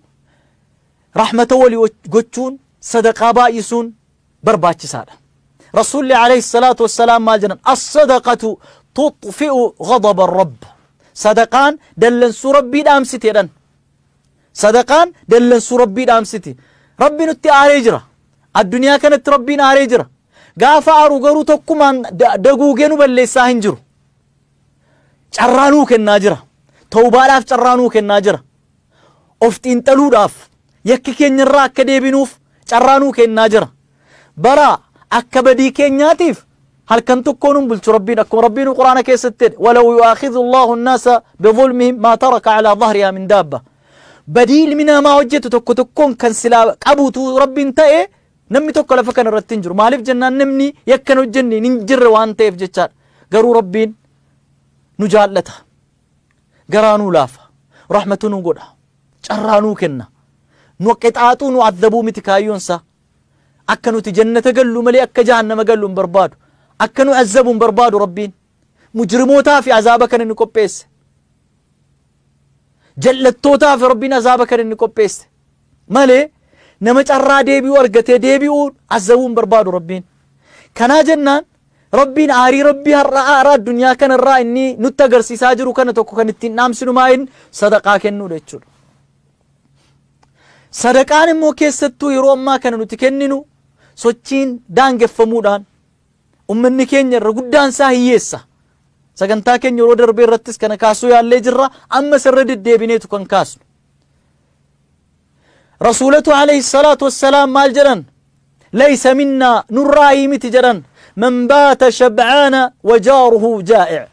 rahmata walii gochuun sadaqaa baay'isuun barbaachisaadha. Rasuulli alayhi salaatu wassalaam maal jedhan? As-sadaqatu tutfi'u ghadaba rabb. Sadaqaan dallansuu rabbii dhaamsiti jedhan. Sadaqaan dallansuu rabbii dhaamsiti. Rabbi nutti aaree jira. Addunyaa kanatti rabbiin aaree jira. Gaafa aaru garuu tokkumaan daguugee nu balleessaa hin jiru. Carraa nuu kennaa jira. Tawbaadhaaf carraa nuu kennaa jira. Of xiinxaluudhaaf yakki keenyarraa akka deebinuuf carraa nuu kennaa jira. Bara akka badii keenyaatiif halkan tokkoon hin bulchu rabbiin akkuma rabbiin quraana keessatti jedhe walaw yu'aakhidhu Allahu an-naasa bidhulmihim maa taraka alaa dhahrihaa min daabba. Badii ilmi namaa hojjetu tokko tokkoon kan silaa qabuutu rabbiin ta'e namni tokko lafa kana irratti hin jiru. Maaliif jennaan namni yakkan hojjenne hin jirre waan ta'eef jechaadha. Garuu rabbiin nu jaallata. Garaa nuu laafa. Rahmatu nu godha. Carraa nuu kenna. Nu qixaaxuu nu azzabuu miti kaayyoonsaa. Akka nuti jannata gallu malee akka jahannama gallu hin barbaadu. Akka nu azzabu hin barbaadu rabbiin. Mujrimootaa fi azaaba kana inni qopheesse. Jallattootaa fi rabbiin azaaba kana inni qopheesse. Malee nama carraa deebi'uu argatee deebi'uu azzabuu hin barbaadu rabbiin. Kanaa jennaan rabbiin aarii rabbii har'a aaraa addunyaa kanarraa inni nutti agarsiisaa jiru kana tokko kan ittiin dhaamsinu maayin sadaqaa kennuudha jechuudha. Sadaqaan immoo keessattuu yeroo ammaa kana nuti kenninu sochiin daangeffamuudhaan ummanni keenya irra guddaan isaa hiyyeessa. Sagantaa keenya yeroo darbee irrattis kana kaasuu yaallee jirra ammas irra deddeebineetu kan kaasnu. Rasuulatu alayhi salaatu wassalaam maal jedhan? Laysa minnaa nurraa miti jedhan man baata shab'aana wa jaaruhu jaa'ic.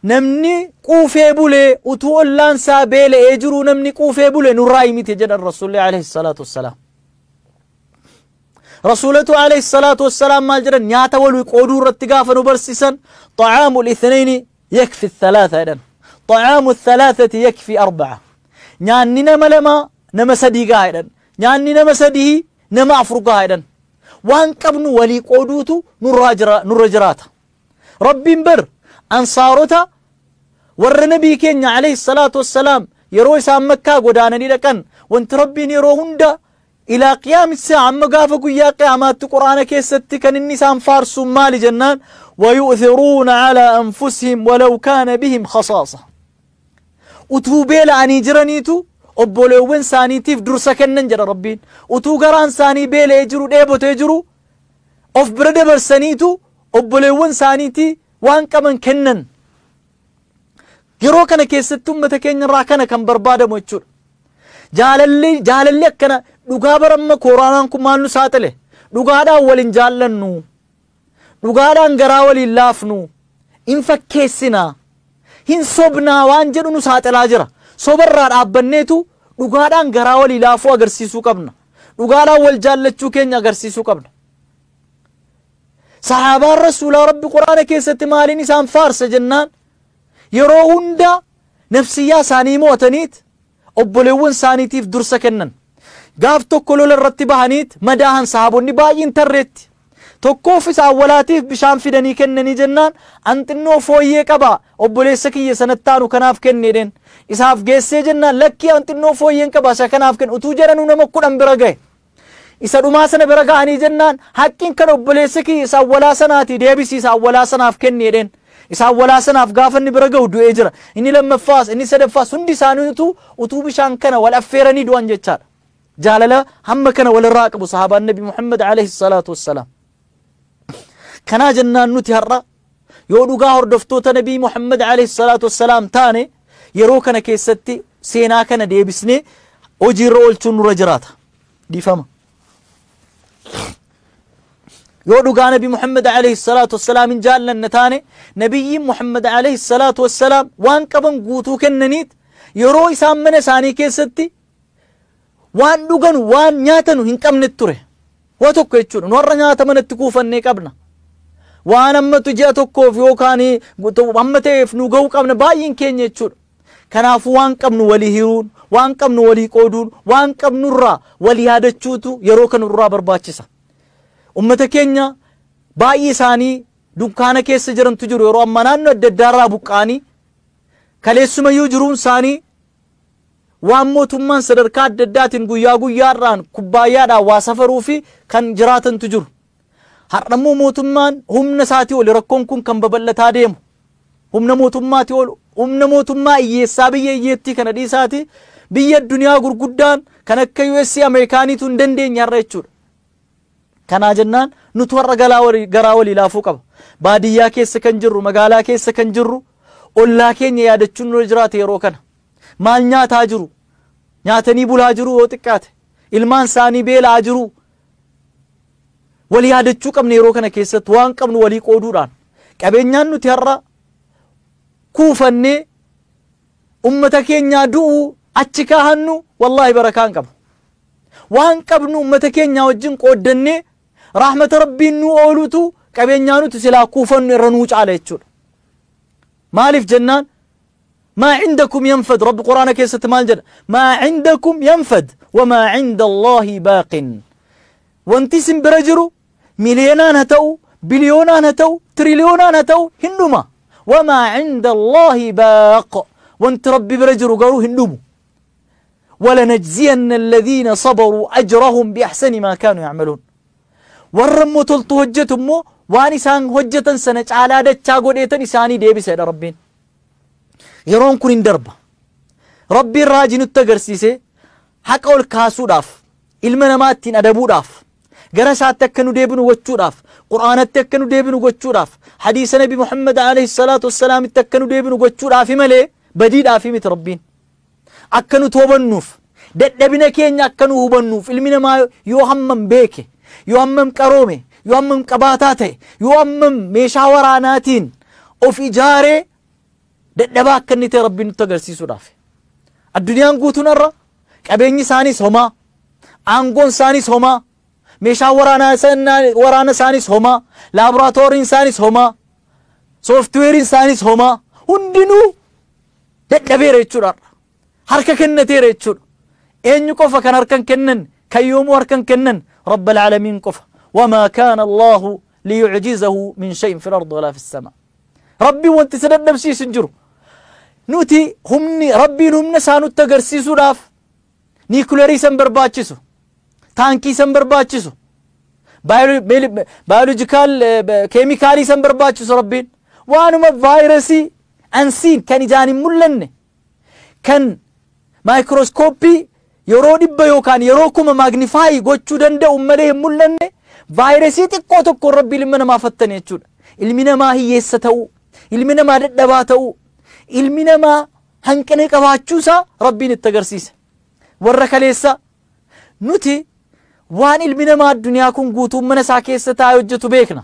Namni quufee bulee utuu ollaan isaa beela'ee jiru namni quufee bule nurraa miti jedhan rasuulli alayhi salaatu wassalaam. Rasuulatu alayhi salaatu wassalaam maal jedhan nyaata walii qooduu irratti gaafa nu barsiisan طعام الاثنين يكفي الثلاثة jedhan. طعام الثلاثة يكفي أربعة. Nyaanni nama lama nama sadii gahaa jedhan. Nyaanni nama sadii nama afur gahaa jedhan. Waan qabnu walii qooduutu nurra jiraata. Rabbiin bar ansaarota warra nabii keenya alayhi salaatu wassalaam yeroo isaan makkaa godaananii dhaqan wanti rabbiin yeroo hunda ilaa qiyaami saa'a amma gaafa guyyaa qiyaamaatti quraana keessatti kan inni isaan faarsuun maali jennaan wayu'thiruuna calaa anfusihim walaw kaana bihim khasaasa. Utuu beela'anii jiraniitu obboleewwan isaaniitiif dursa kennan jedha rabbiin. Utuu garaan isaanii beela'ee jiru dheebotee jiru of bira dabarsaniitu obboleewwan isaaniitii waan qaban kennan. Yeroo kana keessatti ummata keenya irraa kana kan barbaadamu jechuudha. Jaalalli akkana dhugaa baramma koraanaan kun maal nu saaxile? Dhugaadhaan waliin jaallannu. Dhugaadhaan garaa waliin laafnu. Hin fakkeessinaa. Hin sobnaa waan jedhu nu saaxilaa jira. Sobarraa dhaabbanneetu dhugaadhaan garaa walii laafuu agarsiisuu qabna. Dhugaadhaan wal jaallachuu keenya agarsiisuu qabna. Sahaabaan rasuulaa rabbi quraana keessatti maaliin isaan faarsa jennaan yeroo hunda nafsiyyaa isaanii mo'ataniit obboleewwan isaaniitiif dursa kennan. Gaaf tokko lola irratti bahaniit madaahan sahaabonni baay'een tarreetti. Tokkoof isa awwalaatiif bishaan fidanii kennanii jennaan an xinnoo fooyyee qaba obboleessa kiyya sanatti aanu kanaaf kenne jedheen. Isaaf geessee jennaan lakkii an xinnoo fooyyeen qaba isa kanaaf kenne utuu jedhanuu nama 10 bira gahe. Isa dhumaa sana bira ga'anii jennaan haqqiin kan obboleessa kiyya isa awwalaa sanaati deebisii isa awwalaa sanaaf kenne jedheen. Isa awwalaa sanaaf gaafa inni bira gahu du'ee jira. Inni lammaffaas inni sadaffaas hundi isaaniitu utuu bishaan kana wal affeeranii du'an jechaadha. Jaalala hamma kana walirraa qabu sahaabaan Nabi Muhammad alayhi salaatu wassalaam. Kanaa jennaan nuti har'a Yoo dhugaa hordoftoota Nabii Muhammad alayhi salaatu wassalaam taane, yeroo kana keessatti seenaa kana deebisnee hojiirra oolchuun nurra jiraata. Dhiifama. Yoo dhugaa Nabi Muhammad alayhi salaatu wassalaam hin jaallanne taane, Nabiyyiin Muhammad alayhi salaatu wassalaam waan qaban guutuu kennaniit yeroo isaan mana isaanii keessatti waan dhuganu waan nyaatanu hin qabne ture. Waa tokko jechuudha. Nu har'a nyaata manatti kuufannee qabna. Waan ammatu ji'a tokkoof yookaan hamma ta'eef nu ga'uu qabna baay'een keenya jechuudha. Kanaafuu waan qabnu walii hiruun, waan qabnu walii qooduun, waan qabnurraa walii yaadachuutu yeroo kanurraa barbaachisa. Ummata keenya baay'ee isaanii dunkaana keessa jirantu jiru yeroo ammaa naannoo adda addaarraa buqqa'anii kaleessumayyuu jiruun isaanii waan mootummaan sadarkaa adda addaatiin guyyaa guyyaarraan kubbaayyaadhaan waa safaruu fi kan jiraatantu jiru. Har'ammoo mootummaan humna isaatii ol rakkoon kun kan babal'ataa deemu. Humna mootummaatii ol, humna mootummaa hiyyeessaa biyya hiyyeettii kana dhiisaati biyya addunyaa gurguddaan kan akka US Ameerikaaniitu hin dandeenye har'a jechuudha. Kanaa jennaan nutu har'a garaa walii laafuu qaba. Baadiyyaa keessa kan jirru, magaalaa keessa kan jirru, ollaa keenya yaadachuun nurra jiraata yeroo kana. Maal nyaataa jiru? Nyaatanii bulaa jiru yoo xiqqaate. Ilmaan isaanii beelaa jiru. Walii yaadachuu qabna yeroo kana keessatti waan qabnu walii qooduudhaan. Qabeenyaan nuti har'a kuufannee ummata keenyaa du'uu achi kaahannu wallaahi barakaa hin qabu. Waan qabnu ummata keenyaa wajjin qooddannee rahmata Rabbiin nu oolutu qabeenyaa nuti silaa kuufannu irra nuu caala jechuudha. Maaliif jennaan ما عندكم ينفد، رب قرآن كيست مال جد ما عندكم ينفد وما عند الله باق. وانتي سنبرجرو مليونان هتو، بليونان هتو، تريليونان هتو، هندوما وما عند الله باق. وانت ربي برجرو قالوا هندومو. ولنجزين الذين صبروا أجرهم بأحسن ما كانوا يعملون. ورمو تلتو هجتمو وانسان هجة سنة على دتشا قديتن إساني ديبي سيد ربين. yeroon kun hin darba. Rabbiin raajii nutti agarsiise haqa ol kaasuudhaaf, ilma namaa ittiin adabuudhaaf, gara isaatti akka nu deebinu gochuudhaaf, Qur'aanatti akka nu deebinu gochuudhaaf, hadiisa Nabi Muhammad alayhi salaatu wassalaamitti akka nu deebinu gochuudhaaf malee badiidhaaf miti Rabbiin. Akka nu toobannuuf, dadhabina keenya akka nu hubannuuf, ilmi namaa yoo hammam beeke, yoo hammam qaroome, yoo hammam qabaataa ta'e, yoo hammam meeshaa waraanaatiin of ijaaree dadhabaa akka inni ta'e Rabbiin nutti agarsiisuudhaaf. Addunyaan guutuun har'a qabeenyi isaaniis homaa, aangoon isaaniis homaa, meeshaa waraana isaaniis homaa, laaboraatooriin isaaniis homaa, sooftiweeriin isaaniis homaa, hundinuu dadhabeera jechuudha. Harka kennateera jechuudha. Eenyu qofa kan harka hin kennan, kan yoomuu harka hin kennan? Rabbal aalamiin qofa. Wamaa kaana Allahu liyucjizahu min shay'in fil ardi walaa fis samaa. Rabbiin wanti isa dadhabsiisu hin jiru. Nuti humni Rabbiin humna isaa nutti agarsiisuudhaaf niikuleerii san barbaachisu, taankii san barbaachisu, baayoloojikaal keemikaalii san barbaachisu. Rabbiin waanuma vaayirasii ansiin kan ijaan hin mul'anne, kan maayikirooskooppii yeroo 100 yookaan yeroo 1000 maagnifaayii gochuu danda'u malee hin mul'anne vaayirasii xiqqoo tokkoon Rabbiin ilma namaa fattane jechuudha. Ilmi namaa hiyyeessa ta'uu, ilmi namaa dadhabaa ta'uu, ilmi namaa hanqina qabaachuusaa Rabbiin itti agarsiise. Warra kaleessa nuti waan ilmi namaa addunyaa kun guutuun mana isaa keessa taa'ee hojjetu beekna.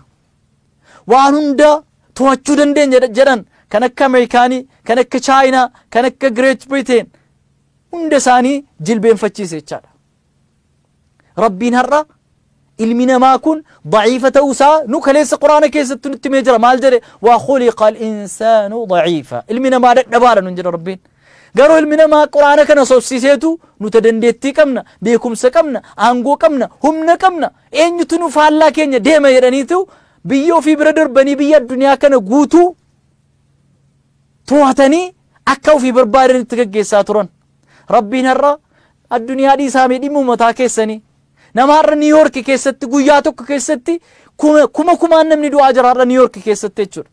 Waan hunda to'achuu dandeenya jedhan kan akka Ameerikaanii, kan akka Chaayinaa, kan akka Great Britain hunda isaanii jilbeenfachiise jechaadha. Rabbiin har'a ilmi namaa kun daciifa ta'uusaa nu kaleessa Quraana keessatti nutti himee jira. Maal jedhe? Waa khuliqa al-insaanu daciifa. Ilmi namaa dadhabaadha nun jedha Rabbiin. Garuu ilmi namaa Quraana kana sobsiiseetu nuti dandeettii qabna, beekumsa qabna, aangoo qabna, humna qabna, eenyutu nu faallaa keenya deema jedhaniitu biyya ofii bira darbanii biyya addunyaa kana guutuu to'atanii akka ofii barbaadanitti gaggeessaa turan. Rabbiin har'a addunyaa dhiisaa mee dhimma mataa keessanii. Nama har'a Niw Yoork keessatti guyyaa tokko keessatti kuma kumaan namni du'aa jira har'a Niw Yoork keessatti jechuudha.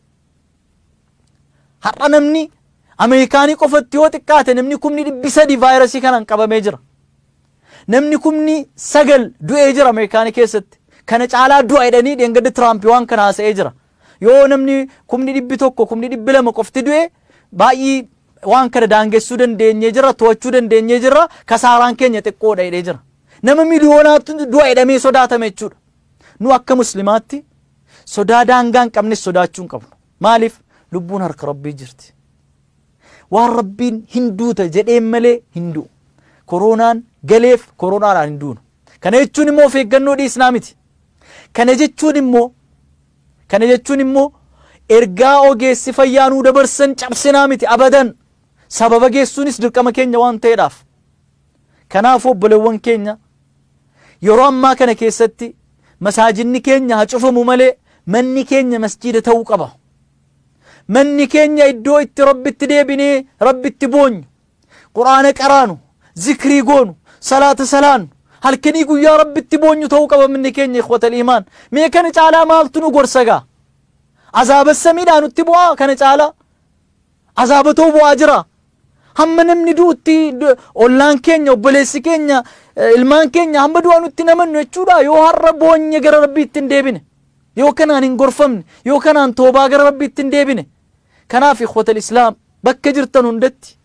Har'a namni Ameerikaanii qofatti yoo xiqqaate namni 300,000 vaayirasii kanaan qabamee jira. Namni 9,000 du'ee jira Ameerikaanii keessatti. Kana caalaa du'a jedhanii dheengadda Tiraamp waan kana haasa'ee jira. Yoo namni 100,000 200,000 qofti du'e baay'ee waan kana daangessuu dandeenyee jira, to'achuu dandeenyee jira, kasaaraan keenya xiqqoodha jedhee jira. Nama miliyoonaatu du'a jedhamee sodaatame jechuudha. Nu akka muslimaatti sodaa daangaa hin qabnes sodaachuu hin qabnu. Maaliif? Lubbuun harka Rabbii jirti. Waan Rabbiin hin duuta jedheen malee hin du'u. Koronaan galeef koronaadhaan hin duunu. Kana jechuun immoo of eeggannoo dhiisnaa miti. Kana jechuun immoo ergaa ogeessi fayyaa nuu dabarsan cabsinaa miti abadan. Sababa geessuunis dirqama keenya waan ta'eedhaaf. Kanaafuu obboleewwan keenya yeroo ammaa kana keessatti masaajinni keenya haa cufamu malee manni keenya masjiida ta'uu qaba. Manni keenya iddoo itti Rabbitti deebinee Rabbitti boonyu, Quraana qaraanu, zikrii goonu, salaata salaannu, halkanii guyyaa Rabbitti boonyu ta'uu qaba manni keenya ikhwatal iimaan. Mee kana caalaa maaltu nu gorsa gaa? Azaaba samiidhaa nutti bu'aa kana caalaa? Azaaba ta'uu bu'aa jira. Hamma namni du'utti ollaan keenya, obboleessi keenya, ilmaan keenya hamma du'a nutti namannu jechuudha. Yoo har'a boonye gara Rabbiitti hin deebine, yoo kanaan hin gorfamne, yoo kanaan toobaa gara Rabbiitti hin deebine. Kanaaf ikhwatal islaam bakka jirtan hundatti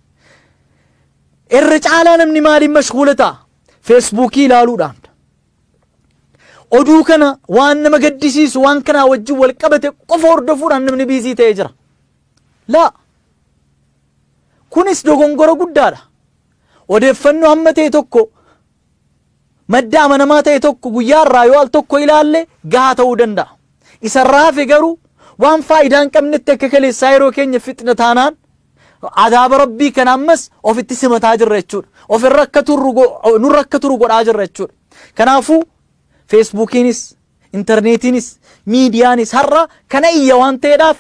irra caalaa namni maaliin mashguula ta'a? Feesbuukii ilaaluudhaan. Oduu kana waan nama gaddisiisu waan kanaa wajjin wal qabate qofa hordofuudhaan namni biizii ta'ee jira. Laa, kunis dogongora guddaadha. Odeeffannoo hamma ta'e tokko, madda amanamaa ta'e tokko guyyaa irraa yoo al tokko ilaalle gahaa ta'uu danda'a. Isarraa hafe garuu waan faayidaa hin qabnetti akka kaleessaa yeroo keenya fixna taanaan adaaba Rabbii kana ammas ofitti simataa jirra jechuudha. Ofirra akka turru nurra akka turu godhaa jirra jechuudha. Kanaafuu feesbuukiinis, intarneetiinis, miidiyaanis har'a kana iyya waan ta'eedhaaf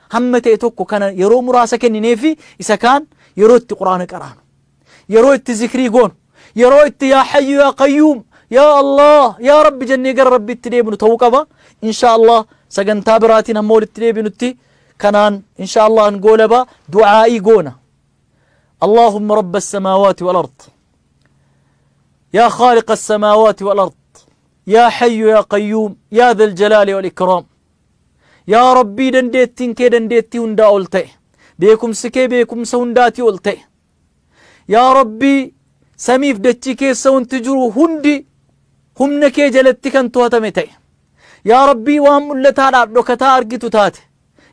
hamma ta'e tokko kana yeroo muraasa kennineefi isa kaan yeroo itti Quraana qaraanu, yeroo itti zikrii goonu, yeroo itti yaa Hayyu yaa Qayyuum yaa Allah yaa Rabbi jennee gara Rabbiitti deebinu ta'uu qaba. Insha Allah sagantaa biraatiin hamma walitti deebinutti kanaan insha Allah goolaba du'aa'ii goona. Allahumma rabba as-samaawaati wal ard, yaa khaaliqa as-samaawaati wal ard, yaa Hayyu yaa Qayyuum yaa dhal jalaali wal ikraam. Yaa Rabbii dandeettiin kee dandeettii hundaa ol ta'e, beekumsi kee beekumsa hundaatii ol ta'e. Yaa Rabbii samiif dachii keessa wanti jiru hundi humna kee jalatti kan to'atame ta'e. Yaa Rabbii waan mul'ataadhaaf dhokataa argitu taate.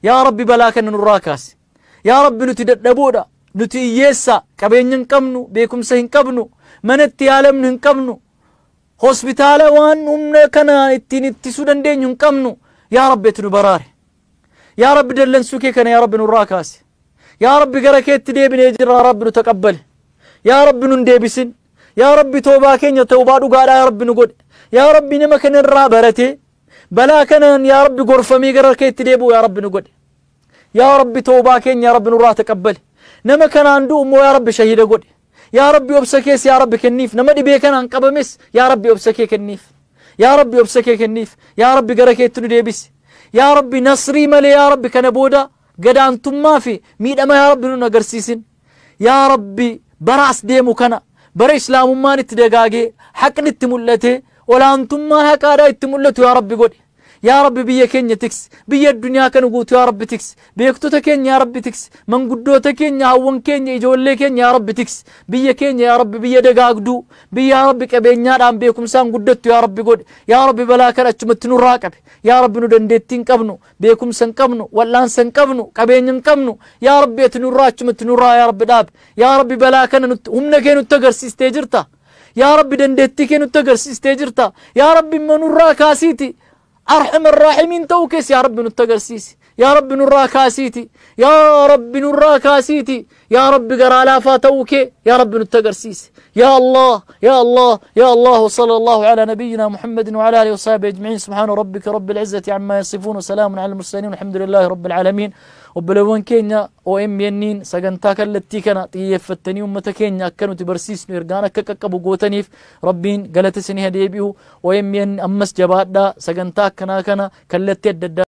Yaa Rabbi balaa kana nurraa kaasi. Yaa Rabbi nuti dadhaboodha, nuti hiyyeessa, qabeenya hin qabnu, beekumsa hin qabnu, manatti yaalamnu hin qabnu, hospitaala waan humna kana ittiin ittisuu dandeenyu hin qabnu. Yaa Rabbi ati nu baraare. Yaa Rabbi dallansuu kee kana yaa Rabbi nurraa kaasi. Yaa Rabbi gara keetti deebinee jirra, yaa Rabbi nu taqabbali. Yaa Rabbi nun deebisin. Yaa Rabbi toobaa keenya toobaa dhugaadhaa yaa Rabbi nu godhe. Yaa Rabbi nama kanarraa baratee balaa kanaan yaa Rabbi gorfamee gara keetti deebi'u yaa Rabbi nu godhe. Yaa Rabbi toobaa keenya yaa Rabbi nurraa taqabbali. Nama kanaan du'u immoo yaa Rabbi shahiida godhe. Yaa Rabbi obsa kees yaa Rabbi kenniif. Nama dhibee kanaan qabames yaa Rabbi obsa kee kenniif. Yaa Rabbi obsa kee kenniif. Yaa Rabbi gara keetti nu deebisi. Yaa Rabbi nasrii malee yaa Rabbi kana booda gadaantummaa fi miidhama yaa Rabbi nun agarsiisin. Yaa Rabbi bara as deemu kana bara islaamummaan itti dagaagee haqni itti mul'ate olaantummaan haqaadhaa itti mul'atu yaa Rabbi godhe. Yaa Rabbi biyya keenya tiksi, biyya addunyaa kana guutuu yaa Rabbi tiksi, beektota keenya yaa Rabbi tiksi, manguddoota keenya, hawwan keenya, ijoollee keenya yaa Rabbi tiksi, biyya keenya yaa Rabbi biyya dagaagduu, biyya yaa Rabbi qabeenyaadhaan beekumsaan guddattu yaa Rabbi godhe. Yaa Rabbi balaa kana achumatti nurraa qabe. Yaa Rabbi nu dandeettii hin qabnu, beekumsa hin qabnu, wal'aansa hin qabnu, qabeenya hin qabnu. Yaa Rabbi ati nurraa achumatti nurraa yaa Rabbi dhaabe. Yaa Rabbi balaa kana humna kee nutti agarsiistee jirta. Yaa Rabbi dandeettii kee nutti agarsiistee jirta. Yaa Rabbi immoo nurraa kaasiiti. أرحم الراحمين توكس يا رب نتقرسيس. يا رب نرا كاسيتي. يا رب نرا كاسيتي. يا رب قرا لا توكي يا رب نتقرسيس. يا الله يا الله يا الله. وصلى الله على نبينا محمد وعلى آله وصحبه أجمعين. سبحان ربك رب العزة عما يصفون وسلام على المرسلين والحمد لله رب العالمين. Obboleewwan keenya OMN'n sagantaa kallattii kana xiyyeeffattanii uummata keenya akka nuti barsiisnu ergaan akka qaqqabu gootaniif Rabbiin galata isinii haa deebi'u. OMN ammas jabaadhaa sagantaa akkanaa kana kallattii adda addaa